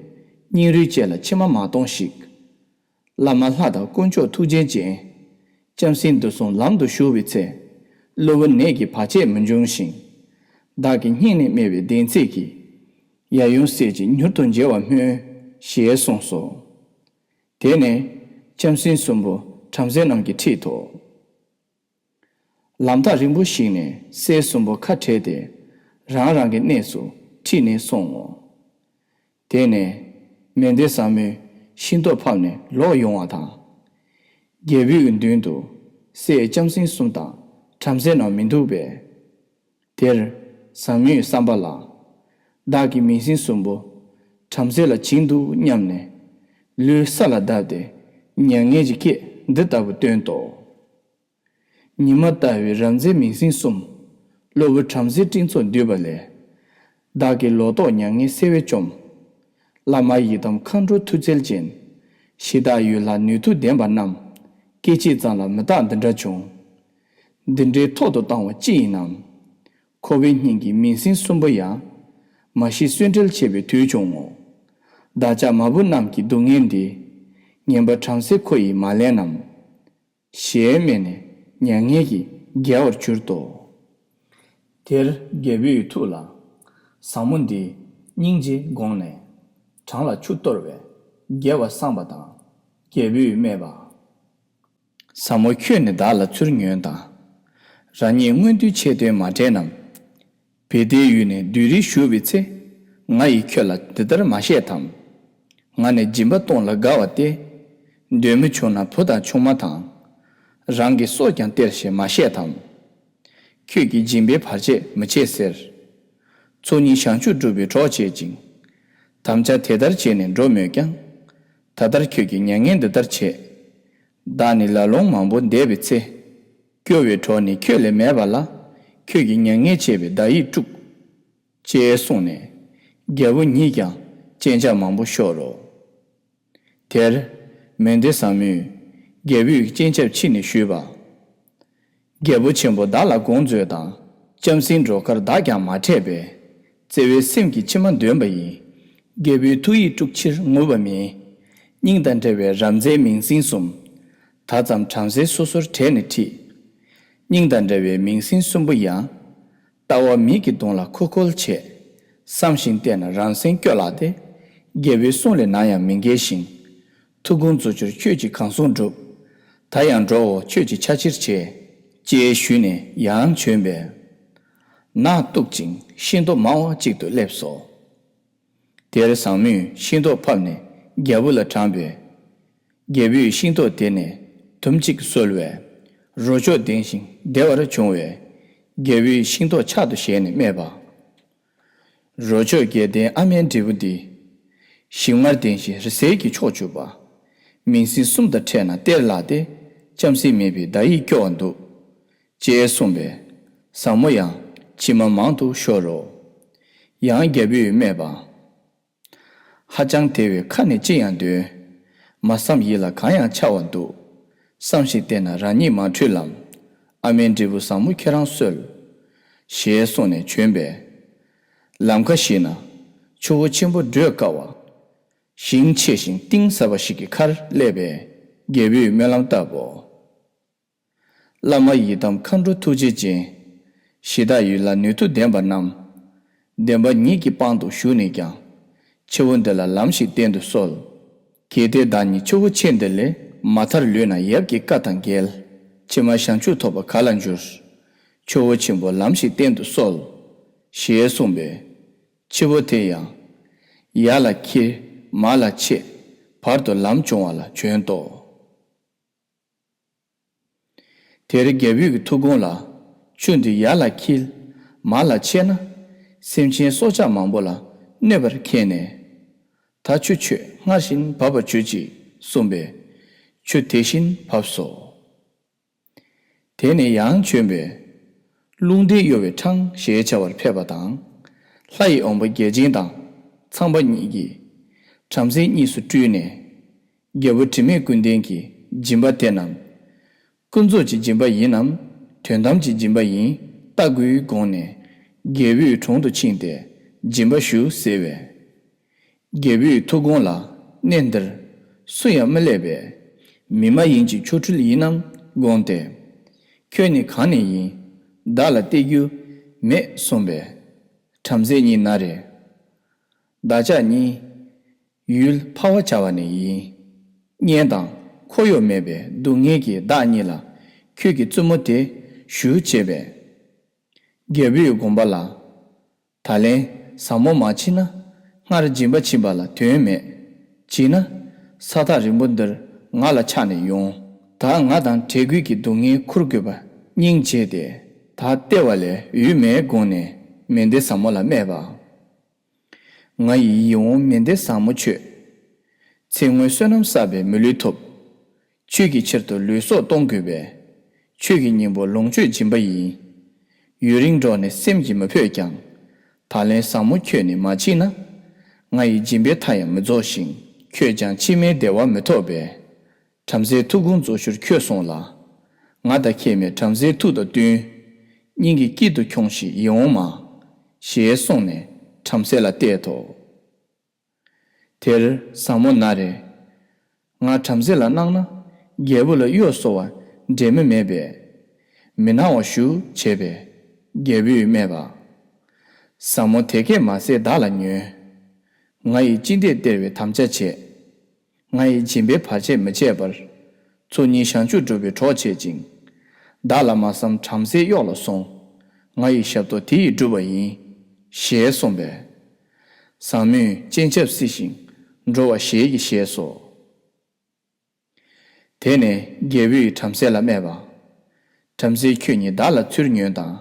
སྙིང་རུས་བཅས་ལ་མཆི་མ་མ་གཏོང་ཞིག་བླ་མ་ལྷ་དང་དཀོན་མཆོག་ཐུགས་རྗེ་ཅན། ལྕམ་སྲིང་འདི་གསུམ་ལམ་དུ་ཞུགས་པའི་ཚེ། གློ་བུར་ནད་ཀྱི་བར་ཆད་མི་འབྱུང་ཞིང་། བདག་གི་སྙིང་ནས་སྨྲས་པའི་བདེན་ཚིག་གིས། ཡབ་ཡུམ་སྲས་ཀྱིས་མྱུར་དུ་མཇལ་བར་སྨོན། ཞེས་གསུངས་སོ། དེ་ནས་ལྕམ་སྲིང་གསུམ་པོ་བྲམ་ཟེ་རྣམས་ཀྱིས་ཁྲིད་དོ། ལམ་ཐག་རིང་པོ་ཞིག་ནས་སྲས་གསུམ་པོ་ཁ་བྲལ་ཏེ། རང་རང་གི་གནས་སུ་ཁྲིད་ནས་སོང་ངོ་། དེ་ནས་མནྡལ་ཟབ་མོའི་ཤིང་ཏོག་ཕབ་ནས་ལོག་ཡོང་བ་དང་། རྒྱལ་པོའི་མདུན་དུ་སྲས་ལྕམ་སྲིང་གསུམ་དང་བྲམ་ཟེ་རྣམས་མི་འདུག་པས། དེར་ཟབ་མོས་བསམ་པ་ལ། བདག་གིས་མིང་སྲིང་གསུམ་པོ་བྲམ་ཟེ་ལ་བྱིན་འདུག་སྙམ་ནས། ལུས་ས་ལ་བརྡབས་ཏེ་མྱ་ངན་གྱི་སྐད་འདི་ལྟ་བུ་བཏོན་ཏོ། ཉི་མ་ལྟ་བུའི་རབ་མཛེས་མིང་སྲིང་གསུམ། གློ་བུར་བྲམ་ཟེའི་སྤྲིན་ཚོགས་འདུས་པ་ལས། བདག་གི་ལོ་ཏོག་མྱ་ངན་སེལ་བས་བཅོམ། བླ་མ་ཡི་དམ་མཁའ་འགྲོ་མཐུ་རྩལ་ཅན། གཞི་བདག་ཡུལ་ལྷ་ནུས་མཐུ་ལྡན་པ་རྣམས། སྐད་ཅིག་ཙམ་ལ་མི་རྟག་འདི་འདྲ་བྱུང་། འདི་འདྲའི་ཐོག་ཏུ་བཏང་བ་ཅི་ཡིན་ནམ། ཁོ་པའི་སྙིང་གི་མིང་སྲིང་གསུམ་པོ་ཡང་། མ་ཤི་གསོན་བྲལ་བྱེད་པའི་དུས་བྱུང་ངོ་། བདག་ཅག་མ་བུ་རྣམས་ཀྱི་སྡུག་བསྔལ་འདི། ངན་པ་བྲམ་ཟེ་ཁོ་ཡིས་མ་ལེན་ནམ། ཞེས་སྨྲས་ནས་མྱ་ངན་གྱིས་བརྒྱལ་བར་གྱུར་ཏོ། དེར་རྒྱལ་པོའི་ཐུགས་ལ། ཟབ་མོ་འདིས་སྙིང་རྗེ་དགོངས་ནས་བྲང་ལ་ཆུ་གཏོར་བས་བརྒྱལ་བར་བསམས་པ་དང་། རྒྱལ་པོས་སྨྲས་པ། ཟབ་མོ་ཁྱོད་ནི་བདག་ལ་ཚུར་ཉོན་དང་། རང་ཉིད་མངོན་མཐོའི་ཆེ་བསྟོད་མ་བྲལ་ནམ། བེ་ཏའི་ཡུལ་ནས་བདུད་རིར་ཞུགས་པའི་ཚེ། ང་ཡིས་ཁྱོད་ལ་འདི་ལྟར་མ་བཤད་དམ། ང་ནི་སྦྱིན་པ་གཏོང་ལ་དགའ་བ་སྟེ། འདོད་མི་བྱུང་ན་བུ་དང་ཆུང་མ་དང་། རང་གི་སྲོག་ཀྱང་སྟེར་ཞེས་མ་བཤད་དམ། ཁྱོད་ཀྱིས་སྦྱིན་པའི་བར་ཆད་མི་བྱེད་ཟེར། ཚོགས་གཉིས་བྱང་ཆུབ་སྒྲུབ་པའི་གྲོགས་བྱེད་ཅིང་། དམ་བཅའ་དེ་ལྟར་བྱས་ནས་འགྲོ་མོད་ཀྱང་། ད་ལྟར་ཁྱོད་ཀྱིས་མྱ་ངན་འདི་ལྟར་བྱེད། བདག་ནི་ལ་ལུང་མང་པོ་འདས་པའི་ཚེ། སྐྱོ་བའི་གྲོགས་ནི་ཁྱོད་ལས་མེད་པ་ལ། ཁྱོད་ཀྱིས་མྱ་ངན་བྱས་པའི་བདག་ཡིད་དཀྲུགས། ཅེས་གསུངས་ནས། རྒྱལ་པོ་ཉིད་ཀྱང་སྤྱན་ཆབ་མང་པོ་ཤོར་རོ། དེར་མན་དྷེ་བཟང་མོས་རྒྱལ་པོའི་སྤྱན་ཆབ་ཕྱིས་ནས་ཞུས་པ། རྒྱལ་པོ་ཆེན་པོ་བདག་ལ་དགོངས་མཛོད་དང་། ལྕམ་སྲིང་སྒྲོལ་དཀར་བདག་ཀྱང་མ་ཕྲད་པས། བརྩེ་བའི་སེམས་ཀྱིས་མཆི་མ་འདོན་པ་ཡིན། རྒྱལ་པོའི་ཐུགས་ཡིད་དཀྲུགས་ཕྱིར་ངུ་བ་མིན། སྙིང་དང་འདྲ་བའི་རབ་མཛེས་མིང་སྲིང་གསུམ། ད་ཙམ་བྲམ་ཟེ་སོ་སོར་བྲལ་ནས་ཁྲིད། སྙིང་དང་འདྲ་བའི་མིང་སྲིང་གསུམ་པོ་ཡང་། ལྟ་བ་མིག་གི་གདོང་ལ་ཁུ་ཁོལ་བྱེད། བསམ་ཞིང་བལྟས་ན་རང་སེམས་སྐྱོ་ལགས་ཏེ། རྒྱལ་པོའི་གསུང་ལས་ནམ་ཡང་མི་འགལ་ཞིང་། ཐུགས་དགོངས་རྫོགས་ཕྱིར་ཁྱོད་ཀྱིས་གང་གསུང་སྒྲུབ། ད་ཡང་འགྲོའོ་ཁྱོད་ཀྱི་ཆ་ཕྱིར་བྱེད། ཅེས་ཞུས་ནས་ཡང་བྱོན་པས། ནགས་གཏུག་ཅིང་ཤིང་ཏོག་མང་བ་གཅིག་ཏུ་སླེབས་སོ། དེར་བཟང་མོས་ཤིང་ཏོག་ཕབ་ནས་རྒྱལ་པོ་ལ་དྲངས་པས། རྒྱལ་པོས་ཤིང་ཏོག་དེ་ནས་དུམ་གཅིག་གསོལ་བས། རོ་མཆོག་ལྡན་ཞིང་བདེ་བར་བྱུང་བས། རྒྱལ་པོས་ཤིང་ཏོག་ཕྱག་ཏུ་བཞེས་ནས་སྨྲས་པ། རོ་མཆོག་བརྒྱད་ལྡན་ཨ་མའི་འབྲས་བུ་འདི། ཞིང་དམར་ལྡན་ཞིང་རི་གསེར་གྱི་མཆོག་གྱུར་པ། མིང་སྲིང་གསུམ་དང་ཕྲད་ན་གཏེར་ལགས་ཏེ། ལྕམ་སྲིང་མེད་པའི་བདག་ཡིད་སྐྱོ་བར་འདུག་ཅེས་གསུངས་པས། བཟང་མོ་ཡང་མཆི་མ་མང་དུ་ཤོར་རོ། ཡང་རྒྱལ་པོས་སྨྲས་པ། ཧ་ཅང་དལ་བའི་ཁ་ནས་ཅི་ཡང་འདོན། མ་བསམ་ཡིད་ལ་གང་ཡང་འཆར་བར་འདུག་བསམ་ཞིང་བལྟས་ན་རང་ཉིད་མ་འཕྲུལ་ལམ། ཨ་མའི་འབྲས་བུ་བཟང་མོ་ཁྱེད་རང་གསོལ། ཞེས་གསུངས་ནས་བྱོན་པས། ལམ་ཁ་ཞིག་ན་ཆུ་བོ་ཆེན་པོ་བགྲོད་དཀའ་བ། ཞིང་ཆེ་ཞིང་གཏིང་ཟབ་པ་ཞིག་གི་ཁར་སླེབས་པས། རྒྱལ་པོས་སྨོན་ལམ་བཏབ་བོ། བླ་མ་ཡི་དམ་མཁའ་འགྲོ་ཐུགས་རྗེ་ཅན། གཞི་བདག་ཡུལ་ལ་ནུས་མཐུ་ལྡན་པ་རྣམས། བདེན་པ་ཉིད་ཀྱི་དཔང་དུ་བཞུགས་ནས་ཀྱང་། ཆུ་བོ་འདི་ལ་ལམ་ཞིག་བསྟན་དུ་གསོལ། གལ་ཏེ་བདག་ཉིད་ཆུ་བོ་ཆེ་འདི་ལས་མ་ཐར་ལུས་ན་ཡབ་ཀྱི་བཀའ་དང་འགལ། ཕྱི་མ་བྱང་ཆུབ་ཐོབ་པ་ག་ལ་འགྱུར། ཆུ་བོ་ཆེན་པོ་ལམ་ཞིག་བསྟན་དུ་གསོལ། ཞེས་གསུངས་པས། ཆུ་བོ་དེ་ཡང་། ཡར་ལ་འཁྱིལ། མར་ལ་ཆད། བར་དུ་ལམ་བྱུང་བ་ལ་བྱོན་ཏོ། དེར་རྒྱལ་པོའི་ཐུགས་དགོངས་ལ། ཆུ་འདི་ཡར་ལ་འཁྱིལ། མར་ལ་ཆད་ན། སེམས་ཅན་སྲོག་ཆགས་མང་པོ་ལ་གནོད་པར་ཁེལ་ནས། ད་ཆུ་ཁྱོད་སྔར་བཞིན་འབབ་པར་གྱུར་ཅིག་གསུངས་པས། ཆུ་དེ་བཞིན་བབས་སོ། དེ་ནས་ཡང་བྱོན་པས། རླུང་རྟས་གཡོ་བའི་འཕྲང་ཞེས་བྱ་བར་ཕེབས་པ་དང་། ལྷ་ཡི་འོང་པོ་བརྒྱ་བྱིན་དང་ཚངས་པ་གཉིས་ཀྱིས་བྲམ་ཟེ་གཉིས་སུ་སྤྲུལ་ནས། རྒྱལ་པོ་དྲི་མེད་ཀུན་ལྡན་གྱི་སྦྱིན་པ་དེ་རྣམས། ཀུན་རྫོབ་ཀྱི་སྦྱིན་པ་ཡིན་ནམ་དོན་དམ་གྱི་སྦྱིན་པ་ཡིན་ལྟ་དགོས་དགོངས་ནས། རྒྱལ་པོའི་དྲུང་དུ་ཕྱིན་ཏེ་སྦྱིན་པ་ཞུ་ཟེར་བས། རྒྱལ་པོའི་ཐུགས་དགོངས་ལ་གནས་འདིར་སུ་ཡང་མི་སླེབས་པས། མི་མ་ཡིན་གྱི་ཆོ་འཕྲུལ་ཡིན་ནམ་དགོངས་ཏེ། ཁྱོད་ནི་གང་ནས་ཡིན། བདག་ལ་སྟེར་རྒྱུ་མེད་གསུངས་པས། བྲམ་ཟེ་གཉིས་ན་རེ། བདག་ཅག་གཉིས་ཡུལ་འཕ་བ་བྱ་བ་ནས་ཡིན། གཉེན་དང་འཁོར་གཡོག་མེད་པའི་སྡུག་བསྔལ་གྱིས་བདག་གཉིས་ལ་ཁྱོད་ཀྱི་བཙུན་མོ་དེ་ཞུ་བྱས་པས། རྒྱལ་པོའི་དགོངས་པ་ལ། ད་ལན་བཟང་མོ་མ་བྱིན་ན་སྔར་སྦྱིན་པ་བྱིན་པ་ལ་དོན་མེད། བྱིན་ན་ས་ཐག་རིང་པོ་འདིར་ང་ལ་ཆགས་ནས་ཡོང་། ད་ང་དང་བྲལ་དགོས་ཀྱི་སྡུག་བསྔལ་འཁུར་དགོས་པ་སྙིང་རྗེ་སྟེ། ད་སྟེར་བ་ལས་འོས་མེད་དགོངས་ནས་མན་དྷེ་བཟང་མོ་ལ་སྨྲས་པ། ང་ཡི་ཡིད་འོང་མན་དྷེ་བཟང་མོ་ཁྱོད། ཚེ་སྔོན་བསོད་ནམས་བསགས་པའི་མི་ལུས་ཐོབ། ཆོས་ཀྱི་ཕྱིར་དུ་ལུས་སྲོག་གཏོང་དགོས་པས། ཆོས་ཀྱི་སྙིང་པོ་ལོངས་སྤྱོད་སྦྱིན་པ་ཡིན། ཡུན་རིང་འགྲོགས་ནས་སེམས་ཀྱིས་མི་ཕོད་ཀྱང་། ད་ལན་བཟང་མོ་ཁྱོད་ནི་མ་བྱིན་ན། ང་ཡི་སྦྱིན་པའི་མཐའ་ཡང་མི་རྫོགས་ཤིང་། ཁྱོད་ཀྱང་ཕྱི་མའི་བདེ་བ་མི་ཐོབ་པས། བྲམ་ཟེའི་ཐུགས་དགོངས་རྫོགས་ཕྱིར་ཁྱོད་སོང་ལ། ང་དང་ཁྱད་མེད་བྲམ་ཟེའི་ཐུགས་དང་བསྟུན། སྙིང་གི་དཀྱིལ་དུ་འཁྱོངས་ཤིག་ཡིད་འོང་མ། ཞེས་གསུངས་ནས་བྲམ་ཟེ་ལ་གཏད་དོ། དེར་བཟང་མོ་ན་རེ། ང་བྲམ་ཟེ་ལ་གནང་ན་རྒྱལ་པོ་ལ་གཡོ་ཟོ་བ་འབྲས་མི་མེད་པས། མི་གནང་བ་ཞུ་བྱས་པས། རྒྱལ་པོས་སྨྲས་པ། བཟང་མོ་དེ་སྐད་མ་ཟད་བདག་ལ་ཉོན། ང་ཡིས་ཅི་འདེད་སྟེར་བའི་དམ་བཅའ་བྱས། ང་ཡིས་སྦྱིན་པའི་བར་ཆད་མི་བྱེད་པར། ཚོགས་གཉིས་བྱང་ཆུབ་སྒྲུབ་པའི་གྲོགས་བྱེད་ཅིང་། བདག་ལ་མ་བསམ་བྲམ་ཟེའི་གཡོག་ལ་སོང་། ང་ཡི་ཞབས་ཏོག་དེ་ཡིས་བསྒྲུབ་པ་ཡིན། ཞེས་གསུངས་པས། བཟང་མོས་སྤྱན་ཆབ་བསིལ་ཞིང་འགྲོ་བ་ཞལ་གྱིས་བཞེས་སོ། དེ་ནས་རྒྱལ་པོས་བྲམ་ཟེ་ལ་སྨྲས་པ། བྲམ་ཟེ་ཁྱོད་ཉིད་བདག་ལ་ཚུར་ཉོན་དང་།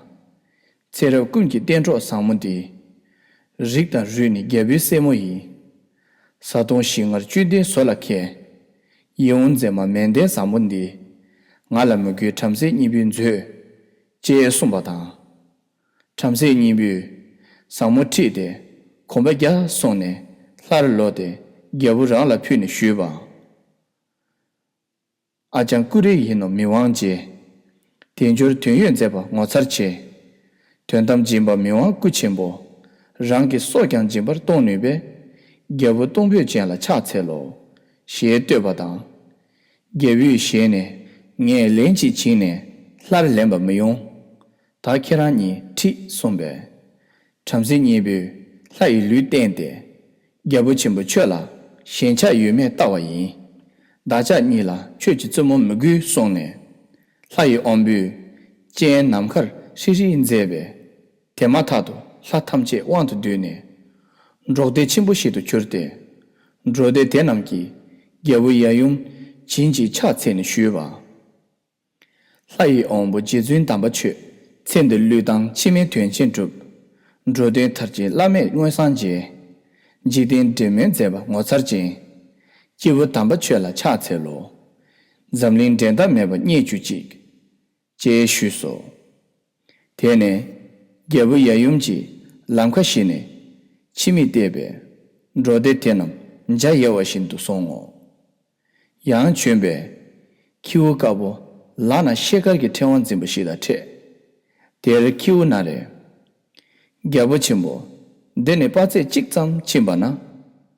ཚེ་རབས་ཀུན་གྱི་གཏན་གྲོགས་བཟང་མོ་འདི། རིགས་དང་རུས་ནི་རྒྱལ་པོའི་སྲས་མོ་ཡིན། བཟའ་བཏུང་ཞིང་ངར་བཅུད་ལྡན་བཟོ་ལ་མཁས། ཡིད་འོང་མཛེས་མ་མན་དྷེ་བཟང་མོ་འདི། ང་ལ་མོས་གུས་བྲམ་ཟེ་གཉིས་པོས་མཛོད། ཅེས་གསུངས་པ་དང་། བྲམ་ཟེ་གཉིས་པོས་བཟང་མོ་ཁྲིད་དེ་གོམ་པ་བརྒྱ་སོང་ནས་སླར་ལོག་སྟེ་རྒྱལ་པོ་རང་ལ་ཕུལ་ནས་ཞུས་པ། ཨ་ཅང་ཀུ་རེ་ཡིན་ནོ་མི་དབང་རྗེ། དལ་འབྱོར་དོན་ཡོད་མཛད་པ་ངོ་མཚར་ཆེ། དོན་དམ་སྦྱིན་པ་མི་དབང་སྐུ་ཆེན་པོ། རང་གི་སྲོག་ཀྱང་སྦྱིན་པར་གཏོང་ནུས་པའི། རྒྱལ་པོ་གཏོང་ཕོད་ཅན་ལ་ཕྱག་འཚལ་ལོ། ཞེས་བསྟོད་པ་དང་། རྒྱལ་པོའི་ཞལ་ནས། ངས་ལན་ཅིག་བྱིན་ནས་སླར་ལེན་པ་མི་ཡོང་། ད་ཁྱེད་རང་གཉིས་ཁྲིད་གསུངས་པས། བྲམ་ཟེ་གཉིས་པོས་ལྷ་ཡི་ལུས་བསྟན་ཏེ། རྒྱལ་པོ་ཆེན་པོ་ཁྱོད་ལ་ཞེན་ཆགས་ཡོད་མེད་བལྟ་བ་ཡིན། བདག་ཅག་གཉིས་ལ་ཁྱོད་ཀྱི་བཙུན་མོ་མི་དགོས་གསུངས་ནས། ལྷ་ཡི་དབང་པོས་སྤྱན་ནམ་མཁར་ཧྲིལ་ཧྲིལ་མཛད་པས། དེ་མ་ཐག་ཏུ་ལྷ་ཐམས་ཅད་དབང་དུ་བསྡུས་ནས། འབྲོག་སྡེ་ཆེན་པོ་ཞིག་ཏུ་གྱུར་ཏེ། འབྲོག་སྡེ་དེ་རྣམས་ཀྱིས་རྒྱལ་པོ་ཡབ་ཡུམ་བྱིན་ཅིག་ཕྱག་འཚལ་ནས་ཞུས་པ། ལྷ་ཡི་དབང་པོ་རྗེ་བཙུན་དམ་པ་ཁྱོད། ཚེ་འདིར་བློས་བཏང་ཕྱི་མའི་དོན་ཆེན་སྒྲུབ། འགྲོ་དོན་མཐར་ཕྱིན་བླ་མེད་མངོན་སངས་རྒྱས། འཇིག་རྟེན་འབྲེལ་མོལ་མཛད་པ་ངོ་མཚར་ཅན། སྐྱེས་བུ་དམ་པ་ཁྱོད་ལ་ཕྱག་འཚལ་ལོ། འཛམ་གླིང་འགྲན་ཟླ་མེད་པ་རྙེད་གྱུར་ཅིག་ཅེས་ཞུས་སོ། དེ་ནས་རྒྱལ་པོ་ཡབ་ཡུམ་གྱིས་ལམ་ཁ་ཞིག་ནས་ཕྱི་མིག་བལྟས་པས། འབྲོག་སྡེ་དེ་རྣམས་འཇའ་ཡལ་བ་བཞིན་དུ་སོང་ངོ་། ཡང་བྱོན་པས། ཁྱེའུ་དཀར་པོ་ལག་ན་ཤེལ་དཀར་གྱི་ཕྲེང་བ་འཛིན་པ་ཞིག་དང་འཕྲད། དེར་ཁྱེའུ་ན་རེ། རྒྱལ་པོ་ཆེན་པོ། འདི་ནས་དཔག་ཚད་གཅིག་ཙམ་ཕྱིན་པ་ན།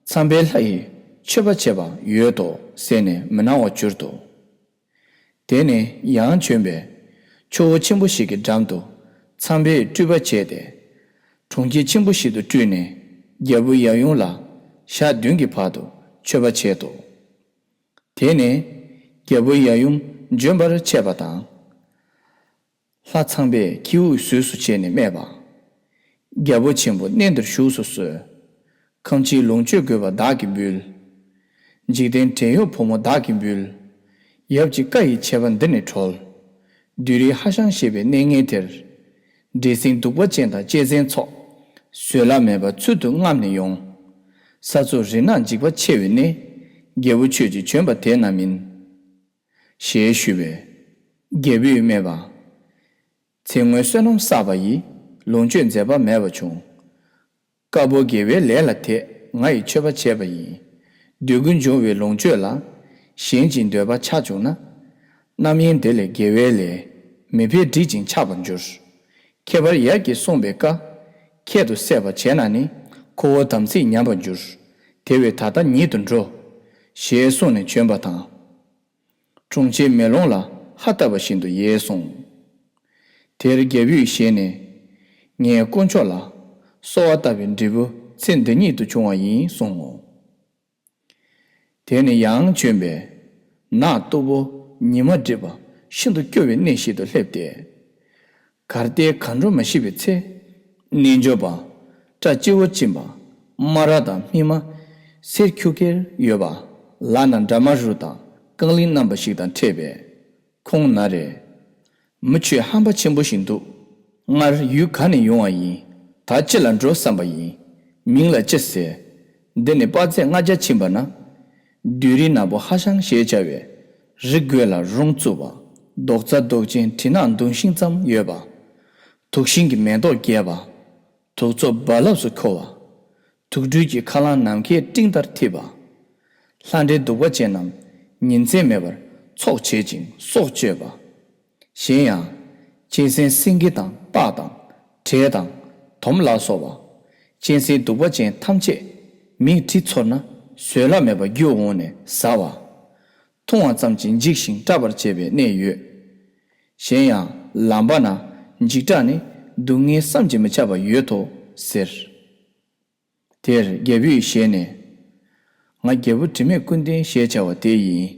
ཚངས་པའི་ལྷ་ཡིས་མཆོད་པ་བྱེད་པ་ཡོད་དོ་ཟེར་ནས་མི་སྣང་བར་གྱུར་ཏོ། དེ་ནས་ཡང་བྱོན་པས། ཆུ་བོ་ཆེན་པོ་ཞིག་གི་འགྲམ་དུ་ཚངས་པས་སྤྲུལ་པ་བྱས་ཏེ། གྲོང་ཁྱེར་ཆེན་པོ་ཞིག་ཏུ་སྤྲུལ་ནས་རྒྱལ་པོ་ཡབ་ཡུམ་ལ་ཞག་བདུན་གྱི་བར་དུ་མཆོད་པ་བྱས་ཏོ། དེ་ནས་རྒྱལ་པོ་ཡབ་ཡུམ་འབྱོན་པར་ཆས་པ་དང་། ལྷ་ཚངས་པས་ཁྱེའུ་གཟུགས་སུ་བྱས་ནས་སྨྲས་པ། རྒྱལ་པོ་ཆེན་པོ་གནས་འདིར་བཞུགས་སུ་གསོལ། ཁམས་ཕྱིའི་ལོངས་སྤྱོད་དགོས་པ་བདག་གིས་འབུལ། འཇིག་རྟེན་བྲན་གཡོག་ཕོ་མོ་བདག་གིས་འབུལ། ཡབ་ཀྱི་བཀའ་ཡི་བྱེད་པ་འདི་ནི་གྲོལ། བདུད་རིགས་ཧ་ཤང་ཞེས་པའི་གནས་ངན་དེར། འདྲེ་སྲིན་གདུག་པ་ཅན་དང་གཅན་གཟན་ཚོགས། བཟོད་གླགས་མེད་པར་ཚུལ་དུ་རྔམ་ནས་ཡོང་། ས་ཕྱོགས་རི་ནགས་འཇིགས་པ་ཆེ་བའི་གནས། རྒྱལ་པོ་ཁྱོད་ཀྱིས་བྱོན་པ་དེ་ན་མིན། ཞེས་ཞུས་པས། རྒྱལ་པོས་སྨྲས་པ། ཚེ་སྔོན་བསོད་ནམས་བསགས་པ་ཡིས། ལོངས་སྤྱོད་མཛེས་པ་མེད་པ་བྱུང་། དཀར་པོ་དགེ་བའི་ལས་ལ་དད། ང་ཡིས་མཆོད་པ་བྱས་པ་ཡིན། འདོད་དགུ་འབྱུང་བའི་ལོངས་སྤྱོད་ལ། ཞེན་ཅིང་འདོད་པ་ཆགས་བྱུང་ན། རྣམ་གཡེང་དེ་ལས་དགེ་བའི་ལས། མི་འཕེལ་འགྲིབ་ཅིང་ཆགས་པར་འགྱུར། ཁྱད་པར་ཡབ་ཀྱིས་གསུངས་པའི་བཀའ། ཁྱད་དུ་བསད་པ་བྱས་ན་ནི། ཁོ་བོ་དམ་ཚིག་ཉམས་པར་འགྱུར། དེ་བས་ད་ལྟ་ཉིད་དུ་འགྲོ། ཞེས་གསུངས་ནས་བྱོན་པ་དང་། གྲོང་ཁྱེར་མེ་ལོང་ལ་ཧ་ལྟ་བ་བཞིན་དུ་ཡལ་སོང་། དེར་རྒྱལ་པོའི་ཞལ་ནས། ངས་དཀོན་མཆོག་ལ། གསོལ་བ་བཏབ་པའི་འབྲས་བུ་ཚེ་འདི་ཉིད་དུ་བྱུང་བ་ཡིན་གསུང་ངོ་། དེ་ནས་ཡང་བྱོན་པས། ནགས་སྟུག་པོ་ཉི་མ་བསྒྲིབས་པ་ཤིན་ཏུ་སྐྱོ་བའི་གནས་ཤིག་ཏུ་སླེབས་ཏེ། གར་ལྟའི་གར་འགྲོ་མ་ཤི་བའི་ཚེ། རྣལ་འབྱོར་པ། སྐྲ་སྤྱི་བོར་བཅིངས་པ། སྨ་ར་དང་སྨིན་མ། གསེར་ཁྱུ་ཁྱེར་ཡོད་པ། ལག་ན་འདྲ་མ་རུ་དང་རྐང་གླིང་བསྣམས་པ་ཞིག་དང་འཕྲད་པས། ཁོང་ན་རེ། མི་ཁྱོད་ཧམ་པ་ཆེན་པོ་ཞིག་འདུག་སྔར་ཡུལ་ག་ནས་ཡོང་བ་ཡིན། ད་ཅི་ལ་འགྲོ་བསམ་པ་ཡིན། མིང་ལ་ཅི་ཟེར། འདི་ནས་དཔག་ཚད་ལྔ་བརྒྱ་ཕྱིན་པ་ན། བདུད་རིགས་ནག་པོ་ཧ་ཤང་ཞེས་བྱ་བའི། རི་རྒོད་ལ་རོང་བཙུགས་པ། རྡོག་རྩ་རྡོག་ཅན་གྲི་ནག་མདུང་ཤིང་ཙམ་ཡོད་པ། དུག་ཤིང་གི་མེ་ཏོག་རྒྱས་པ། དུག་མཚོ་རྦ་རླབས་སུ་འཁོལ་བ། དུག་སྦྲུལ་གྱི་ཁ་རླངས་ནམ་མཁའི་སྤྲིན་ལྟར་འཐིབས་པ། ལྷ་འདྲེ་གདུག་པ་ཅན་རྣམས་ཉིན་མཚན་མེད་པར་ཚོགས་བྱེད་ཅིང་སྲོག་གཅོད་པ། གཞན་ཡང་། གཅན་གཟན་སེང་གེ་དང་སྤགས་དང་དྲེད་དང་དོམ་ལ་སོགས་པ། གཅན་གཟན་གདུག་པ་ཅན་ཐམས་ཅད་མིག་དྲི་ཚོར་ན་བཟོད་གླགས་མེད་པར་རྒྱུ་འོང་ནས་ཟ་བ། མཐོང་བ་ཙམ་གྱིས་འཇིགས་ཤིང་སྐྲག་པར་བྱེད་པའི་གནས་ཡོད། གཞན་ཡང་ལམ་པ་ན་འཇིགས་སྐྲག་ནི་སྡུག་བསྔལ་བསམ་གྱིས་མི་ཁྱབ་པ་ཡོད་དོ་ཟེར། དེར་རྒྱལ་པོས་ཞལ་ནས། ང་རྒྱལ་པོ་དྲི་མེད་ཀུན་ལྡན་ཞེས་བྱ་བ་དེ་ཡིན།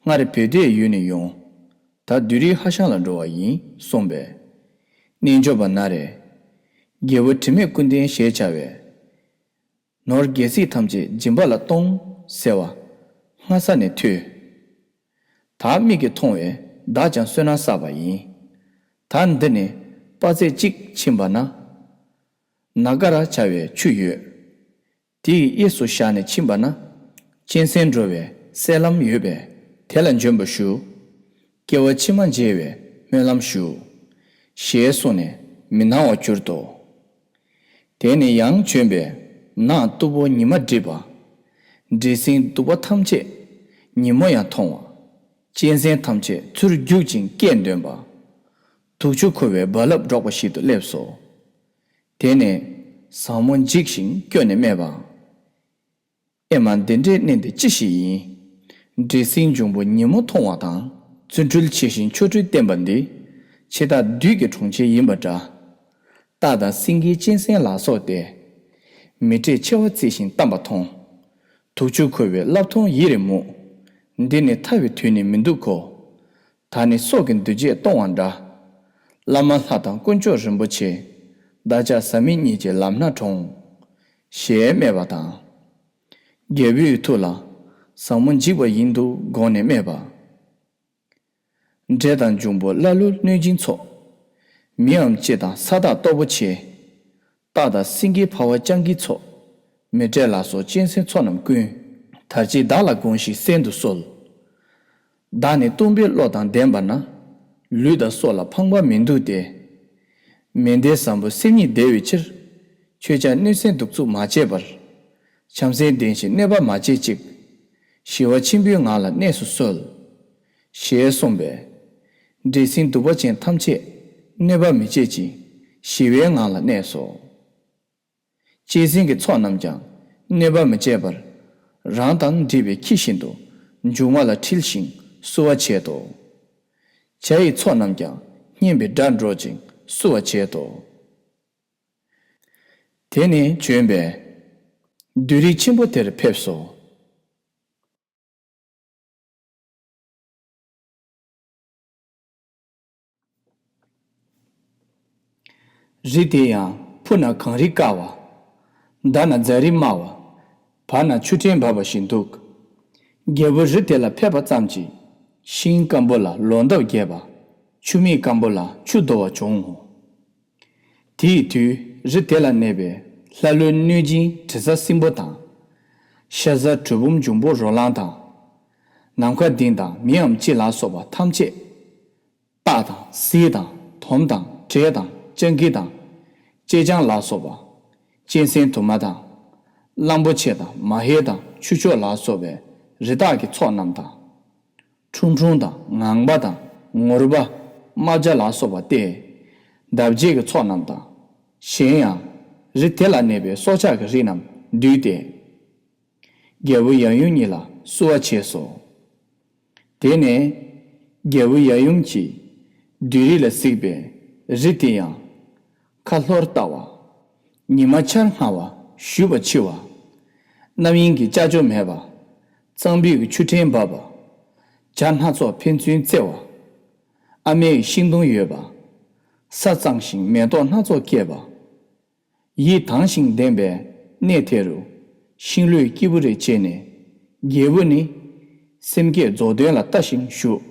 སྔར་བོད་སྡེའི་ཡུལ་ནས་ཡོང་། ད་བདུད་རིགས་ཧ་ཤང་ལ་འགྲོ་བ་ཡིན་གསུངས་པས། རྣལ་འབྱོར་པ་ན་རེ། རྒྱལ་པོ་དྲི་མེད་ཀུན་ལྡན་ཞེས་བྱ་བས། ནོར་རྒྱལ་སྲིད་ཐམས་ཅད་སྦྱིན་པ་ལ་གཏོང་ཟེར་བ། སྔ་ས་ནས་ཐོས། ད་མིག་གིས་མཐོང་བས་བདག་ཀྱང་བསོད་ནམས་བསགས་པ་ཡིན། ད་འདི་ནས་དཔག་ཚད་གཅིག་ཕྱིན་པ་ན། ན་ཀ་ར་བྱ་བའི་ཆུ་ཡོད། དེ་ཡི་གཡས་སུ་བཞག་ནས་ཕྱིན་པ་ན། གཅན་གཟན་འགྲོ་བའི་སེལ་ལམ་ཡོད་པས་དེ་ལ་འབྱོན་པར་ཞུ། སྐྱེ་བ་ཕྱི་མ་མཇལ་བའི་སྨོན་ལམ་ཞུ། ཞེས་གསུངས་ནས་མི་སྣང་བར་གྱུར་ཏོ། དེ་ནས་ཡང་བྱོན་པས་ནགས་སྟུག་པོ་ཉི་མ་བསྒྲིབས་པ། འདྲེ་སྲིན་གདུག་པ་ཐམས་ཅད་ཉིན་མོ་ཡང་མཐོང་བ། གཅན་གཟན་ཐམས་ཅད་ཚུར་རྒྱུག་ཅིང་སྐད་འདོན་པ། དུག་ཆུ་ཁོལ་བའི་རྦ་རླབས་སྒྲོག་པ་ཞིག་ཏུ་སླེབས་སོ། དེ་ནས་བཟང་མོ་འཇིགས་ཤིང་སྐྱོ་ནས་སྨྲས་པ། ཨེ་མ། འདི་འདྲའི་གནས་འདི་ཅི་ཞིག་ཡིན། འདྲེ་སྲིན་འབྱུང་པོ་ཉིན་མོ་མཐོང་བ་དང་། བརྩོན་འགྲུས་ཆེ་ཞིང་ཆོ་འཕྲུལ་བསྟན་པ་འདི། འཆི་བདག་བདུད་ཀྱི་གྲོང་ཁྱེར་ཡིན་པ་འདྲ། སྟག་དང་སེང་གེ་གཅན་གཟན་ལ་སོགས་ཏེ། མི་འབྲལ་མཆེ་བ་གཙིགས་ཤིང་བལྟམས་པ་མཐོང་། དུག་ཆུ་ཁོལ་བའི་རླབས་མཐོང་ཡིད་རེ་མུག། འདི་ནི་ཐར་བའི་དུས་ནི་མི་འདུག་གོ། ད་ནི་སྲོག་གི་འདུ་བྱེད་གཏོང་བ་འདྲ། བླ་མ་ལྷ་དང་དཀོན་མཆོག་རིན་པོ་ཆེ། བདག་ཅག་བཟའ་མི་གཉིས་ཀྱི་ལམ་སྣ་དྲོངས། ཞེས་སྨྲས་པ་དང་། རྒྱལ་པོའི་ཐུགས་ལ། བཟང་མོ་འཇིགས་པ་ཡིན་འདུག་དགོངས་ནས་སྨྲས་པ། འདྲེ་དང་འབྱུང་པོ་ཀླ་ཀློ་གནོད་སྦྱིན་ཚོགས། མིའམ་ཅི་དང་ས་བདག་སྟོབས་པོ་ཆེ། སྟག་དང་སེང་གེ་འཕར་བ་སྤྱང་ཀིའི་ཚོགས། མི་འབྲལ་ལ་སོགས་གཅན་གཟན་ཚོགས་རྣམས་ཀུན། དར་ཅིག་བདག་ལ་དགོངས་ཤིག་གསན་དུ་གསོལ། བདག་ནི་སྟོང་པའི་བློ་དང་ལྡན་པ་ན། ལུས་དང་སྲོག་ལ་ཕངས་པ་མི་འདུག་སྟེ། མི་འདའ་བཟང་པོ་སེམས་ཉིད་བདེ་བའི་ཕྱིར། ཁྱོད་ཅག་གནོད་སེམས་གདུག་རྩུབ་མ་བྱེད་པར། བྱམས་སེམས་ལྡན་ཞིང་གནོད་པ་མ་བྱེད་ཅིག། ཞི་བ་ཆེན་པོའི་ངང་ལ་གནས་སུ་གསོལ། ཞེས་གསུངས་པས། འདྲེ་སྲིན་གདུག་པ་ཅན་ཐམས་ཅད་གནོད་པ་མི་བྱེད་ཅིང་ཞི་བའི་ངང་ལ་གནས་སོ། གཅན་གཟན་གྱི་ཚོགས་རྣམས་ཀྱང་གནོད་པ་མི་བྱེད་པར། རང་དང་འདྲིས་པའི་ཁྱི་བཞིན་དུ་མཇུག་མ་ལ་འཁྲིལ་ཞིང་བསུ་བ་བྱེད་དོ། བྱ་ཡི་ཚོགས་རྣམས་ཀྱང་སྙན་པའི་སྒྲ་སྒྲོག་ཅིང་བསུ་བ་བྱེད་དོ། དེ་ནས་བྱོན་པས། བདུད་རིགས་ཆེན་པོ་དེར་ཕེབས་སོ། རི་དེ་ཡང་ཕུ་ན་གངས་རི་དཀར་བ། མདའ་ན་རྫ་རི་དམར་བ། བར་ན་ཆུ་ཕྲན་འབབ་པ་ཞིག་འདུག། རྒྱལ་པོ་རི་དེ་ལ་ཕེབས་པ་ཙམ་གྱིས། ཤིང་སྐམ་པོ་ལ་ལོ་འདབ་རྒྱས་པ། ཆུ་མིག་སྐམ་པོ་ལ་ཆུ་དོ་བ་བྱུང་ངོ་། དེའི་དུས་རི་དེ་ལ་གནས་པའི་ལྷ་ཀླུ་གནོད་སྦྱིན་དྲི་ཟ་སྲིན་པོ་དང་། ཤ་ཟ་གྲུལ་བུམ་འབྱུང་པོ་རོ་ལངས་དང་། ནམ་མཁའ་ལྡིང་དང་མིའམ་ཅི་ལ་སོགས་པ་ཐམས་ཅད། སྟག་དང་གཟིག་དང་དོམ་དང་འབྲས་དང་སྤྱང་ཀི་དང་། ཅེ་སྤྱང་ལ་སོགས་པ། གཅན་གཟན་དུ་མ་དང་། གླང་པོ་ཆེ་དང་མ་ཧེ་དང་ཁྱུ་མཆོག་ལ་སོགས་པའི་རི་དྭགས་ཀྱི་ཚོགས་རྣམས་དང་། ཁྲུང་ཁྲུང་དང་ངང་པ་དང་ངོར་པ། རྨ་བྱ་ལ་སོགས་པ་སྟེ། འདབ་བྱེད་ཀྱི་ཚོགས་རྣམས་དང་། གཞན་ཡང་། རི་དེ་ལ་གནས་པའི་སྲོག་ཆགས་ཀྱི་རིགས་རྣམས་འདུས་ཏེ། རྒྱལ་པོ་ཡབ་ཡུམ་ཉིད་ལ་བསུ་བ་བྱས་སོ། དེ་ནས་རྒྱལ་པོ་ཡབ་ཡུམ་གྱིས་བདུད་རིགས་ལ་གཟིགས་པས་རི་དེ་ཡང་ཁ་ལྷོར་ལྟ་བ། ཉི་མ་འཆར་སྔ་བ་བཞུ་བ་འཆི་བ། རྣམ་གཡེང་གི་ཅ་ཅོ་མེད་པ། གཙང་པོའི་ཆུ་ཕྲན་འབབ་པ། བྱ་སྣ་ཚོགས་ཕན་ཚུན་བརྩེ་བ། ཨ་མའི་ཤིང་སྡོང་ཡོད་པ། ས་གཙང་ཞིང་མེ་ཏོག་སྣ་ཚོགས་སྐྱེས་པ། ཡིད་དྭངས་ཤིང་ལྡན་པའི་གནས་དེ་རུ་ཤིང་ལོས་སྐྱིད་པོ་རེ་བྱས་ནས་རྒྱལ་པོ་ནི་སེམས་བསྐྱེད་རྫོགས་དོན་ལ་ལྟ་ཞིང་བཞུགས།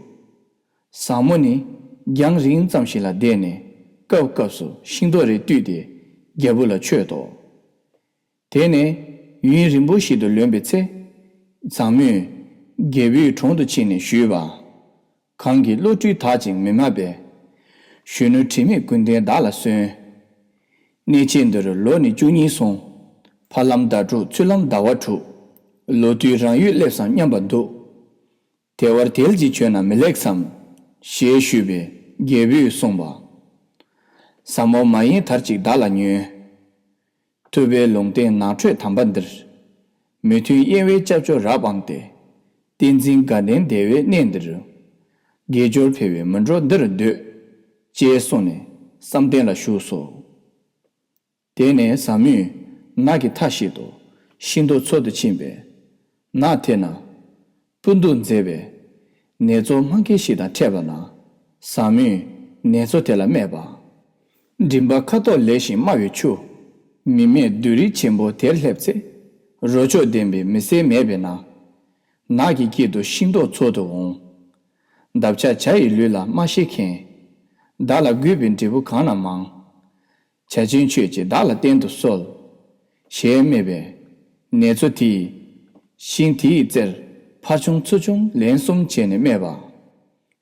བཟང་མོ་ནི་རྒྱང་རིང་ཙམ་ཞིག་ལ་བསྡད་ནས་སྐབས་སྐབས་སུ་ཤིང་ཏོག་རེ་བཏུས་ཏེ་རྒྱལ་པོ་ལ་མཆོད་དོ། དེ་ནས་ཡུན་རིང་པོ་ཞིག་ཏུ་ལོན་པའི་ཚེ། བཟང་མོས་རྒྱལ་པོའི་དྲུང་དུ་ཕྱིན་ནས་ཞུས་པ། གང་གི་བློ་གྲོས་དག་ཅིང་མི་སྨྲ་བས། གཞོན་ནུ་དྲི་མེད་ཀུན་ལྡན་བདག་ལ་གསོན། གནས་ཆེན་འདི་རུ་ལོ་ནི་བཅུ་གཉིས་སོང་། ཕ་ལམ་ཟླ་དྲུག་ཚུལ་ལམ་ཟླ་བ་དྲུག། ལོ་དུས་རང་ཡུལ་སླེབས་སམ་སྙམ་པ་འདུག། དལ་བར་དལ་གྱིས་བྱོན་ན་མི་ལེགས་སམ། ཞེས་ཞུས་པས་རྒྱལ་པོས་གསུངས་པ། ཟབ་མོ་མ་ཡེངས་དར་ཅིག་བདག་ལ་ཉོན། ཐུབ་པའི་ལུང་བསྟན་ནགས་ཁྲོད་དམ་པ་འདིར། མི་མཐུན་གཡེང་བའི་སྐྱབས་བཅོལ་རབ་སྤངས་ཏེ། བསྟན་འཛིན་དགའ་ལྡན་བདེ་བའི་གནས་འདི་རུ། དགེ་སྦྱོར་འཕེལ་བའི་མི་འགྲོ་འདི་རུ་སྡོད། ཅེས་གསུངས་ནས་བསམ་གཏན་ལ་ཞུགས་སོ། དེ་ནས་བཟང་མོས་ནགས་ཀྱི་མཐའ་ཞིག་ཏུ་ཤིང་ཏོག་འཚོལ་དུ་ཕྱིན་པས། ནགས་དེ་ན་སྤུ་སྡུག་མཛེས་པའི་ནེ་ཙོ་སྨྲ་མཁན་ཞིག་དང་འཕྲད་པ་ན། བཟང་མོས་ནེ་ཙོ་དེ་ལ་སྨྲས་པ། མགྲིན་པ་ཁ་དོག་ལེགས་ཤིང་དམར་བའི་ཆུ། མི་མེད་བདུད་རིགས་ཆེན་པོ་དེར་སླེབས་ཚེ། རོ་མཆོག་ལྡན་པའི་མི་སེར་མེད་པས་ན། ནགས་ཀྱི་དཀྱིལ་དུ་ཤིང་ཏོག་འཚོལ་དུ་འོང་། འདབ་ཆགས་བྱ་ཡི་ལུས་ལ་སྨྲ་ཤེས་མཁན། བདག་ལ་དགོས་པའི་འབྲས་བུ་གང་ན་མང་། བྱ་ཆེན་ཁྱོད་ཀྱིས་བདག་ལ་བསྟན་དུ་གསོལ། ཞེས་སྨྲས་པས། ནེ་ཙོ་དེས། ཤིང་དེའི་རྩེར་ཕར་བྱུང་ཚུར་བྱུང་ལན་གསུམ་བྱས་ནས་སྨྲས་པ།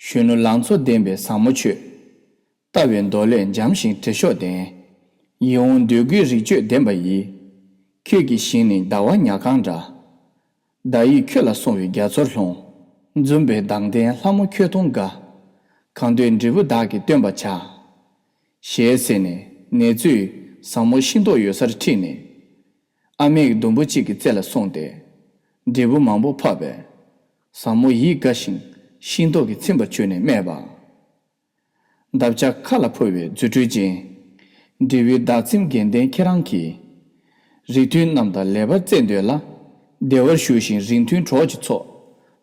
གཞོན་ནུ་ལང་ཚོ་ལྡན་པའི་བཟང་མོ་ཁྱོད། ལྟ་བའི་མདོ་ལས་འཇམ་ཞིང་དྲི་ཤོག་ལྡན། ཡིད་འོང་འདོད་དགུའི་རིགས་བཅུད་ལྡན་པ་ཡིས། ཁྱོད་ཀྱི་ཞིང་ནི་ཟླ་བ་ཉ་གང་འདྲ། ཟླ་ཡིས་ཁྱོད་ལ་སོང་བའི་རྒྱ་མཚོར་ལྷུང་། འཛུམ་པའི་མདངས་ལྡན་ལྷ་མོ་ཁྱོད་མཐོང་དགའ། གང་འདོད་འབྲས་བུ་བདག་གིས་སྟོན་པར་བྱ། ཞེས་ཟེར་ནས་ནེ་ཙོས་བཟང་མོ་ཤིང་ཏོག་ཡོད་སར་ཁྲིད་ནས། ཨ་མའི་སྡོང་པོ་གཅིག་གི་རྩེ་ལ་སོང་སྟེ། འབྲས་བུ་མང་པོ་ཕབ་པས། བཟང་མོ་ཡིད་དགའ་ཞིང་ཤིང་ཏོག་གིས་ཚིམ་པར་བྱས་ནས་སྨྲས་པ། འདབ་ཆགས་མཁའ་ལ་འཕུར་བའི་རྫུ་འཕྲུལ་ཅན། འབྲས་བུའི་བདག་འཛིན་དགེ་ལྡན་ཁྱེད་རང་གིས། རིགས་མཐུན་རྣམས་དང་ལེགས་པར་རྩེ་འདོད་ལ། བདེ་བར་བཞུགས་ཤིང་རིགས་མཐུན་གྲོགས་ཀྱི་ཚོགས།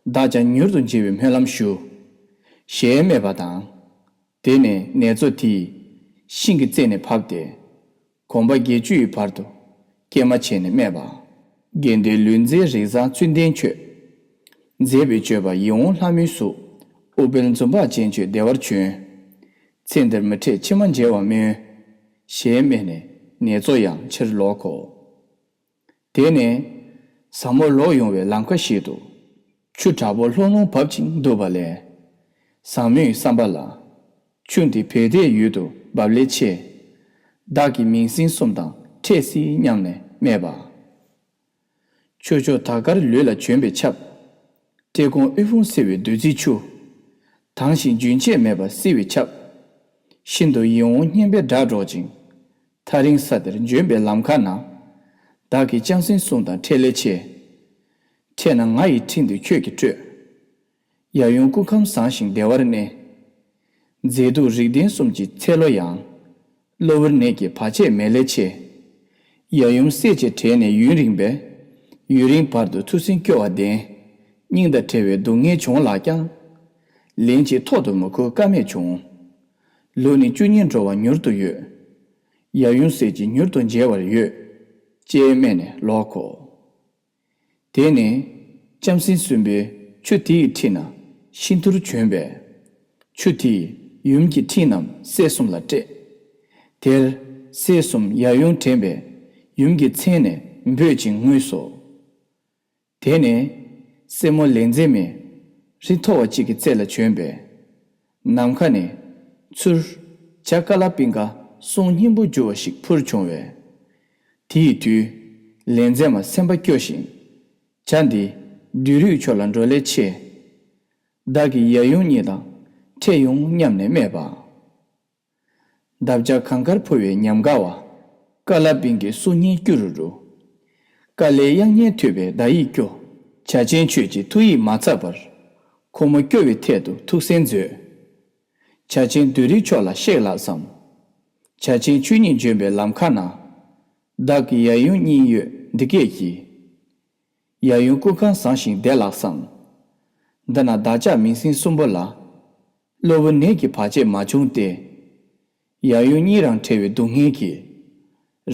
བདག་ཀྱང་མྱུར་དུ་མཇལ་བའི་སྨོན་ལམ་ཞུ། ཞེས་སྨྲས་པ་དང་། དེ་ནས་ནེ་ཙོ་དེས་ཤིང་གི་རྩེ་ནས་བབས་ཏེ། གོམ་པ་བརྒྱད་ཅུ་ཡི་བར་དུ་སྐྱེལ་མ་བྱས་ནས་སྨྲས་པ། དགེ་འདུན་ལུས་རྩལ་རིགས་བཟང་བརྩོན་ལྡན་ཁྱོད། མཛེས་པའི་སྤྱོད་པ་ཡིད་འོང་ལྷ་མོའི་གཟུགས། དབུ་དཔལ་འཛུམ་བག་ཅན་ཁྱོད་བདེ་བར་བྱོན། ཚེ་འདིར་མི་འཕྲད་ཕྱི་མ་མཇལ་བར་སྨོན། ཞེས་སྨྲས་ནས་ནེ་ཙོ་ཡང་ཕྱིར་ལོག་གོ། དེ་ནས་བཟང་མོ་ལོག་ཡོང་བའི་ལམ་ཁ་ཞིག་ཏུ། ཆུ་དྲག་པོ་ལྷུང་ལྷུང་འབབ་ཅིང་འདུག་པ་ལས། བཟང་མོའི་བསམ་པ་ལ། ཆུ་འདི་བོད་དེའི་ཡུལ་དུ་འབབ་ལེ་ཆེ། བདག་གིས་མིང་སྲིང་གསུམ་དང་འཕྲད་སྲིད་སྙམ་ནས་སྨྲས་པ། ཆོས་མཆོག་དར་དཀར་ལུས་ལ་བྱོན་པའི་ཆབ། བཀྲེས་སྐོམ་དབུལ་ཕོངས་སེལ་བའི་བདུད་རྩིའི་ཆུ། དྭངས་ཤིང་རྒྱུན་ཆད་མེད་པར་བསིལ་བའི་ཆབ། ཤིན་ཏུ་ཡིད་འོང་སྙན་པའི་སྒྲ་སྒྲོག་ཅིང་། ཐག་རིང་ས་དེར་འབྱོན་པའི་ལམ་ཁ་ན། བདག་གིས་ལྕམ་སྲིང་གསུམ་དང་འཕྲད་ལེ་ཆེ། འཕྲད་ན་ང་ཡི་འཕྲིན་དེ་ཁྱོད་ཀྱིས་སྤྲོད། ཡབ་ཡུམ་སྐུ་ཁམས་བཟང་ཞིང་བདེ་བར་གནས། མཛེས་སྡུག་རིགས་ལྡན་གསུམ་གྱི་ཚེ་ལོ་ཡང་། གློ་བུར་ནད་ཀྱི་བར་ཆད་མེད་ལེ་ཆེ། ཡབ་ཡུམ་སྲས་བཅས་བྲལ་ནས་ཡུན་རིང་པས། ཡུན་རིང་བར་དུ་ཚུལ་ཁྲིམས་སྐྱོ་བ་ལྡན། སྙིང་དང་བྲལ་བའི་སྡུག་བསྔལ་བྱུང་ལགས་ཀྱང་། ལན་གཅིག་ཐོག་ཏུ་མི་འཁོར་ཀ་མེད་བྱུང་། ལོ་ནི་བཅུ་གཉིས་འགྲོ་བ་མྱུར་དུ་ཡོད། ཡབ་ཡུམ་སྲས་ཀྱིས་མྱུར་དུ་མཇལ་བར་འོས། ཅེས་སྨྲས་ནས་ལོག་གོ། དེ་ནས་ལྕམ་སྲིང་གསུམ་པོས་ཆུ་དེའི་འཁྲིས་ན་ཤིན་ཏུར་བྱོན་པས། ཆུ་དེས་ཡུམ་གྱི་འཕྲིན་རྣམས་སྲས་གསུམ་ལ་སྤྲད། དེར་སྲས་གསུམ་ཡབ་ཡུམ་དྲན་པས་ཡུམ་གྱི་མཚན་ནས་འབོད་ཅིང་ངུས་སོ། དེ་ནས་སྲས་མོ་ལས་མཛེས་མའི་རི་མཐོ་བ་གཅིག་གི་རྩེ་ལ་བྱོན་པས། ནམ་མཁའ་ནས་ཚུར་བྱ་ཀ་ལ་པིང་ཀ་གསུང་སྙན་པོ་རྒྱུ་བ་ཞིག་འཕུར་བྱུང་བས། དེའི་དུས་ལས་མཛེས་མ་སེམས་པ་སྐྱོ་ཞིང་། བྱ་འདི་བདུད་རིགས་ཕྱོགས་ལ་འགྲོ་ལེ་ཆེ། བདག་གིས་ཡབ་ཡུམ་གཉིས་དང་འཕྲད་ཡོང་སྙམ་ནས་སྨྲས་པ། འདབ་ཆགས་གངས་དཀར་འཕུར་བའི་ཉམས་དགའ་བ། ཀ་ལ་པིང་ཀའི་གསུང་སྙན་སྐྱུ་རུ་རུ། ཀ་ལའི་དབྱངས་སྙན་ཐོས་པས་བདག་ཡིད་སྐྱོ། བྱ་ཆེན་ཁྱོད་ཀྱི་ཐུགས་ཡིད་མ་ཚབ་པར། ཁོ་མོ་སྐྱོ་བའི་ཐད་དུ་ཐུགས་གསན་མཛོད། བྱ་ཆེན་བདུད་རིགས་ཕྱོགས་ལ་གཤེགས་ལགས་སམ། བྱ་ཆེན་ཁྱོད་ཉིད་འབྱོན་པའི་ལམ་ཁ་ན། བདག་གི་ཡབ་ཡུམ་གཉིས་ཡོད་འདི་སྐད་ཀྱིས། ཡབ་ཡུམ་སྐུ་ཁམས་བཟང་ཞིང་བདེ་ལགས་སམ། འདི་ན་བདག་ཅག་མིང་སྲིང་གསུམ་པོ་ལ། གློ་བུར་ནད་ཀྱི་བར་ཆད་མ་བྱུང་སྟེ། ཡབ་ཡུམ་གཉིས་རང་བྲལ་བའི་སྡུག་བསྔལ་གྱིས།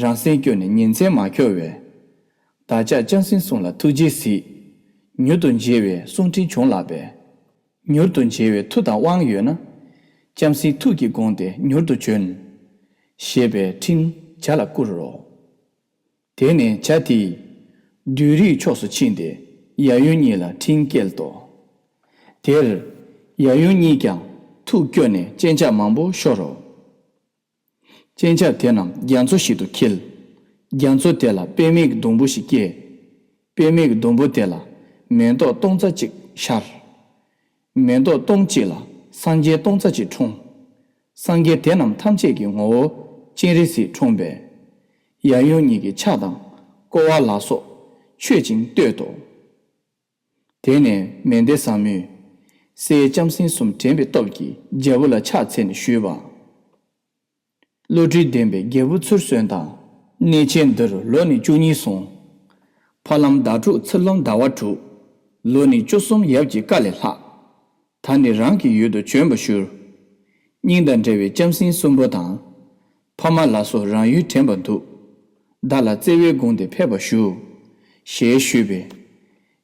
རང་སེམས་སྐྱོ་ནས་ཉིན་མཚན་མ་འཁྱོལ་བས། བདག་ཅག་ལྕམ་སྲིང་གསུམ་ལ་ཐུགས་རྗེས་གཟིགས། མྱུར་དུ་མཇལ་བའི་གསུང་འཕྲིན་བྱུང་ལགས་པས། མྱུར་དུ་མཇལ་བའི་མཐུ་དང་དབང་ཡོད་ན། ལྕམ་སྲིང་ཐུགས་ཀྱིས་དགོངས་ཏེ་མྱུར་དུ་བྱོན། ཞེས་པའི་འཕྲིན་བྱ་ལ་བསྐུར་རོ། དེ་ནས་བྱ་དེས་བདུད་རིགས་ཕྱོགས་སུ་ཕྱིན་ཏེ་ཡབ་ཡུམ་གཉིས་ལ་འཕྲིན་བསྐྱལ་ཏོ། དེར་ཡབ་ཡུམ་གཉིས་ཀྱང་ཐུགས་སྐྱོ་ནས་སྤྱན་ཆབ་མང་པོ་ཤོར་རོ། སྤྱན་ཆབ་དེ་རྣམས་རྒྱ་མཚོ་ཞིག་ཏུ་འཁྱིལ། རྒྱ་མཚོ་དེ་ལ་པདྨའི་སྡོང་པོ་ཞིག་སྐྱེས། པདྨའི་སྡོང་པོ་དེ་ལ་མེ་ཏོག་སྟོང་རྩ་གཅིག་ཤར། མེ་ཏོག་སྟོང་གཅིག་ལ་སངས་རྒྱས་སྟོང་རྩ་གཅིག་འཁྲུངས། སངས་རྒྱས་དེ་རྣམས་ཐམས་ཅད་ཀྱི་ངོ་བོ་སྤྱན་རས་གཟིགས་འཁྲུངས་པས། ཡབ་ཡུམ་གཉིས་ཀྱིས་ཕྱག་དང་བསྐོར་བ་ལ་སོགས་མཆོད་ཅིང་བསྟོད་དོ། དེ་ནས་མན་དེ་བཟང་མོས། སྲས་ལྕམ་སྲིང་གསུམ་དྲན་པའི་སྟོབས་ཀྱིས་རྒྱལ་པོ་ལ་ཕྱག་འཚལ་ནས་ཞུས་པ། བློ་གྲོས་ལྡན་པའི་རྒྱལ་པོ་ཚུར་གསོན་དང་། གནས་ཆེན་འདིར་ལོ་ནི་བཅུ་གཉིས་སོང་། ཕ་ལམ་ཟླ་དྲུག་ཚུར་ལམ་ཟླ་བ་དྲུག། ལོ་ནི་བཅུ་གསུམ་ཡབ་ཀྱི་བཀའ་ལས་ལྷག། ད་ནི་རང་གི་ཡུལ་དུ་བྱོན་པར་ཞུ། སྙིང་དང་འདྲ་བའི་ལྕམ་སྲིང་གསུམ་པོ་དང་། ཕ་མ་ལ་སོགས་རང་ཡུལ་དྲན་པར་འདུག། བདག་ལ་བརྩེ་བས་དགོངས་ཏེ་ཕེབས་པར་ཞུ། ཞེས་ཞུས་པས།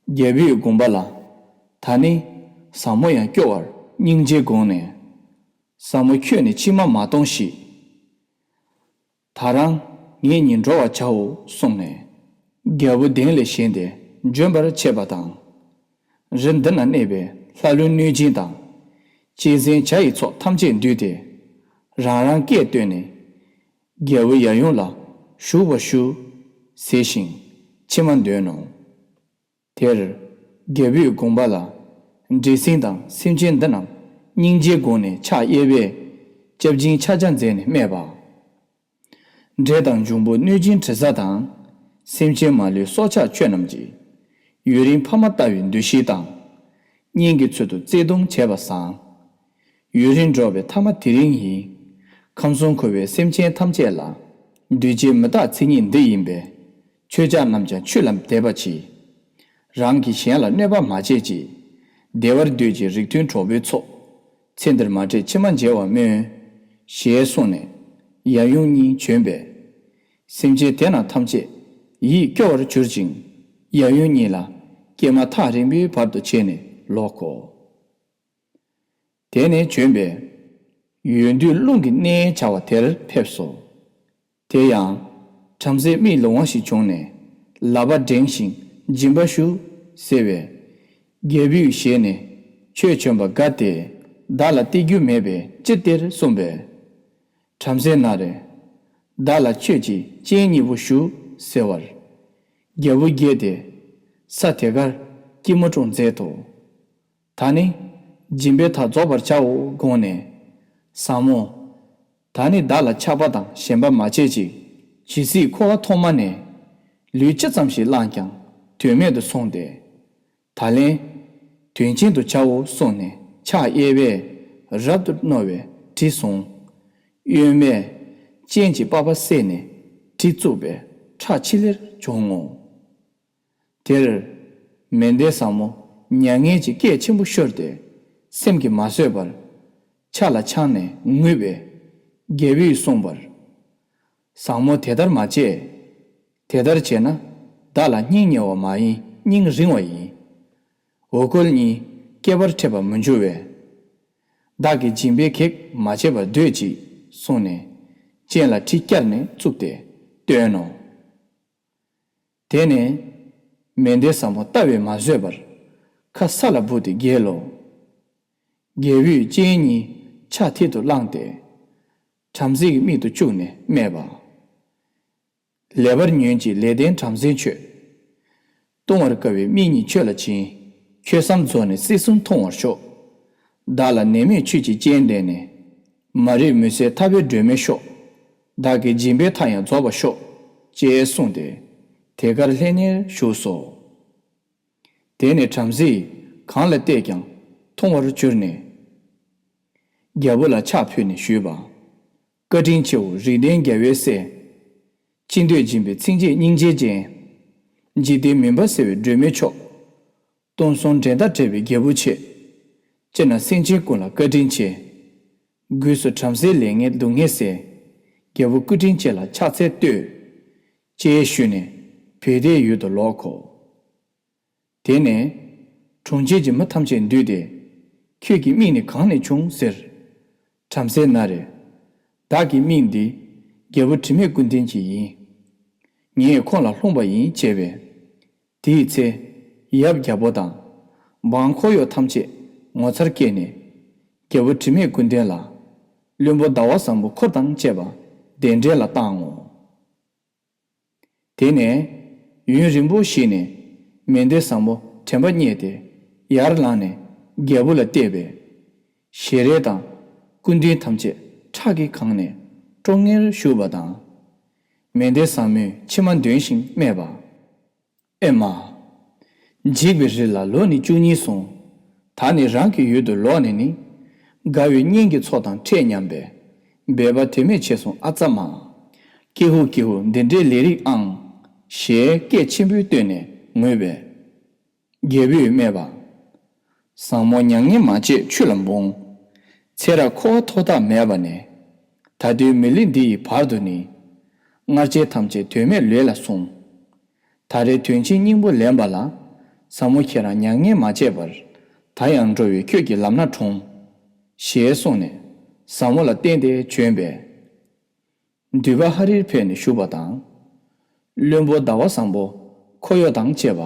རྒྱལ་པོས་དགོངས་པ་ལ། ད་ནི་བཟང་མོ་ཡང་སྐྱོ་བར་སྙིང་རྗེའི་དགོངས་ནས། བཟང་མོ་ཁྱོད་ནི་ཕྱི་མ་མ་གཏོང་ཞིག། ད་རང་ངེད་གཉིས་འགྲོ་བར་བྱའོ་གསུངས་ནས། རྒྱལ་པོ་གདན་ལས་བཞེངས་ཏེ་འབྱོན་པར་བྱེད་པ་དང་། རི་འདི་ན་གནས་པའི་ལྷ་ཀླུ་གནོད་སྦྱིན་དང་། གཅན་གཟན་བྱ་ཡི་ཚོགས་ཐམས་ཅད་འདུས་ཏེ། རང་རང་སྐད་བཏོན་ནས། རྒྱལ་པོ་ཡབ་ཡུམ་ལ་བཞུགས་པར་ཞུ། ཟེར་ཞིང་མཆི་མ་འདོན་ནོ། དེར་རྒྱལ་པོས་དགོངས་པ་ལ། འདྲེ་སྲིན་དང་སེམས་ཅན་འདི་རྣམས་སྙིང་རྗེའི་སྒོ་ནས་ཕྱག་གཡས་པས་སྐྱབས་སྦྱིན་ཕྱག་རྒྱ་མཛད་ནས་སྨྲས་པ། འདྲེ་དང་འབྱུང་པོ་གནོད་སྦྱིན་དྲི་ཟ་དང་། སེམས་ཅན་མ་ལུས་སྲོག་ཆགས་ཁྱོད་རྣམས་ཀྱིས། ཡུན་རིང་ཕ་མ་ལྟ་བུའི་འདུ་ཤེས་དང་། གཉེན་གྱི་ཚུལ་དུ་བརྩེ་གདུང་བྱས་པ་བཟང་། ཡུན་རིང་འགྲོགས་པའི་ཐ་མ་དེ་རིང་ཡིན། ཁམས་གསུམ་འཁོར་བའི་སེམས་ཅན་ཐམས་ཅད་ལ། འདུས་བྱས་མི་རྟག་མཚན་ཉིད་འདི་ཡིན་པས། ཁྱོད་ཅག་རྣམས་ཀྱང་ཆོས་ལ་དད་པ་གྱིས། རང་གིས་གཞན་ལ་གནོད་པ་མ་བྱེད་ཅིག། བདེ་བར་འདོད་ཅིང་རིགས་མཐུན་གྲོགས་པོའི་ཚོགས། ཚེ་འདིར་མ་འཕྲད་ཕྱི་མ་མཇལ་བར་སྨོན། ཞེས་གསུངས་ནས་ཡབ་ཡུམ་གཉིས་བྱོན་པས། སེམས་ཅན་དེ་རྣམས་ཐམས་ཅད་ཡིད་སྐྱོ་བར་གྱུར་ཅིང་། ཡབ་ཡུམ་གཉིས་ལ་སྐྱེལ་མ་ཐག་རིང་པོའི་བར་དུ་བྱས་ནས་ལོག་གོ། དེ་ནས་བྱོན་པས། ཡོན་འདུས་རླུང་གི་གནས་བྱ་བ་དེར་ཕེབས་སོ། དེ་ཡང་། བྲམ་ཟེ་མིག་ལོང་བ་ཞིག་བྱུང་ནས་ལག་པ་བསྒྲེངས་ཤིང་སྦྱིན་པ་ཞུ། ཟེར་བས། རྒྱལ་པོས་ཞལ་ནས། ཁྱོད་བྱོན་པ་དགའ་སྟེ། བདག་ལ་སྟེར་རྒྱུ་མེད་པས་ཅི་སྟེར་གསུངས་པས། བྲམ་ཟེ་ན་རེ། བདག་ལ་ཁྱོད་ཀྱིས་སྤྱན་གཉིས་པོ་ཞུ། ཟེར་བར། རྒྱལ་པོ་དགྱེས་ཏེ། ས་དེ་ཀར་སྐྱིལ་མོ་ཀྲུང་མཛད་དོ། ད་ནི་སྦྱིན་པའི་མཐའ་རྫོགས་པར་བྱའོ་དགོངས་ནས། བཟང་མོ། ད་ནི་བདག་ལ་ཆགས་པ་དང་ཞེན་པ་མ་བྱེད་ཅིག། ཇི་སྲིད་འཁོར་བ་ཐོག་མ་ནས། ལུས་ཅི་ཙམ་ཞིག་བླངས་ཀྱང་དོན་མེད་དུ་སོང་སྟེ། ད་ལན། དོན་ཆེན་དུ་བྱའོ་གསུངས་ནས་ཕྱག་གཡས་པས་རབ་ཏུ་རྣོ་བའི་གྲི་བཟུང་། གཡོན་པས་སྤྱན་གྱི་པགས་པ་བསལ་ནས་གྲི་བཙུགས་པས་ཁྲག་ཆི་ལེར་བྱུང་ངོ་། དེར། མན་དེ་བཟང་མོ་མྱ་ངན་གྱི་སྐད་ཆེན་པོ་ཤོར་ཏེ། སེམས་ཀྱིས་མ་བཟོད་པར། ཕྱག་ལ་འཆང་ནས་ངུས་པས། རྒྱལ་པོས་གསུངས་པར། བཟང་མོ་དེ་ལྟར་མ་བྱེད། དེ་ལྟར་བྱས་ན། བདག་ལ་སྙིང་ཉེ་བ་མ་ཡིན་སྙིང་རིང་བ་ཡིན། འོ་སྐོལ་གཉིས་བསྐལ་པར་འཕྲད་པར་མི་འགྱུར་བས། བདག་གིས་སྦྱིན་པའི་གེགས་མ་བྱས་པར་སྡོད་ཅིག་གསུངས་ནས། སྤྱན་ལ་གྲི་བསྐྱར་ནས་བཙུགས་ཏེ་བཏོན་ནོ། དེ་ནས། མན་དེ་བཟང་མོ་ལྟ་བས་མ་བཟོད་པར། ཁ་ས་ལ་སྦུག་སྟེ་བརྒྱལ་ལོ། རྒྱལ་པོས་སྤྱན་གཉིས་ཕྱག་མཐིལ་དུ་བླངས་ཏེ། བྲམ་ཟེ་ཡི་མིག་ཏུ་བཅུག་ནས་སྨྲས་པ། ལེགས་པར་ཉོན་ཅིག་ལེགས་ལྡན་བྲམ་ཟེ་ཁྱོད། ལྟུང་བར་དཀའ་བའི་མིག་གཉིས་ཁྱོད་ལ་བྱིན། ཁྱོད་བསམ་རྫོགས་ནས་སྲིད་གསུམ་མཐོང་བར་ཤོག། བདག་ལ་ནད་མེད་ཆོས་ཀྱི་སྤྱན་ལྡན་ནས། མ་རིག་མུན་སེལ་ཐར་པའི་སྒྲོན་མེ་ཤོག། བདག་གི་སྦྱིན་པའི་མཐའ་ཡང་རྫོགས་པར་ཤོག། ཅེས་གསུངས་ཏེ། དེ་ཀར་ལྷན་ནེར་བཞུགས་སོ། དེ་ནས་བྲམ་ཟེ་ཡིས་གང་ལ་བལྟས་ཀྱང་མཐོང་བར་གྱུར་ནས། རྒྱལ་པོ་ལ་ཕྱག་ཕུལ་ནས་ཞུས་པ། བཀའ་དྲིན་ཆེའོ་རིགས་ལྡན་རྒྱལ་བའི་སྲས། ཅི་འདོད་སྦྱིན་པའི་ཚིག་འབྱེད་སྙིང་རྗེ་ཅན། འཇིག་རྟེན་མུན་པ་སེལ་བའི་སྒྲོན་མེ་མཆོག། སྟོང་གསུམ་འགྲན་ཟླ་བྲལ་བའི་རྒྱལ་པོ་ཆེ། སྤྱིར་ན་སེམས་ཅན་ཀུན་ལ་བཀའ་དྲིན་ཆེ། སྒོས་སུ་བྲམ་ཟེའི་ལས་ངན་སྡུག་བསྔལ་སེལ། རྒྱལ་པོ་སྐུ་དྲིན་ཅན་ལ་ཕྱག་འཚལ་བསྟོད། ཅེས་ཞུས་ནས་བོད་དེའི་ཡུལ་དུ་ལོག་གོ། དེ་ནས། གྲོང་ཁྱེར་གྱི་མི་ཐམས་ཅད་འདུས་ཏེ། ཁྱོད་ཀྱི་མིག་ནི་གང་ནས་བྱུང་ཟེར། བྲམ་ཟེ་ན་རེ། བདག་གི་མིག་འདི། རྒྱལ་པོ་དྲི་མེད་ཀུན་ལྡན་གྱི་ཡིན། ངས་ཁོང་ལ་ལྷུང་བ་ཡིན་བྱས་པས། དེའི་ཚེ། ཡབ་རྒྱལ་པོ་དང་། འབངས་འཁོར་གཡོག་ཐམས་ཅད་ངོ་མཚར་སྐྱེས་ནས། རྒྱལ་པོ་དྲི་མེད་ཀུན་ལྡན་ལ། བློན་པོ་ཟླ་བ་བཟང་པོ་འཁོར་དང་བཅས་པ་གདན་འདྲེན་ལ་བཏང་ངོ་། དེ་ནས་ཡུན་རིང་པོ་ཞིག་ནས་མན་དེ་བཟང་པོ་དྲན་པ་རྙེད་དེ་ཡར་ལངས་ནས་རྒྱལ་པོ་ལ་བལྟས་པས། ཞལ་རས་དང་སྐུ་མདུན་ཐམས་ཅད་ཁྲག་གིས་གང་ནས་ཀྲོང་ངེར་བཞུགས་པ་དང་། མན་དེ་བཟང་མོས་མཆི་མ་འདོན་ཞིང་སྨྲས་པ། ཨེ་མ། འཇིག་པའི་རི་ལ་ལོ་ནི་བཅུ་གཉིས་སོང་། ད་ནི་རང་གི་ཡུལ་དུ་ལོག་ནས་ནི། དགའ་བའི་གཉེན་གྱི་ཚོགས་དང་འཕྲད་སྙམ་པས། འབད་པ་དོན་མེད་བྱས་སོང་ཨ་ཙ་མ། ཀྱེ་ཧུ་ཀྱེ་ཧུ་འདི་འདྲའི་ལས་རིགས་ཨང་། ཞེས་སྐད་ཆེན་པོས་བཏོན་ནས་ངུས་པས། རྒྱལ་པོས་སྨྲས་པ། བཟང་མོ་མྱ་ངན་མ་བྱེད་ཆུ་ལ་འབུངས། ཚེ་རབས་འཁོར་བ་ཐོག་མཐའ་མེད་པ་ནས། ད་དུང་མི་ལུས་འདི་ཡི་བར་དུ་ནི། སྔར་བྱས་ཐམས་ཅད་དོན་མེད་ལས་ལ་གསུངས། ད་རེས་དོན་ཆེན་སྙིང་པོ་ལེན་པ་ལ། བཟང་མོ་ཁྱེད་རང་མྱ་ངན་མ་བྱས་པར། ད་ཡང་འགྲོ་བའི་ཁྱོད་ཀྱི་ལམ་སྣ་དྲོངས། ཞེས་གསུངས་ནས་བཟང་མོ་ལ་བརྟེན་ཏེ་བྱོན་པས། འདུས་པ་ཧ་རིར་ཕེབས་ནས་བཞུགས་པ་དང་། བློན་པོ་ཟླ་བ་བཟང་པོ་འཁོར་གཡོག་དང་བཅས་པ་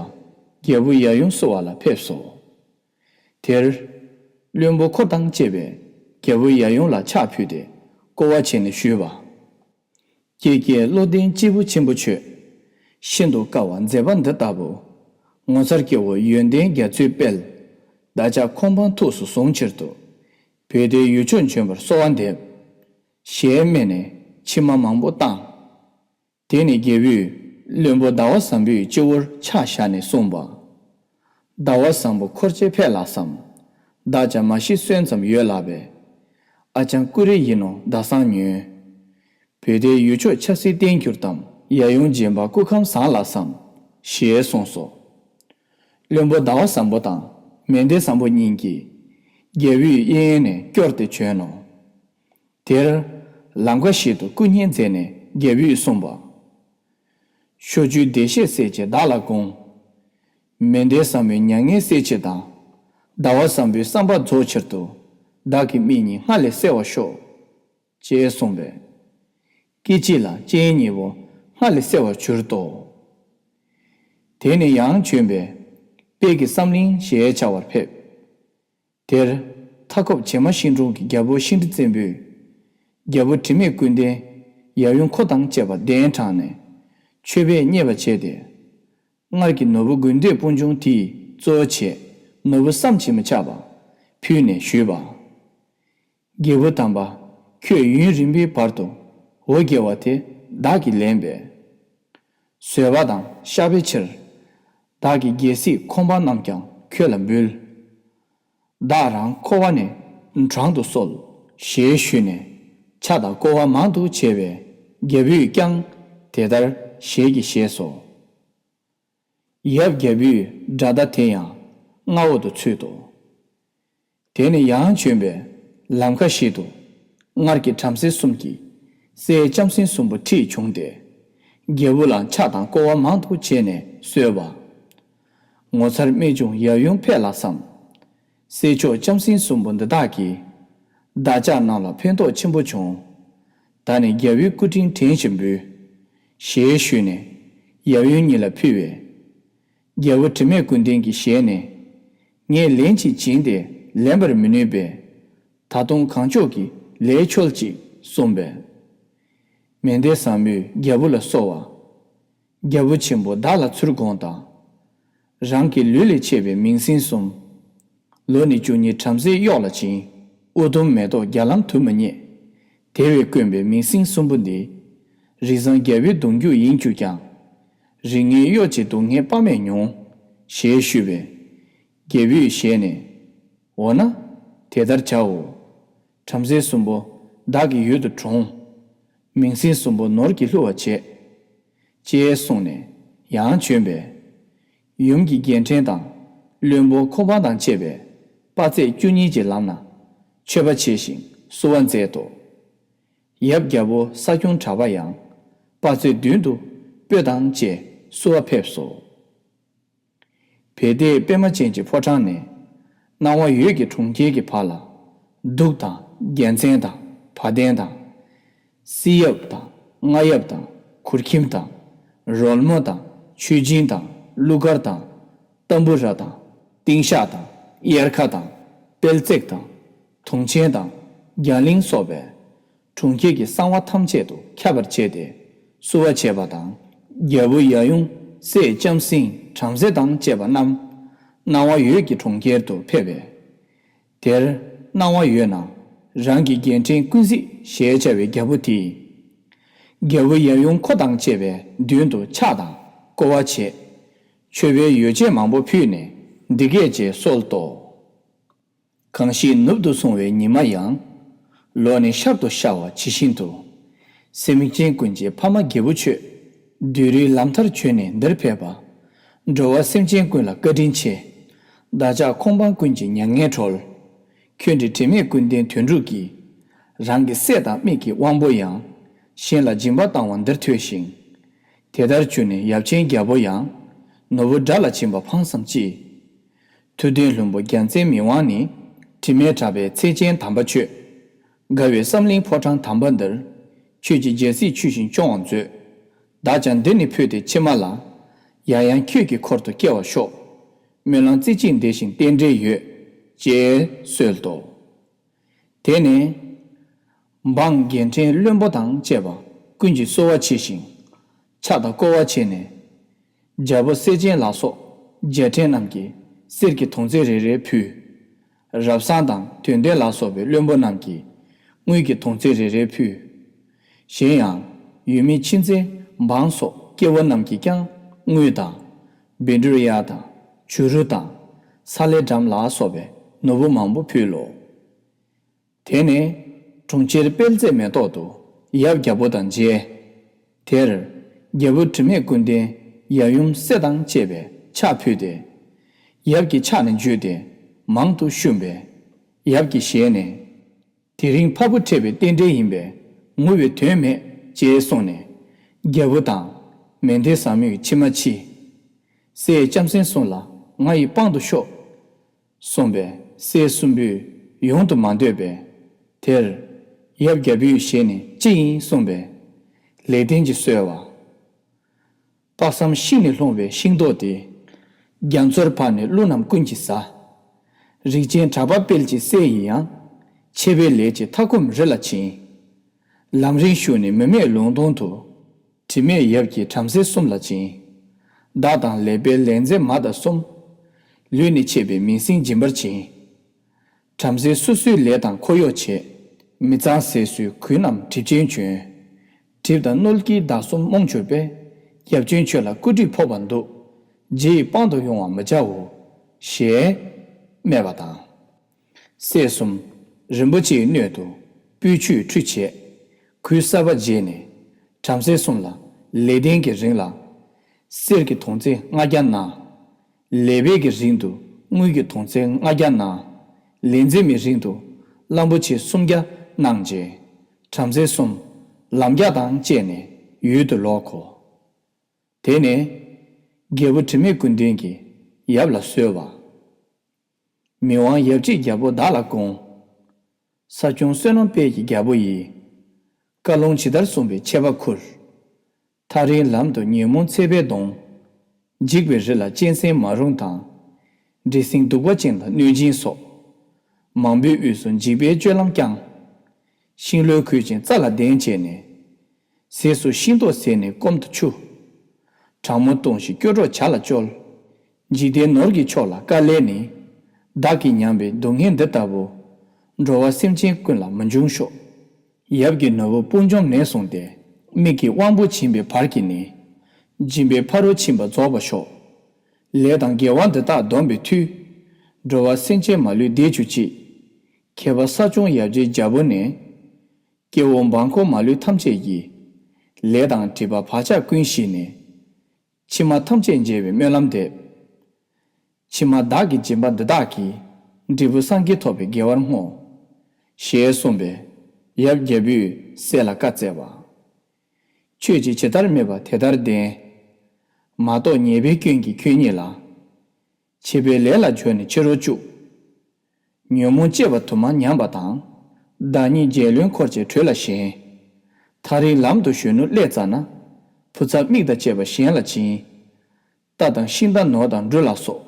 རྒྱལ་པོ་ཡབ་ཡུམ་བསུ་བ་ལ་ཕེབས་སོ། དེར། བློན་པོ་འཁོར་དང་བཅས་པས་རྒྱལ་པོ་ཡབ་ཡུམ་ལ་ཕྱག་ཕུལ་ཏེ་བསྐོར་བ་བྱས་ནས་ཞུས་པ། ཀྱེ་ཀྱེ་བློ་ལྡན་སྐྱེས་བུ་ཆེན་པོ་ཁྱོད། ཤིན་ཏུ་དཀའ་བ་མཛད་པ་འདི་ལྟ་བུ། ངོ་མཚར་སྐྱེ་བོ་ཡོན་ཏན་རྒྱ་མཚོའི་དཔལ། བདག་ཅག་ཁོང་པ་ཐུགས་སུ་བཟུང་ཕྱིར་དུ། བོད་དེའི་ཡུལ་ཕྱོགས་བྱོན་པར་གསོལ་བ་འདེབས། ཞེས་སྨྲས་ནས་མཆིལ་མ་མང་པོ་བཏང་། དེ་ནས་རྒྱལ་བུས་བློན་པོ་ཟླ་བ་བཟང་པོའི་སྤྱི་བོར་ཕྱག་བཞག་ནས་གསུངས་པ། ཟླ་བ་བཟང་པོ་འཁོར་བཅས་ཕེབས་ལགས་སམ། བདག་ཀྱང་མ་ཤི་གསོན་ཙམ་ཡོད་ལགས་པས། ཨ་ཅང་ཀུ་རེ་ཡིན་ནོ་ཟླ་བཟང་ཉོན། བོད་དེའི་ཡུལ་ཕྱོགས་ཆབ་སྲིད་བརྟན་གྱུར་ཏམ། ཡབ་ཡུམ་སྦྱིན་པ་སྐུ་ཁམས་བཟང་ལགས་སམ། ཞེས་གསུངས་སོ། བློན་པོ་ཟླ་བ་བཟང་པོ་དང་མན་དེ་བཟང་པོ་གཉིས་ཀྱིས་རྒྱལ་བུའི་གཡས་གཡོན་ནས་སྐྱོར་ཏེ་བྱོན་ནོ། དེར་ལམ་ཁ་ཞིག་ཏུ་སྐུ་བརྙན་མཛད་ནས་རྒྱལ་བུས་གསུངས་པ། ཕྱོགས་བཅུའི་བདེ་གཤེགས་སྲས་ཀྱིས་བདག་ལ་དགོངས། མན་དེ་བཟང་པོའི་མྱ་ངན་སེལ་ཕྱིར་དང་། ཟླ་བ་བཟང་པོའི་བསམ་པ་རྫོགས་ཕྱིར་དུ། བདག་གི་མིག་གཉིས་སྔར་ལས་གསལ་བར་ཤོག། ཅེས་གསུངས་པས། སྐད་ཅིག་ལ་སྤྱན་གཉིས་པོ་སྔར་ལས་གསལ་བར་གྱུར་ཏོ། དེ་ནས་ཡང་བྱོན་པས། དཔལ་གྱི་བསམ་གླིང་ཞེས་བྱ་བར་ཕེབས། དེར་མཐའ་འཁོབ་བྱེ་མ་ཤིང་དྲུང་གི་རྒྱལ་པོ་ཤིང་ཁྲི་བཙན་པོས། རྒྱལ་པོ་དྲི་མེད་ཀུན་ལྡན་ཡབ་ཡུམ་ཁོ་དང་བཅས་པ་གདན་དྲངས་ནས། མཆོད་པས་མཉེས་པར་བྱས་ཏེ། སྔར་གྱི་ནོར་བུ་དགོས་འདོད་དཔུང་འབྱུང་དེས་གཙོ་བྱས་ནོར་བུ་བསམ་གྱིས་མི་ཁྱབ་པ་ཕུལ་ནས་ཞུས་པ། རྒྱལ་བུ་དམ་པ། ཁྱོད་ཡུན་རིང་པོའི་བར་དུ་འོ་བརྒྱལ་བ་དེ་བདག་གིས་ལེན་པས། བཟོད་པ་དང་བཤགས་པའི་ཕྱིར། བདག་གི་རྒྱལ་སྲིད་ཁོང་པ་རྣམས་ཀྱང་ཁྱོད་ལ་འབུལ། བདག་རང་འཁོར་བ་ནས་དྲང་དུ་གསོལ། ཞེས་ཞུས་ནས་ཕྱག་དང་བསྐོར་བ་མང་དུ་བྱས་པས་རྒྱལ་བུས་ཀྱང་དེ་ལྟར་ཞལ་གྱིས་བཞེས་སོ། ཡབ་རྒྱལ་བུས་དགྲ་སྟ་དེ་ཡང་མངའ་འོག་ཏུ་ཚུད་དོ། དེ་ནས་ཡང་བྱོན་པས་ལམ་ཁ་ཞིག་ཏུ་སྔར་གྱི་བྲམ་ཟེ་གསུམ་གྱིས་སྲས་ལྕམ་སྲིང་གསུམ་པོ་ཁྲིད་བྱུང་སྟེ། རྒྱལ་བུ་ལ་ཕྱག་དང་བསྐོར་བ་མང་དུ་བྱས་ནས་གསོལ་བ། ངོ་མཚར་རྨད་བྱུང་ཡབ་ཡུམ་ཕེབས་ལགས་སམ། སྲས་མཆོག་ལྕམ་སྲིང་གསུམ་པོ་འདི་དག་གིས། བདག་ཅག་རྣམས་ལ་ཕན་ཐོགས་ཆེན་པོ་བྱུང་། ད་ནི་རྒྱལ་བུའི་སྐུ་དྲིན་དྲན་ཞིང་འབུལ། ཞེས་ཞུས་ནས་ཡབ་ཡུམ་གཉིས་ལ་ཕུལ་བས། རྒྱལ་བུ་དྲི་མེད་ཀུན་ལྡན་གྱི་ཞལ་ནས། ངས་ལན་ཅིག་བྱིན་ཏེ་ལེན་པར་མི་ནུས་པས། ད་དུང་གང་ལྕོགས་ཀྱིས་ལན་འཆོལ་ཅིག་གསུངས་པས། མན་དེ་བཟང་མོས་རྒྱལ་བུ་ལ་གསོལ་བ། རྒྱལ་པོ་ཆེན་པོ་བདག་ལ་ཚུར་དགོངས་དང་། རང་གི་ལུས་ལས་ཆད་པའི་མིང་སྲིང་གསུམ། ལོ་ནི་བཅུ་གཉིས་བྲམ་ཟེའི་གཡོག་ལ་བྱིན། ཨུ་དུམ་མེ་ཏོག་རྒྱ་ལམ་དུ་མི་རྙེད། དེ་བས་དཀོན་པའི་མིང་སྲིང་གསུམ་པོ་འདི། རིགས་བཟང་རྒྱལ་པོའི་གདུང་རྒྱུད་ཡིན་གྱུར་ཀྱང་། རིགས་ངན་གཡོག་བྱེད་སྡུག་བསྔལ་དཔག་མེད་མྱོང་། ཞེས་ཞུས་པས། རྒྱལ་པོའི་ཞལ་ནས། འོ་ན། དེ་ལྟར་བྱའོ། བྲམ་ཟེ་གསུམ་པོ་བདག་གི་ཡུལ་དུ་དྲོངས། མིང་སྲིང་གསུམ་པོ་ནོར་གྱིས་བསླུ་བར་བྱེད། ཅེས་གསུངས་ནས་ཡང་བྱོན་པས། ཡུམ་གྱི་རྒྱལ་ཕྲན་དང་བློན་པོ་ཁོ་པ་དང་བཅས་པས་དཔའ་རྩལ་བཅུ་གཉིས་ཀྱི་ལམ་ན་མཆོད་པ་བྱས་ཤིང་བསུ་བ་མཛད་དོ། ཡབ་རྒྱལ་པོ་ས་སྐྱོང་གྲགས་པ་ཡང་དཔའ་རྩལ་མདུན་དུ་སྤོས་དང་བཅས་བསུ་བ་ཕེབས་སོ། བེ་ཏའི་པད་མ་ཅན་གྱི་ཕོ་བྲང་ནས། སྣང་བ་འོད་ཀྱི་གྲོང་ཁྱེར་གྱི་བར་ལ། གདུགས་དང་རྒྱལ་མཚན་དང་བ་དན་དང་། བསིལ་ཡབ་དང་རྔ་ཡབ་དང་གུར་ཁྱིམ་དང་། རོལ་མོ་དང་མཆོད་སྦྱིན་དང་གླུ་གར་དང་། ཏམ་བུ་ར་དང་ཏིང་ཤགས་དང་དབྱར་ཁ་དང་དཔལ་བརྩེགས་དང་དུང་ཆེན་དང་རྒྱ་གླིང་སོགས་པས། གྲོང་ཁྱེར་གྱི་གསང་བ་ཐམས་ཅད་དུ་ཁྱབ་པར་བྱས་ཏེ་བསུ་བ་བྱས་པ་དང་། རྒྱལ་པོ་ཡབ་ཡུམ་སྲས་ལྕམ་སྲིང་བྲམ་ཟེ་དང་བཅས་པ་རྣམས་སྣང་བ་འོད་ཀྱི་གྲོང་ཁྱེར་དུ་ཕེབས་པས། དེར་སྣང་བ་འོད་ན་རང་གི་རྒྱལ་ཕྲན་ཀུན་གཟིགས་ཞེས་བྱ་བའི་རྒྱལ་པོ་དེས། རྒྱལ་པོ་ཡབ་ཡུམ་ཁོ་དང་བཅས་པའི་མདུན་དུ་ཕྱག་དང་བསྐོར་བ་བྱས། མཆོད་པའི་ཡོ་བྱད་མང་པོ་ཕུལ་ནས་འདི་སྐད་ཅེས་གསོལ་ཏོ། གང་ཞིག་ནུབ་ཏུ་སོང་བའི་ཉི་མ་ཡང་། ལོ་ནི་ཤར་དུ་ཤར་བ་ཇི་བཞིན་དུ། སེམས་ཅན་ཀུན་གྱི་ཕ་མ་རྒྱལ་པོ་ཁྱོད། བདུད་རིའི་ལམ་མཐར་བྱོན་ནས་འདིར་ཕེབས་པ། འགྲོ་བ་སེམས་ཅན་ཀུན་ལ་བཀའ་དྲིན་ཆེ། བདག་ཅག་ཁོང་པ་ཀུན་གྱི་མྱ་ངན་གྲོལ། ཁྱོད་འདྲི་དྲི་མེད་ཀུན་ལྡན་དོན་གྲུབ་ཀྱིས། རང་གི་སྲས་དང་མིག་གི་དབང་པོ་ཡང་། གཞན་ལ་སྦྱིན་པ་བཏང་བ་འདིར་ཐོས་ཤིང་། དེ་ལྟར་གྱུར་ནས་ཡབ་ཆེན་རྒྱལ་པོ་ཡང་། ནོར་བུ་དགྲ་ལ་བྱིན་པ་ཕངས་སམ་ཅི། མཐུ་ལྡན་བློན་པོ་རྒྱལ་མཚན་མི་དབང་ནི། དྲི་མེད་གྲགས་པའི་ཚལ་ཅན་དམ་པ་ཁྱོད། དགའ་བའི་བསམ་གླིང་ཕོ་བྲང་དམ་པ་འདིར། ཁྱོད་ཀྱི་རྒྱལ་སྲིད་ཆོས་བཞིན་སྐྱོང་བར་མཛོད། བདག་ཀྱང་འདི་ནས་འཕོས་ཏེ་ཕྱི་མ་ལ། ཡང་ཡང་ཁྱོད་ཀྱི་འཁོར་དུ་སྐྱེ་བར་ཤོག། སྨོན་ལམ་རྩེ་གཅིག་འདི་བཞིན་རྟེན་འབྲེལ་ཡོད། ཅེས་གསོལ་ཏོ། དེ་ནས། འབངས་རྒྱལ་ཕྲན་བློན་པོ་དང་བཅས་པ་ཀུན་གྱིས་གསོལ་བ་བྱས་ཤིང་། ཕྱག་དང་བསྐོར་བ་བྱས་ནས། རྒྱལ་པོ་སྲས་ཆེན་ལ་སོགས་རྒྱལ་ཕྲན་རྣམས་ཀྱིས་གསེར་གྱི་དོང་ཙེ་རེ་རེ་ཕུལ། རབ་བཟང་དང་དོན་ལྡན་ལ་སོགས་པའི་བློན་པོ་རྣམས་ཀྱིས་དངུལ་གྱི་དོང་ཙེ་རེ་རེ་ཕུལ། གཞན་ཡང་ཡུལ་མི་ཁྱི་མཚེ་འབངས་སོགས་སྐྱེ་བོ་རྣམས་ཀྱིས་ཀྱང་དངུལ་དང་། བཻ་ཌཱུརྱ་དང་བྱུ་རུ་དང་ས་ལེ་སྦྲམ་ལ་སོགས་པའི་ནོར་བུ་མང་པོ་ཕུལ་ལོ། དེ་ནས་གྲོང་ཁྱེར་པེལ་ཙེ་མེ་ཏོག་ཏུ་ཡབ་རྒྱལ་པོ་དང་མཇལ། དེར་རྒྱལ་པོ་དྲི་མེད་ཀུན་ལྡན་ཡབ་ཡུམ་སྲས་དང་བཅས་པས་ཕྱག་ཕུལ་ཏེ། ཡབ་ཀྱི་ཕྱག་ནས་འཇུས་ཏེ་མང་དུ་བཤུམས་པས། ཡབ་ཀྱི་ཞལ་ནས། དེ་རིང་ཕ་བུ་འཕྲད་པའི་རྟེན་འབྲེལ་ཡིན་པས་ངུ་བའི་དོན་མེད་ཅེས་གསུངས་ནས། རྒྱལ་པོ་དང་མན་དྷེ་བཟང་མོས་མཆི་མ་ཕྱིས། སྲས་ལྕམ་སྲིང་གསུམ་ལ་ང་ཡིས་དཔང་དུ་ཤོག་གསུངས་པས་སྲས་གསུམ་པོས་ཡོང་དུ་མ་འདོད་པས། དེར་ཡབ་རྒྱལ་པོའི་ཞལ་ནས་ཅི་ཡིན་གསུངས་པས། ལེགས་ལྡན་གྱིས་གསོལ་བ། དཔག་བསམ་ཤིང་ནས་ལྷུང་བའི་ཤིང་ཏོག་སྟེ། རྒྱ་མཚོར་བབས་ནས་ཀླུ་རྣམས་ཀུན་གྱིས་ཟ། རིགས་ཅན་གྲགས་པ་དཔལ་གྱི་སྲས་ཡིན་ཡང་། ཆེ་བའི་ལས་ཀྱིས་མཐའ་འཁོབ་རི་ལ་ཕྱིན། ལམ་རིམ་ཞུགས་ནས་མུ་མེད་ལུང་སྟོང་དུ། དྲི་མེད་ཡབ་ཀྱིས་བྲམ་ཟེ་གསུམ་ལ་བྱིན། བདག་དང་ལེགས་པའི་ལས་མཛད་མ་དང་གསུམ། ལུས་ནི་ཆད་པའི་མིང་སྲིང་སྦྱིན་པར་བྱིན། བྲམ་ཟེ་སོ་སོའི་ལས་དང་འཁོར་གཡོག་བྱེད། མི་གཙང་ཟས་ཟོས་གོས་རྣམས་གྲིབ་ཅན་གྱོན། གྲིབ་དང་རྣོལ་གྱིས་བདག་གསུམ་རྨོངས་གྱུར་པས། ཡབ་ཆེན་ཁྱོད་ལ་སྐུ་གྲིབ་ཕོག་པར་འདུག་རྗེ་ཡི་དཔང་དུ་ཡོང་བར་མི་བྱའོ། ཞེས་སྨྲས་པ་དང་། སྲས་གསུམ་རིན་པོ་ཆེའི་སྣོད་དུ་སྤོས་ཆུས་ཁྲུས་བྱས། གོས་གསར་པ་བརྗེས་ནས་བྲམ་ཟེ་གསུམ་ལ་ལེགས་ལྡན་གྱི་རིང་ལ། གསེར་གྱི་དོང་ཙེ་ལྔ་བརྒྱ་གནང་། ལེགས་པའི་གི་རིང་དུ་དངུལ་གྱི་དོང་ཙེ་ལྔ་བརྒྱ་གནང་། ལས་མཛེས་མའི་རིང་དུ་གླང་པོ་ཆེ་སུམ་བརྒྱ་གནང་རྗེས། བྲམ་ཟེ་གསུམ་ལམ་རྒྱགས་དང་བཅས་ནས་ཡུལ་དུ་ལོག་གོ། དེ་ནས་རྒྱལ་པོ་དྲི་མེད་ཀུན་ལྡན་གྱིས་ཡབ་ལ་གསོལ་བ། མི་དབང་ཡབ་གཅིག་རྒྱལ་པོ་བདག་ལ་དགོངས། ས་སྐྱོང་བསོད་ནམས་དཔལ་གྱི་རྒྱལ་པོ་ཡིས། བཀའ་ལུང་ཇི་ལྟར་གསུངས་པའི་ཆད་པ་ཁུར། ཐག་རིང་ལམ་དུ་ཉོན་མོངས་ཚད་པས་གདུང་། འཇིགས་པའི་རི་ལ་གཅན་གཟན་མ་རུངས་དང་། འདྲེ་སྲིན་གདུག་པ་ཅན་དང་གནོད་སྦྱིན་སོགས། མང་པོའི་དབུས་སུ་འཇིགས་པའི་སྤྱོད་ལམ་བསྐྱངས། ཤིང་ལོས་ཁུར་ཅིང་རྩྭ་ལ་གདན་བྱས་ནས། ཟས་སུ་ཤིང་ཏོག་ཟས་ནས་སྐོམ་དུ་ཆུ། གྲང་མོ་བཏུང་ཞིང་སྐྱོ་གྲོགས་བྱ་ལ་བཅོལ། འཇིག་རྟེན་ནོར་གྱི་མཆོག་ལ་དཀའ་ལས་ནི། བདག་གིས་མྱངས་པའི་སྡུག་བསྔལ་འདི་ལྟ་བུ། འགྲོ་བ་སེམས་ཅན་ཀུན་ལ་མི་འབྱུང་ཤོག་ཡབ་ཀྱི་ནོར་བུ་དཔུང་འཇོམས་ནས་བཟུང་སྟེ། མིག་གི་དབང་པོ་བྱིན་པའི་བར་གྱིས་ནི། སྦྱིན་པའི་ཕ་རོལ་ཕྱིན་པ་རྫོགས་པར་ཤོག་ལས་དང་དགེ་བ་འདི་དག་སྡོམ་པའི་མཐུས། འགྲོ་བ་སེམས་ཅན་མ་ལུས་བདེ་གྱུར་ཅིག་ཁྱད་པར་ས་སྐྱོང་ཡབ་རྗེའི་རྒྱལ་པོ་ནས། སྐྱེ་བོ་འབངས་འཁོར་མ་ལུས་ཐམས་ཅད་ཀྱི། ལས་དང་སྒྲིབ་པ་བག་ཆགས་ཀུན་ཞི་ནས། ཕྱི་མ་ཐམས་ཅད་འཇལ་བའི་སྨོན་ལམ་འདེབས། ཕྱི་མ་བདག་གི་སྦྱིན་པ་འདི་དག་གིས། འབྲས་བུ་སངས་རྒྱས་ཐོབ་པའི་དགེ་བར་བསྔོ། ཞེས་གསུངས་པས། ཡབ་རྒྱལ་པོས་སྲས་ལ་བཀའ་སྩལ་པ། ཁྱོད་ཀྱིས་ཇི་ལྟར་སྨྲས་པ་དེ་ལྟར་བདེན། མ་གཏོགས་ཉེས་པའི་སྐྱོན་གྱིས་ཁྱོད་ཉིད་ལ། བྱས་པའི་ལས་ལ་འཇོག་ནས་ཕྱི་རོལ་བཅུག་ཉོན་མོངས་སྐྱེ་བ་དུ་མ་ཉམས་པ་དང་། བདག་ཉིད་རྒྱལ་བློན་འཁོར་བཅས་གྲོས་ལ་ཞེན། ཐག་རིང་ལམ་དུ་གཞོན་ནུ་སླེབས་ཙ་ན། བུ་ཚ་མིག་དང་བཅས་པ་གཞན་ལ་བྱིན། རྟ་དང་ཤིང་དང་ནོར་དང་འབྲུ་ལ་སོགས།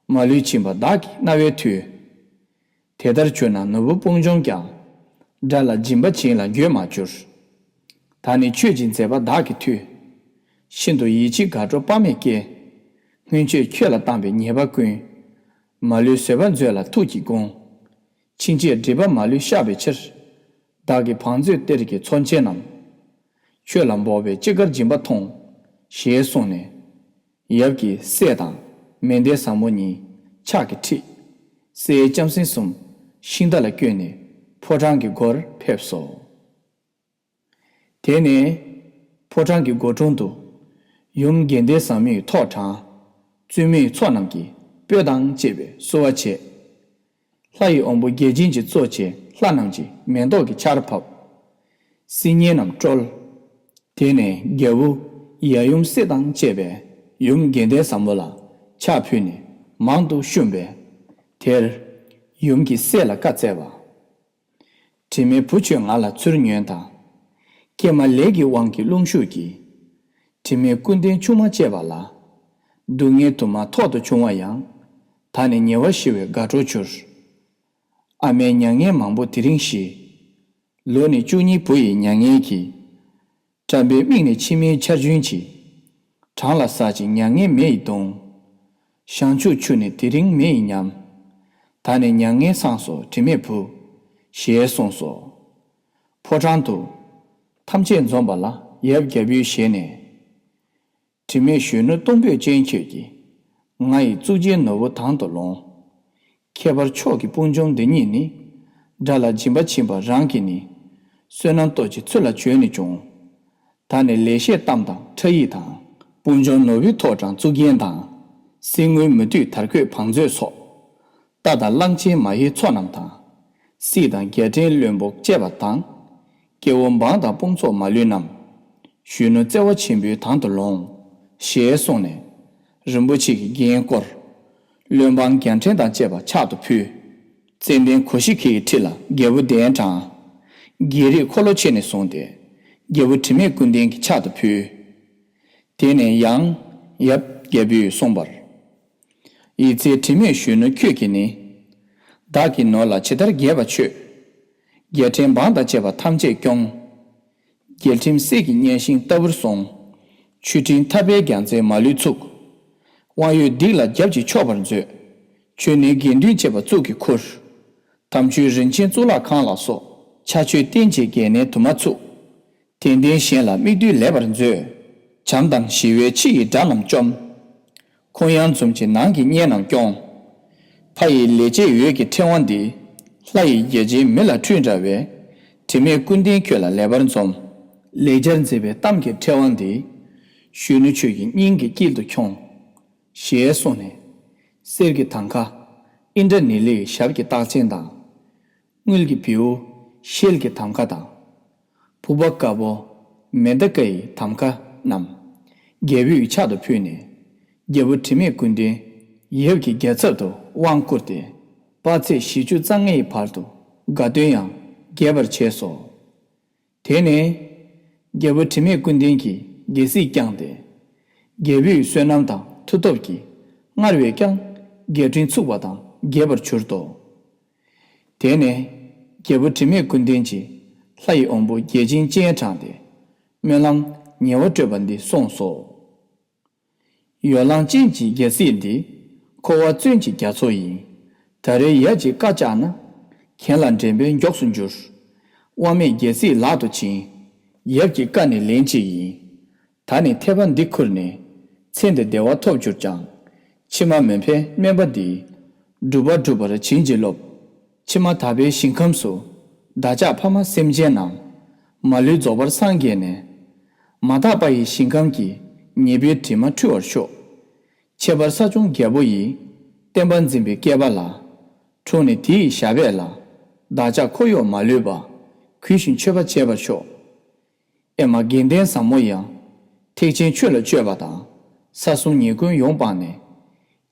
མ་ལུས་བྱིན་པ་བདག་གི་རྣ་བའི་མཐུས། དེ་ལྟར་གྱུར་ན་ནོར་བུ་དཔུང་འཇོམས་ཀྱང་། དགྲ་ལ་སྦྱིན་པ་བྱིན་ལ་འགྱོད་མ་གྱུར། ད་ནི་ཁྱོད་ཀྱི་མཛད་པ་བདག་གི་མཐུས། ཤིན་ཏུ་ཡིད་ཆེས་དགའ་སྤྲོ་དཔག་མེད་སྐྱེས། སྔོན་ཆད་ཁྱོད་ལ་བཏང་བའི་ཉེས་པ་ཀུན། མ་ལུས་བཟོད་པ་མཛོད་ལ་ཐུགས་ཀྱིས་དགོངས། ཕྱིན་ཆད་སྒྲིབ་པ་མ་ལུས་བཤགས་པའི་ཕྱིར། བདག་གིས་བང་མཛོད་གཏེར་གྱི་མཚོན་ཆས་རྣམས། ཁྱོད་ལ་འབོགས་པའི་ཅི་དགར་སྦྱིན་པ་ཐོངས། ཞེས་གསུངས་ནས། ཡབ་ཀྱིས་སྲས་དང་མན་དྷེ་བཟང་མོ་གཉིས་ཕྱག་གིས་ཁྲིད། སྲས་ལྕམ་སྲིང་གསུམ་ཤིང་རྟ་ལ་བསྐྱོན་ནས་ཕོ་བྲང་གི་སྒོར་ཕེབས་སོ། དེ་ནས་ཕོ་བྲང་གི་སྒོ་དྲུང་དུ་ཡུམ་དགེ་ལྡན་བཟང་མོས་ཐོག་དྲངས། བཙུན་མོའི་ཚོགས་རྣམས་ཀྱིས་སྤོས་དང་བཅས་པའི་བསུ་བ་བྱས། ལྷ་ཡི་དབང་པོ་བརྒྱ་བྱིན་གྱིས་གཙོ་བྱས་ལྷ་རྣམས་ཀྱིས་མེ་ཏོག་གི་ཆར་ཕབ། སིལ་སྙན་རྣམས་དཀྲོལ། དེ་ནས་རྒྱལ་བུ་ཡབ་ཡུམ་སྲས་དང་བཅས་པས་ཡུམ་དགེ་ལྡན་བཟང་མོ་ལ་ཕྱག་ཕུལ་ནས་མང་དུ་བཤུམས་པས། དེར་ཡུམ་གྱིས་སྲས་ལ་བཀའ་སྩལ་པ། དྲི་མེད་བུ་ཁྱོད་ང་ལ་ཚུར་ཉོན་དང་། ཀྱེ་མ་ལས་ཀྱི་དབང་གིས་རླུང་ཤུགས་ཀྱིས། དྲི་མེད་ཀུན་ལྡན་ཆུང་མ་བཅས་པ་ལ། སྡུག་བསྔལ་དུ་མ་ཐོག་ཏུ་བྱུང་བ་ཡང་། ད་ནི་ཉེ་བར་ཞི་བའི་དགའ་སྤྲོར་གྱུར། ཨ་མའི་མྱ་ངན་མང་པོ་དེ་རིང་ཞི། ལོ་ནི་བཅུ་གཉིས་བུ་ཡི་མྱ་ངན་གྱིས། བཀྲམ་པའི་མིག་ནས་མཆི་མའི་ཆར་རྒྱུན་གྱིས། བྲང་ལ་ཟག་ཅིང་མྱ་ངན་མེ་ཡིས་གདུང་། བཤང་ཆུ་ཆུ་ནི་དེ་རིང་མེ་ཡིས་ཉམས། ད་ནི་མྱ་ངན་སངས་སོ་དྲི་མེད་བུ། ཞེས་གསུངས་སོ། ཕོ་བྲང་དུ། ཐམས་ཅད་འཛོམས་པ་ལ་ཡབ་རྒྱལ་པོའི་ཞལ་ནས། དྲི་མེད་གཞོན་ནུ་གཏུམ་པོས་ཅན་ཁྱོད་ཀྱིས། ང་ཡི་གཙུག་རྒྱན་ནོར་བུ་དང་དུ་ལོངས། ཁྱད་པར་མཆོག་གི་དཔུང་འཇོམས་འདི་ཉིད་ནི། དགྲ་ལ་སྦྱིན་པ་བྱིན་པ་རང་གིས་ནི། བསོད་ནམས་སྟོབས་ཀྱིས་ཚུར་ལ་བྱོན་ནས་བྱུང་། ད་ནི་ལེགས་བཤད་གཏམ་དང་ཕྲ་ཡིག་དང་། དཔུང་འཇོམས་ནོར་བུའི་ཐོག་དྲངས་གཙུག་རྒྱན་དང་། གསེར་དངུལ་མུ་ཏིག་དར་གོས་བང་མཛོད་སོགས། རྟ་དང་གླང་ཆེན་མ་ཧེའི་ཚོགས་རྣམས་དང་། སྲིད་དང་རྒྱལ་ཕྲན་བློན་པོ་བཅས་པ་དང་། སྐྱེ་བོ་འབངས་དང་དཔུང་ཚོགས་མ་ལུས་རྣམས། གཞོན་ནུ་བརྩེ་བ་ཆེན་པོའི་དང་དུ་ལོངས། ཞེས་གསུངས་ནས། རིན་པོ་ཆེ་གིས་རྒྱན་བསྐོར། བློན་འབངས་རྒྱལ་ཕྲན་དང་བཅས་པ་ཕྱག་ཏུ་ཕུལ། ཙན་དན་གོ་ཤྲི་ཁའི་ཁྲི་ལ་རྒྱལ་པོ་གདན་དྲངས། རྒྱལ་རིགས་འཁོར་ལོ་ཆེ་ནས་བཟུང་སྟེ། རྒྱལ་པོ་དྲི་མེད་ཀུན་ལྡན་གྱི་ཕྱག་ཏུ་ཕུལ། དེ་ནས་ཡང་ཡབ་རྒྱལ་པོས་གསུངས་པར། ཡི་ཚེ་དྲི་མེད་གཞོན་ནུ་ཁྱོད་ཀྱིས་ནི། བདག་གི་ནོར་ལ་ཇི་ལྟར་དགྱེས་པ་མཆོད། རྒྱལ་ཕྲན་འབངས་དང་བཅས་པ་ཐམས་ཅད་སྐྱོང་། རྒྱལ་ཁྲིམས་གསེར་གྱི་གཉན་ཤིང་ལྟ་བུར་སྲུང་། ཆོས་ཁྲིམས་ཐར་པའི་རྒྱལ་མཚན་མ་ལུས་ཚུགས། དབང་ཡོད་སྡིག་ལ་རྒྱབ་ཀྱིས་ཕྱོགས་པར་མཛོད། ཆོས་ནི་དགེ་འདུན་བཅས་པ་གཙུག་གི་ཁུར། དམ་ཆོས་རིན་ཆེན་གཙུག་ལག་ཁང་ལ་སོགས། ཕྱག་མཆོད་རྟེན་ཆེ་བརྒྱད་ནས་དུ་མ་ཚུགས། དད་ལྡན་གཞན་ལ་མིག་ལྟོས་ལེགས་པར་མཛོད། བྱམས་དང་ཞི་བས་ཕྱི་ཡི་དགྲ་རྣམས་བཅོམ། ཁོང་ཡང་འཛུམ་གྱིས་ནང་གི་གཉེན་རྣམས་སྐྱོང་། ཕ་ཡི་ལས་བྱེད་འོད་ཀྱི་ཕྲེང་བ་འདི། ལྷ་ཡི་རྒྱལ་ཆེན་མི་ལ་འཁྲུལ་འདྲ་བའི། དྲི་མེད་ཀུན་ལྡན་ཁྱོད་ལ་ལེགས་པར་འཛོམས། ལེགས་སྦྱར་མཛད་པའི་གཏམ་གྱི་ཕྲེང་བ་འདི། གཞོན་ནུ་ཁྱོད་ཀྱི་སྙིང་གི་དཀྱིལ་དུ་འཁྱོངས། ཞེས་གསུངས་ནས། གསེར་གྱི་ཐང་ཀ་ཨིནྡྲ་ནི་ལའི་ཞབས་ཀྱི་རྟགས་ཅན་དང་། དངུལ་གྱི་བེའུ་ཤེལ་གྱི་ཐང་ཀ་དང་། ཕུག་པ་དཀར་པོ་མེ་མདའ་ཀ་ཡི་ཐང་ཀ་རྣམས་རྒྱལ་པོའི་ཕྱག་ཏུ་ཕུལ་ནས། རྒྱལ་པོ་དྲི་མེད་ཀུན་ལྡན་ཡབ་ཀྱི་རྒྱལ་ཚབ་ཏུ་དབང་བསྐུར་ཏེ། དཔག་ཚད་བཞི་བཅུ་རྩ་ལྔའི་བར་དུ་དགའ་སྟོན་ཡང་རྒྱས་པར་བྱས་སོ། དེ་ནས་རྒྱལ་པོ་དྲི་མེད་ཀུན་ལྡན་གྱིས་རྒྱལ་སྲིད་བསྐྱངས་ཏེ། རྒྱལ་པོའི་བསོད་ནམས་དང་མཐུ་སྟོབས་ཀྱིས་སྔར་བས་ཀྱང་རྒྱལ་ཕྲན་ཚུགས་པ་དང་རྒྱས་པར་གྱུར་ཏོ། དེ་ནས་རྒྱལ་པོ་དྲི་མེད་ཀུན་ལྡན་གྱིས་ལྷ་ཡི་དབང་པོ་བརྒྱ་བྱིན་སྤྱན་དྲངས་ཏེ། སྨོན་ལམ་ཉེ་བར་སྤྲོད་པ་འདི་གསུངས་སོ། ཡོ་ལང་ཅན་གྱི་རྒྱལ་སྲིད་འདི། འཁོར་བ་བཙོན་གྱི་རྒྱ་མཚོ་ཡིན། ད་རེས་ཡབ་ཀྱིས་བཀའ་བཅག་ན། གྱེན་ལ་འདྲེན་པས་མགྱོགས་སུ་འགྱུར། དབང་མེད་རྒྱལ་སྲིད་ལག་ཏུ་བྱིན། ཡབ་ཀྱི་བཀའ་ནི་ལན་གཅིག་ཡིན། ད་ནི་ཐེག་པ་འདི་ཁུར་ནས། ཚེ་འདིར་བདེ་བ་ཐོབ་གྱུར་ཀྱང་། ཕྱི་མ་མི་ཕན་སྨན་པ་འདིས། སྒྲུབ་པ་སྒྲུབ་པར་བྱིན་གྱིས་རློབས། ཕྱི་མ་དག་པའི་ཞིང་ཁམས་སུ། བདག་ཅག་ཕ་མ་སེམས་ཅན་རྣམས། མ་ལུས་རྫོགས་པར་སངས་རྒྱས་ནས། མ་དག་པ་ཡི་ཞིང་ཁམས་ཀྱི། ཉེས་པའི་དྲི་མ་འཁྲུ་བར་ཤོག། ཁྱད་པར་ས་སྐྱོང་རྒྱལ་པོ་ཡི། བསྟན་པ་འཛིན་པའི་བསྐལ་པ་ལ། འཁྲུངས་ནས་དེ་ཡི་ཞབས་པད་ལ། བདག་ཅག་འཁོར་གཡོག་མ་ལུས་པ། གུས་ཤིང་མཆོད་པ་བྱེད་པར་ཤོག། ཨེ་མ་དགེ་ལྡན་བཟང་མོ་ཡང་། ཐེག་ཆེན་ཆོས་ལ་སྤྱོད་པ་དང་། ས་གསུམ་ཉེས་ཀུན་ཡོངས་སྤངས་ནས།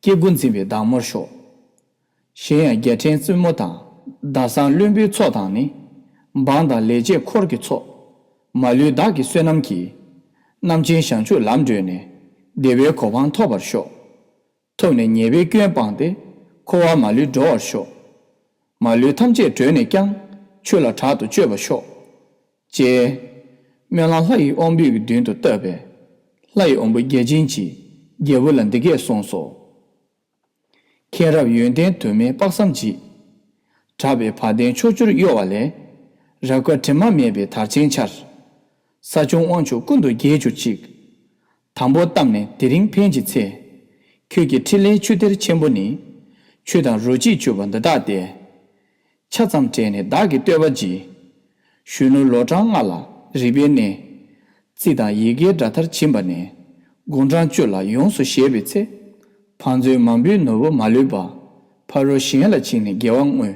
སྐྱེ་དགུ་འཛིན་པའི་བདག་མོར་ཤོག། གཞན་ཡང་རྒྱལ་ཕྲན་བཙུན་མོ་དང་། ཟླ་གསང་བློན་པོའི་ཚོགས་དང་ནི། འབངས་དང་ལས་བྱེད་འཁོར་གྱི་ཚོགས། མ་ལུས་བདག་གི་བསོད་ནམས་ཀྱིས། རྣམ་མཁྱེན་བྱང་ཆུབ་ལམ་བགྲོད་ནས། བདེ་བའི་གོ་འཕང་ཐོབ་པར་ཤོག། ཐོབ་ནས་ཉེས་པའི་སྐྱོན་སྤངས་ཏེ། འཁོར་བ་མ་ལུས་འགྲོ་བར་ཤོག། མ་ལུས་ཐམས་ཅད་གྲོལ་ནས་ཀྱང་། ཆོས་ལ་དྲག་ཏུ་སྤྱོད་པར་ཤོག། ཅེས། སྨོན་ལམ་ལྷ་ཡི་དབང་པོའི་མདུན་དུ་བཏབ་པས། ལྷ་ཡི་དབང་པོ་བརྒྱ་བྱིན་གྱིས། རྒྱལ་པོ་ལ་འདི་སྐད་གསུངས་སོ། མཁྱེན་རབ་ཡོན་ཏན་དུ་མའི་དཔག་བསམ་གྱིས། གྲགས་པའི་བ་དན་ཕྱོགས་བཅུར་གཡོ་བ་ལས། རབ་དཀར་དྲི་མ་མེད་པའི་དར་ཆེན་འཕྱར། ས་སྐྱོང་དབང་ཕྱུག་ཀུན་ཏུ་རྒྱས་གྱུར་ཅིག། དང་པོ་བལྟམས་ནས་དེ་རིང་ཕན་གྱི་ཚེ། ཁྱོད་ཀྱི་ཕྲིན་ལས་ཆུ་གཏེར་ཆེན་པོ་ནི། ཆོས་དང་རོ་གཅིག་གྱུར་པ་འདི་དག་སྟེ། ཆ་ཙམ་དྲངས་ནས་བདག་གི་བསྟོད་པ་བགྱི། གཞོན་ནུ་ལོ་གྲངས་ལྔ་ལ་རིག་པའི་གནས། རྩིས་དང་ཡི་གེའི་སྒྲ་མཐར་ཕྱིན་པ་ནས། དགུང་གྲངས་བཅུ་ལ་ཡོངས་སུ་བཞེས་པའི་ཚེ། བང་མཛོད་མང་པོའི་ནོར་བུ་མ་ལུས་པ། ཕ་རོལ་གཞན་ལ་བྱིན་ནས་དགེ་བ་བསྔོས།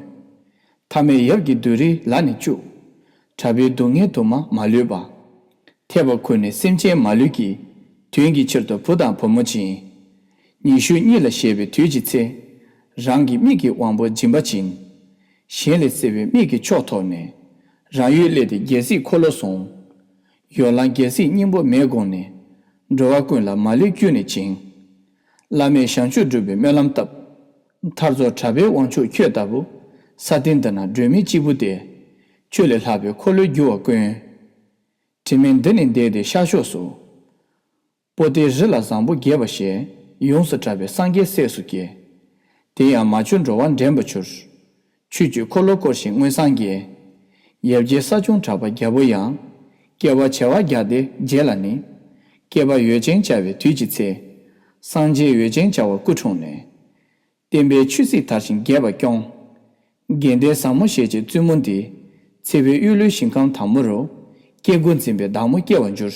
ཐ་མལ་ཡབ་ཀྱི་བདུད་རིའི་ལ་ནི་བཅུག། དྲག་པོའི་སྡུག་བསྔལ་དུ་མ་མ་ལུས་པ། ཐེག་པ་ཁུར་ནས་སེམས་ཅན་མ་ལུས་ཀྱི། དོན་གྱི་ཕྱིར་དུ་བུ་དང་བུ་མོ་བྱིན། ཉི་ཤུ་གཉིས་ལ་བཞེས་པའི་དུས་ཀྱི་ཚེ། རང་གི་མིག་གི་དབང་པོ་སྦྱིན་པ་བྱིན། གཞན་ལས་གསལ་བའི་མིག་གི་མཆོག་ཐོབ་ནས། རང་ཡུལ་སླེབས་ཏེ་རྒྱལ་སྲིད་འཁོར་ལོ་བཟུང་། ཡོ་ལང་རྒྱལ་སྲིད་སྙིང་པོ་མེད་དགོངས་ནས། འགྲོ་བ་ཀུན་ལ་མ་ལུས་བསྐྱུར་ནས་བྱིན། བླ་མེད་བྱང་ཆུབ་སྒྲུབ་པའི་སྨོན་ལམ་བཏབ། མཐར་རྫོགས་གྲགས་པའི་དབང་ཕྱུག་ཁྱོད་ལྟ་བུ། ས་སྟེང་འདི་ན་སྒྲོན་མེ་གཅིག་པུ་སྟེ། ཁྱོད་ལས་ལྷག་པའི་འཁོར་ལོས་སྒྱུར་བ་ཀུན། དྲི་མེད་འདི་ནི་འདས་ཏེ་ཤར་ཕྱོགས་སུ། པོ་ཏའི་རི་ལ་བཟང་པོ་རྒྱས་པ་ཞེས། ཡོངས་སུ་གྲགས་པའི་སངས་རྒྱས་སྲས་སུ་སྐྱེ། དེ་ཡང་མ་བཅོས་འགྲོ་བ་འདྲེན་པར་འགྱུར། ཆོས་ཀྱི་འཁོར་ལོ་བསྐོར་ཞིང་མངོན་སངས་རྒྱས། ཡབ་རྗེ་ས་སྐྱོང་གྲགས་པ་རྒྱལ་པོ་ཡང་། སྐྱེ་བ་བྱེ་བ་བརྒྱ་སྟེ་བརྒྱད་ལ་ནི། སྐྱེ་བ་ཡོད་ཅེས་བྱ་བའི་དུས་ཀྱི་ཚེ། སངས་རྒྱས་ཡོད་ཅེས་བྱ་བ་སྐུ་འཁྲུངས་ནས། བསྟན་པའི་ཆོས་སྲིད་དར་ཞིང་རྒྱས་པ་སྐྱོང་། དགེ་ལྡན་བཟང་མོ་ཞེས་བྱའི་བཙུན་མོ་འདི། ཚེ་བའི་གཡུ་ལོའི་ཞིང་ཁམས་དྭངས་མོ་རུ། སྐྱེ་དགུ་འཛིན་པའི་བདག་མོ་སྐྱེ་བར་འགྱུར།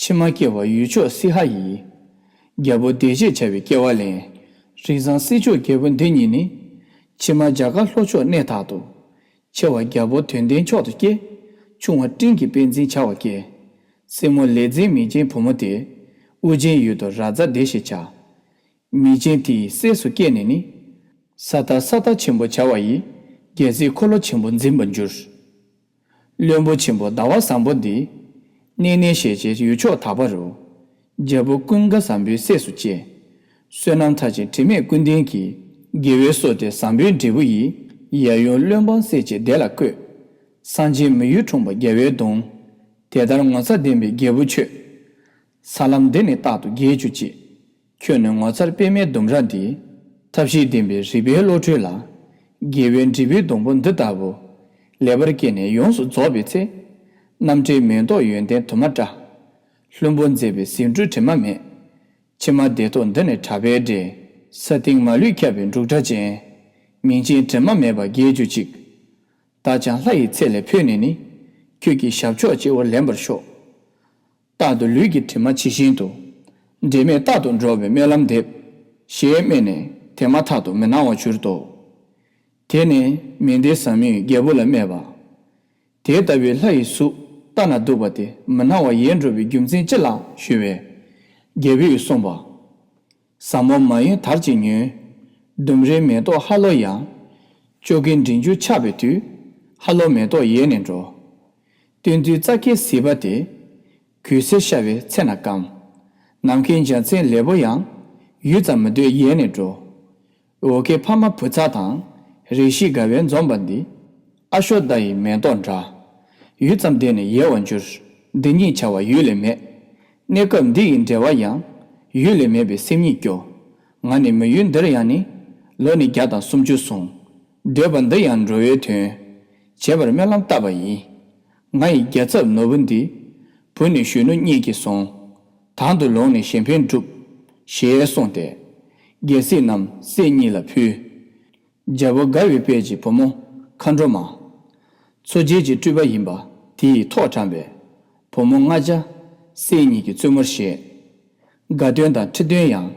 ཕྱི་མ་སྐྱེ་བ་ཡུལ་ཕྱོགས་སི་ཧ་ཡི། རྒྱལ་པོ་བདེ་བྱེད་བྱ་བའི་སྐྱེ་བ་ལེན། རིགས་བཟང་སྲིད་མཆོག་རྒྱལ་པོ་འདི་ཉིད་ནི། ཕྱི་མ་རྒྱ་གར་ལྷོ་ཕྱོགས་གནས་དག་ཏུ། ཆེ་བ་རྒྱལ་པོ་དོན་ལྡན་མཆོག་ཏུ་སྐྱེ། ཆུང་བ་སྤྲིན་གྱི་དཔལ་འཛིན་བྱ་བ་སྐྱེ། སྲས་མོ་ལས་འཛིན་མིང་ཅན་བུ་མོ་དེ། ཨུ་རྒྱན་ཡུལ་དུ་རཱ་ཛ་སྡེ་ཞེས་བྱ། མིང་ཅན་དེའི་སྲས་སུ་སྐྱེས་ནས་ནི། ས་ཏྭ་ས་ཏྭ་ཆེན་པོ་བྱ་བ་ཡི། རྒྱལ་སྲིད་འཁོར་ལོ་ཆེན་པོ་འཛིན་པར་འགྱུར། བློན་པོ་ཆེན་པོ་ཟླ་བ་བཟང་པོ་འདི། གནས་གནས་ཞེས་བྱའི་ཡུལ་ཕྱོགས་དག་པ་རུ། རྒྱལ་པོ་ཀུན་དགའ་བཟང་པོའི་སྲས་སུ་སྐྱེས། བསོད་ནམས་མཐར་ཕྱིན་དྲི་མེད་ཀུན་ལྡན་གྱིས། དགེ་བའི་སྲོག་སྟེ་བཟང་པོའི་འབྲས་བུ་ཡིས། ཡབ་ཡུམ་བློན་འབངས་སྲས་བཅས་བདེ་ལ་བཀོད། སངས་རྒྱས་མི་ཡུལ་འཁྲུངས་པ་རྒྱལ་བའི་གདུང་། དེ་ལྟར་ངོ་མཚར་ལྡན་པའི་རྒྱལ་བུ་ཁྱོད། ས་ལམ་འདི་ནི་རྟག་ཏུ་རྒྱས་གྱུར་ཅིག། ཁྱོད་ནི་ངོ་མཚར་པདྨའི་ལྡུམ་ར་འདི། ཐབས་ཤེས་ལྡན་པའི་རིག་པའི་བློ་གྲོས་ལ། དགེ་བའི་འབྲས་བུའི་སྡོང་པོ་འདི་ལྟ་བུ། ལེགས་པར་སྐྱེས་ནས་ཡོངས་སུ་རྫོགས་པའི་ཚེ། རྣམ་བཀྲའི་མེ་ཏོག་ཡོན་ཏན་དུ་མ་བཀྲ། ལྷུན་པོ་མཛེས་པའི་ཟེའུ་འབྲུ་དྲི་མ་མེད། ཕྱི་མ་བདེ་ཐོག་འདི་ནི་གྲགས་པའི་འབྲས། ས་སྟེང་མ་ལུས་ཁྱབ་པའི་འབྲུག་སྒྲ་ཅན། མིང་ཅན་དྲི་མ་མེད་པ་རྒྱས་གྱུར་ཅིག། བདག་ཀྱང་ལྷ་ཡི་ཚལ་ལས་འཕོས་ནས་ནི། ཁྱོད་ཀྱི་ཞབས་ཕྱོགས་སྤྱི་བོར་ལེན་པར་ཤོག། རྟག་ཏུ་ལུས་ཀྱི་དྲི་མ་ཇི་བཞིན་དུ། འབྲལ་མེད་རྟག་ཏུ་འགྲོ་བའི་སྨོན་ལམ་འདེབས། ཞེས་སྨྲས་ནས་དེ་མ་ཐག་ཏུ་མི་སྣང་བར་གྱུར་ཏོ། དེ་ནས་མནྡཱི་བཟང་མོས་རྒྱལ་པོ་ལ་སྨྲས་པ། དེ་ལྟ་བུའི་ལྷ་ཡི་གཟུགས་ལྟ་ན་སྡུག་པ་དེ་མི་སྣང་བར་ཡལ་འགྲོ་བའི་རྒྱུ་མཚན་ཅི་ལགས་ཞུས་པས། རྒྱལ་པོས་གསུངས་པ། ཟབ་མོ་མ་ཡིན་དར་གྱིས་ཉོན། ལྡུམ་རའི་མེ་ཏོག་ཧ་ལོ་ཡང་། ཅོ་ཀའི་མགྲིན་འཇུག་ཆགས་པའི་དུས། ཧ་ལོ་མེ་ཏོག་ཡལ་ནས་འགྲོ། སྟོན་དུས་རྩྭ་སྐྱེས་ཟིལ་པ་དེ། གོས་སེར་ཤ་བའི་ཚེ་ན་སྐམ། ནམ་མཁའི་འཇའ་ཚོན་ལེབ་པོ་ཡང་། ཡུད་ཙམ་མི་སྡོད་ཡལ་ནས་འགྲོ། འོ་ཁའི་ཕ་མ་བུ་ཚ་དང་། རེ་ཞིག་དགའ་བས་འཛོམས་པ་འདི། ཨ་ཤོ་དྷ་ཡི་མེ་ཏོག་འདྲ། ཡུད་ཙམ་བསྡད་ནས་ཡལ་བར་འགྱུར། འདི་ཉིད་བྱ་བ་ཡུལ་ལས་མེད། གནས་སྐབས་འདི་ཡི་འབྲེལ་བ་ཡང་། ཡུལ་ལས་མེད་པའི་སེམས་ཉིད་སྐྱོ། ང་ནི་མི་ཡུལ་འདིར་ཡང་ནི། ལོ་ནི་བརྒྱ་དང་སུམ་ཅུ་སོང་། སྡོད་པ་འདི་ཡང་འགྲོ་བའི་དོན། བྱེད་པར་སྨོན་ལམ་བཏབ་པ་ཡིན། ང་ཡི་རྒྱལ་ཚབ་ནོར་བུ་འདི། བུ་ནི་གཞོན་ནུ་གཉིས་ཀྱིས་བཟུང་། དང་དུ་ལོངས་ནས་གཞན་ཕན་བསྒྲུབ། ཞེས་གསུངས་ཏེ། རྒྱལ་སྲིད་རྣམས་སྲས་གཉིས་ལ་ཕུལ། རྒྱལ་པོ་དགའ་བའི་དཔལ་གྱི་བུ་མོ་མཁའ་འགྲོ་མ། མཚོ་རྒྱལ་གྱི་སྤྲུལ་པ་ཡིན་པ་དེ་ཡིས་ཐོག་དྲངས་པས། བུ་མོ་ལྔ་བརྒྱ་སྲས་གཉིས་ཀྱི་བཙུན་མོར་བཞེས། དགའ་སྟོན་དང་ཁྲི་སྟོན་ཡང་།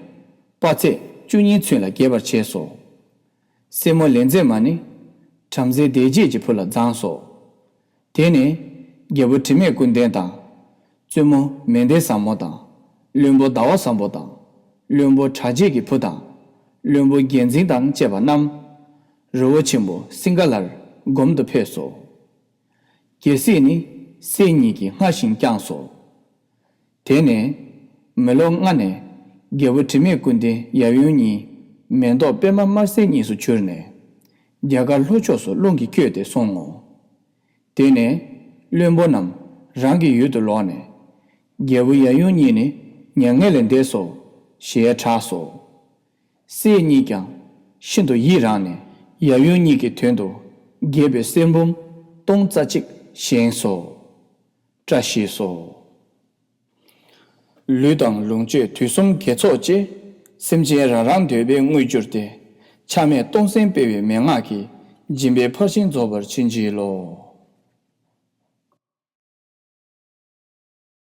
དཔག་ཚད་བཅུ་གཉིས་ཚུན་ལ་རྒྱས་པར་བྱས་སོ། སྲས་མོ་ལས་མཛད་མ་ནི། བྲམ་ཟེ་བདེ་བྱེད་ཀྱི་བུ་ལ་བརྫངས་སོ། དེ་ནས་རྒྱལ་པོ་དྲི་མེད་ཀུན་ལྡན་དང་། བཙུན་མོ་མནྡཱི་བཟང་མོ་དང་། བློན་པོ་ཟླ་བ་བཟང་པོ་དང་། བློན་པོ་གྲགས་བྱེད་ཀྱི་བུ་དང་། བློན་པོ་རྒྱལ་མཚན་དང་བཅས་པ་རྣམས། རི་བོ་ཆེན་པོ་སིང་ག་ལར་སྒོམ་དུ་ཕེབས་སོ། རྒྱལ་སྲིད་ནི་སྲས་གཉིས་ཀྱིས་སྔར་བཞིན་བསྐྱངས་སོ། དེ་ནས་མི་ལོ་ལྔ་ནས་རྒྱལ་པོ་དྲི་མེད་ཀུན་ལྡན་ཡབ་ཡུམ་གཉིས་མེ་ཏོག་པདྨ་དམར་སེར་གཉིས་སུ་གྱུར་ནས། རྒྱ་གར་ལྷོ་ཕྱོགས་སུ་རླུང་གིས་བསྐྱོད་དེ་སོང་ངོ་། དེ་ནས་བློན་པོ་རྣམས་རང་གི་ཡུལ་དུ་ལོག་ནས། རྒྱལ་པོ་ཡབ་ཡུམ་གཉིས་ནི་མྱ་ངན་ལས་འདས་སོ། ཞེས་གྲགས་སོ། སྲས་གཉིས་ཀྱང་ཤིན་ཏུ་ཡིད་རངས་ནས་ཡབ་ཡུམ་གཉིས་ཀྱི་དོན་དུ་རྒྱས་པའི་གསེར་འབུམ་སྟོང་རྩ་གཅིག་བཞེངས་སོ། བཀྲ་ཤིས་སོ། ལུས་དང་ལོངས་སྤྱོད་དུས་གསུམ་དགེ་ཚོགས་བཅས། སེམས་ཅན་རང་རང་འདོད་པའི་དངོས་གྱུར་ཏེ། ཆགས་མེད་སྟོང་གསལ་སྤེལ་བའི་མན་ངག་གིས། སྦྱིན་པའི་ཕར་ཕྱིན་རྫོགས་པར་བྱིན་གྱིས་རློབས།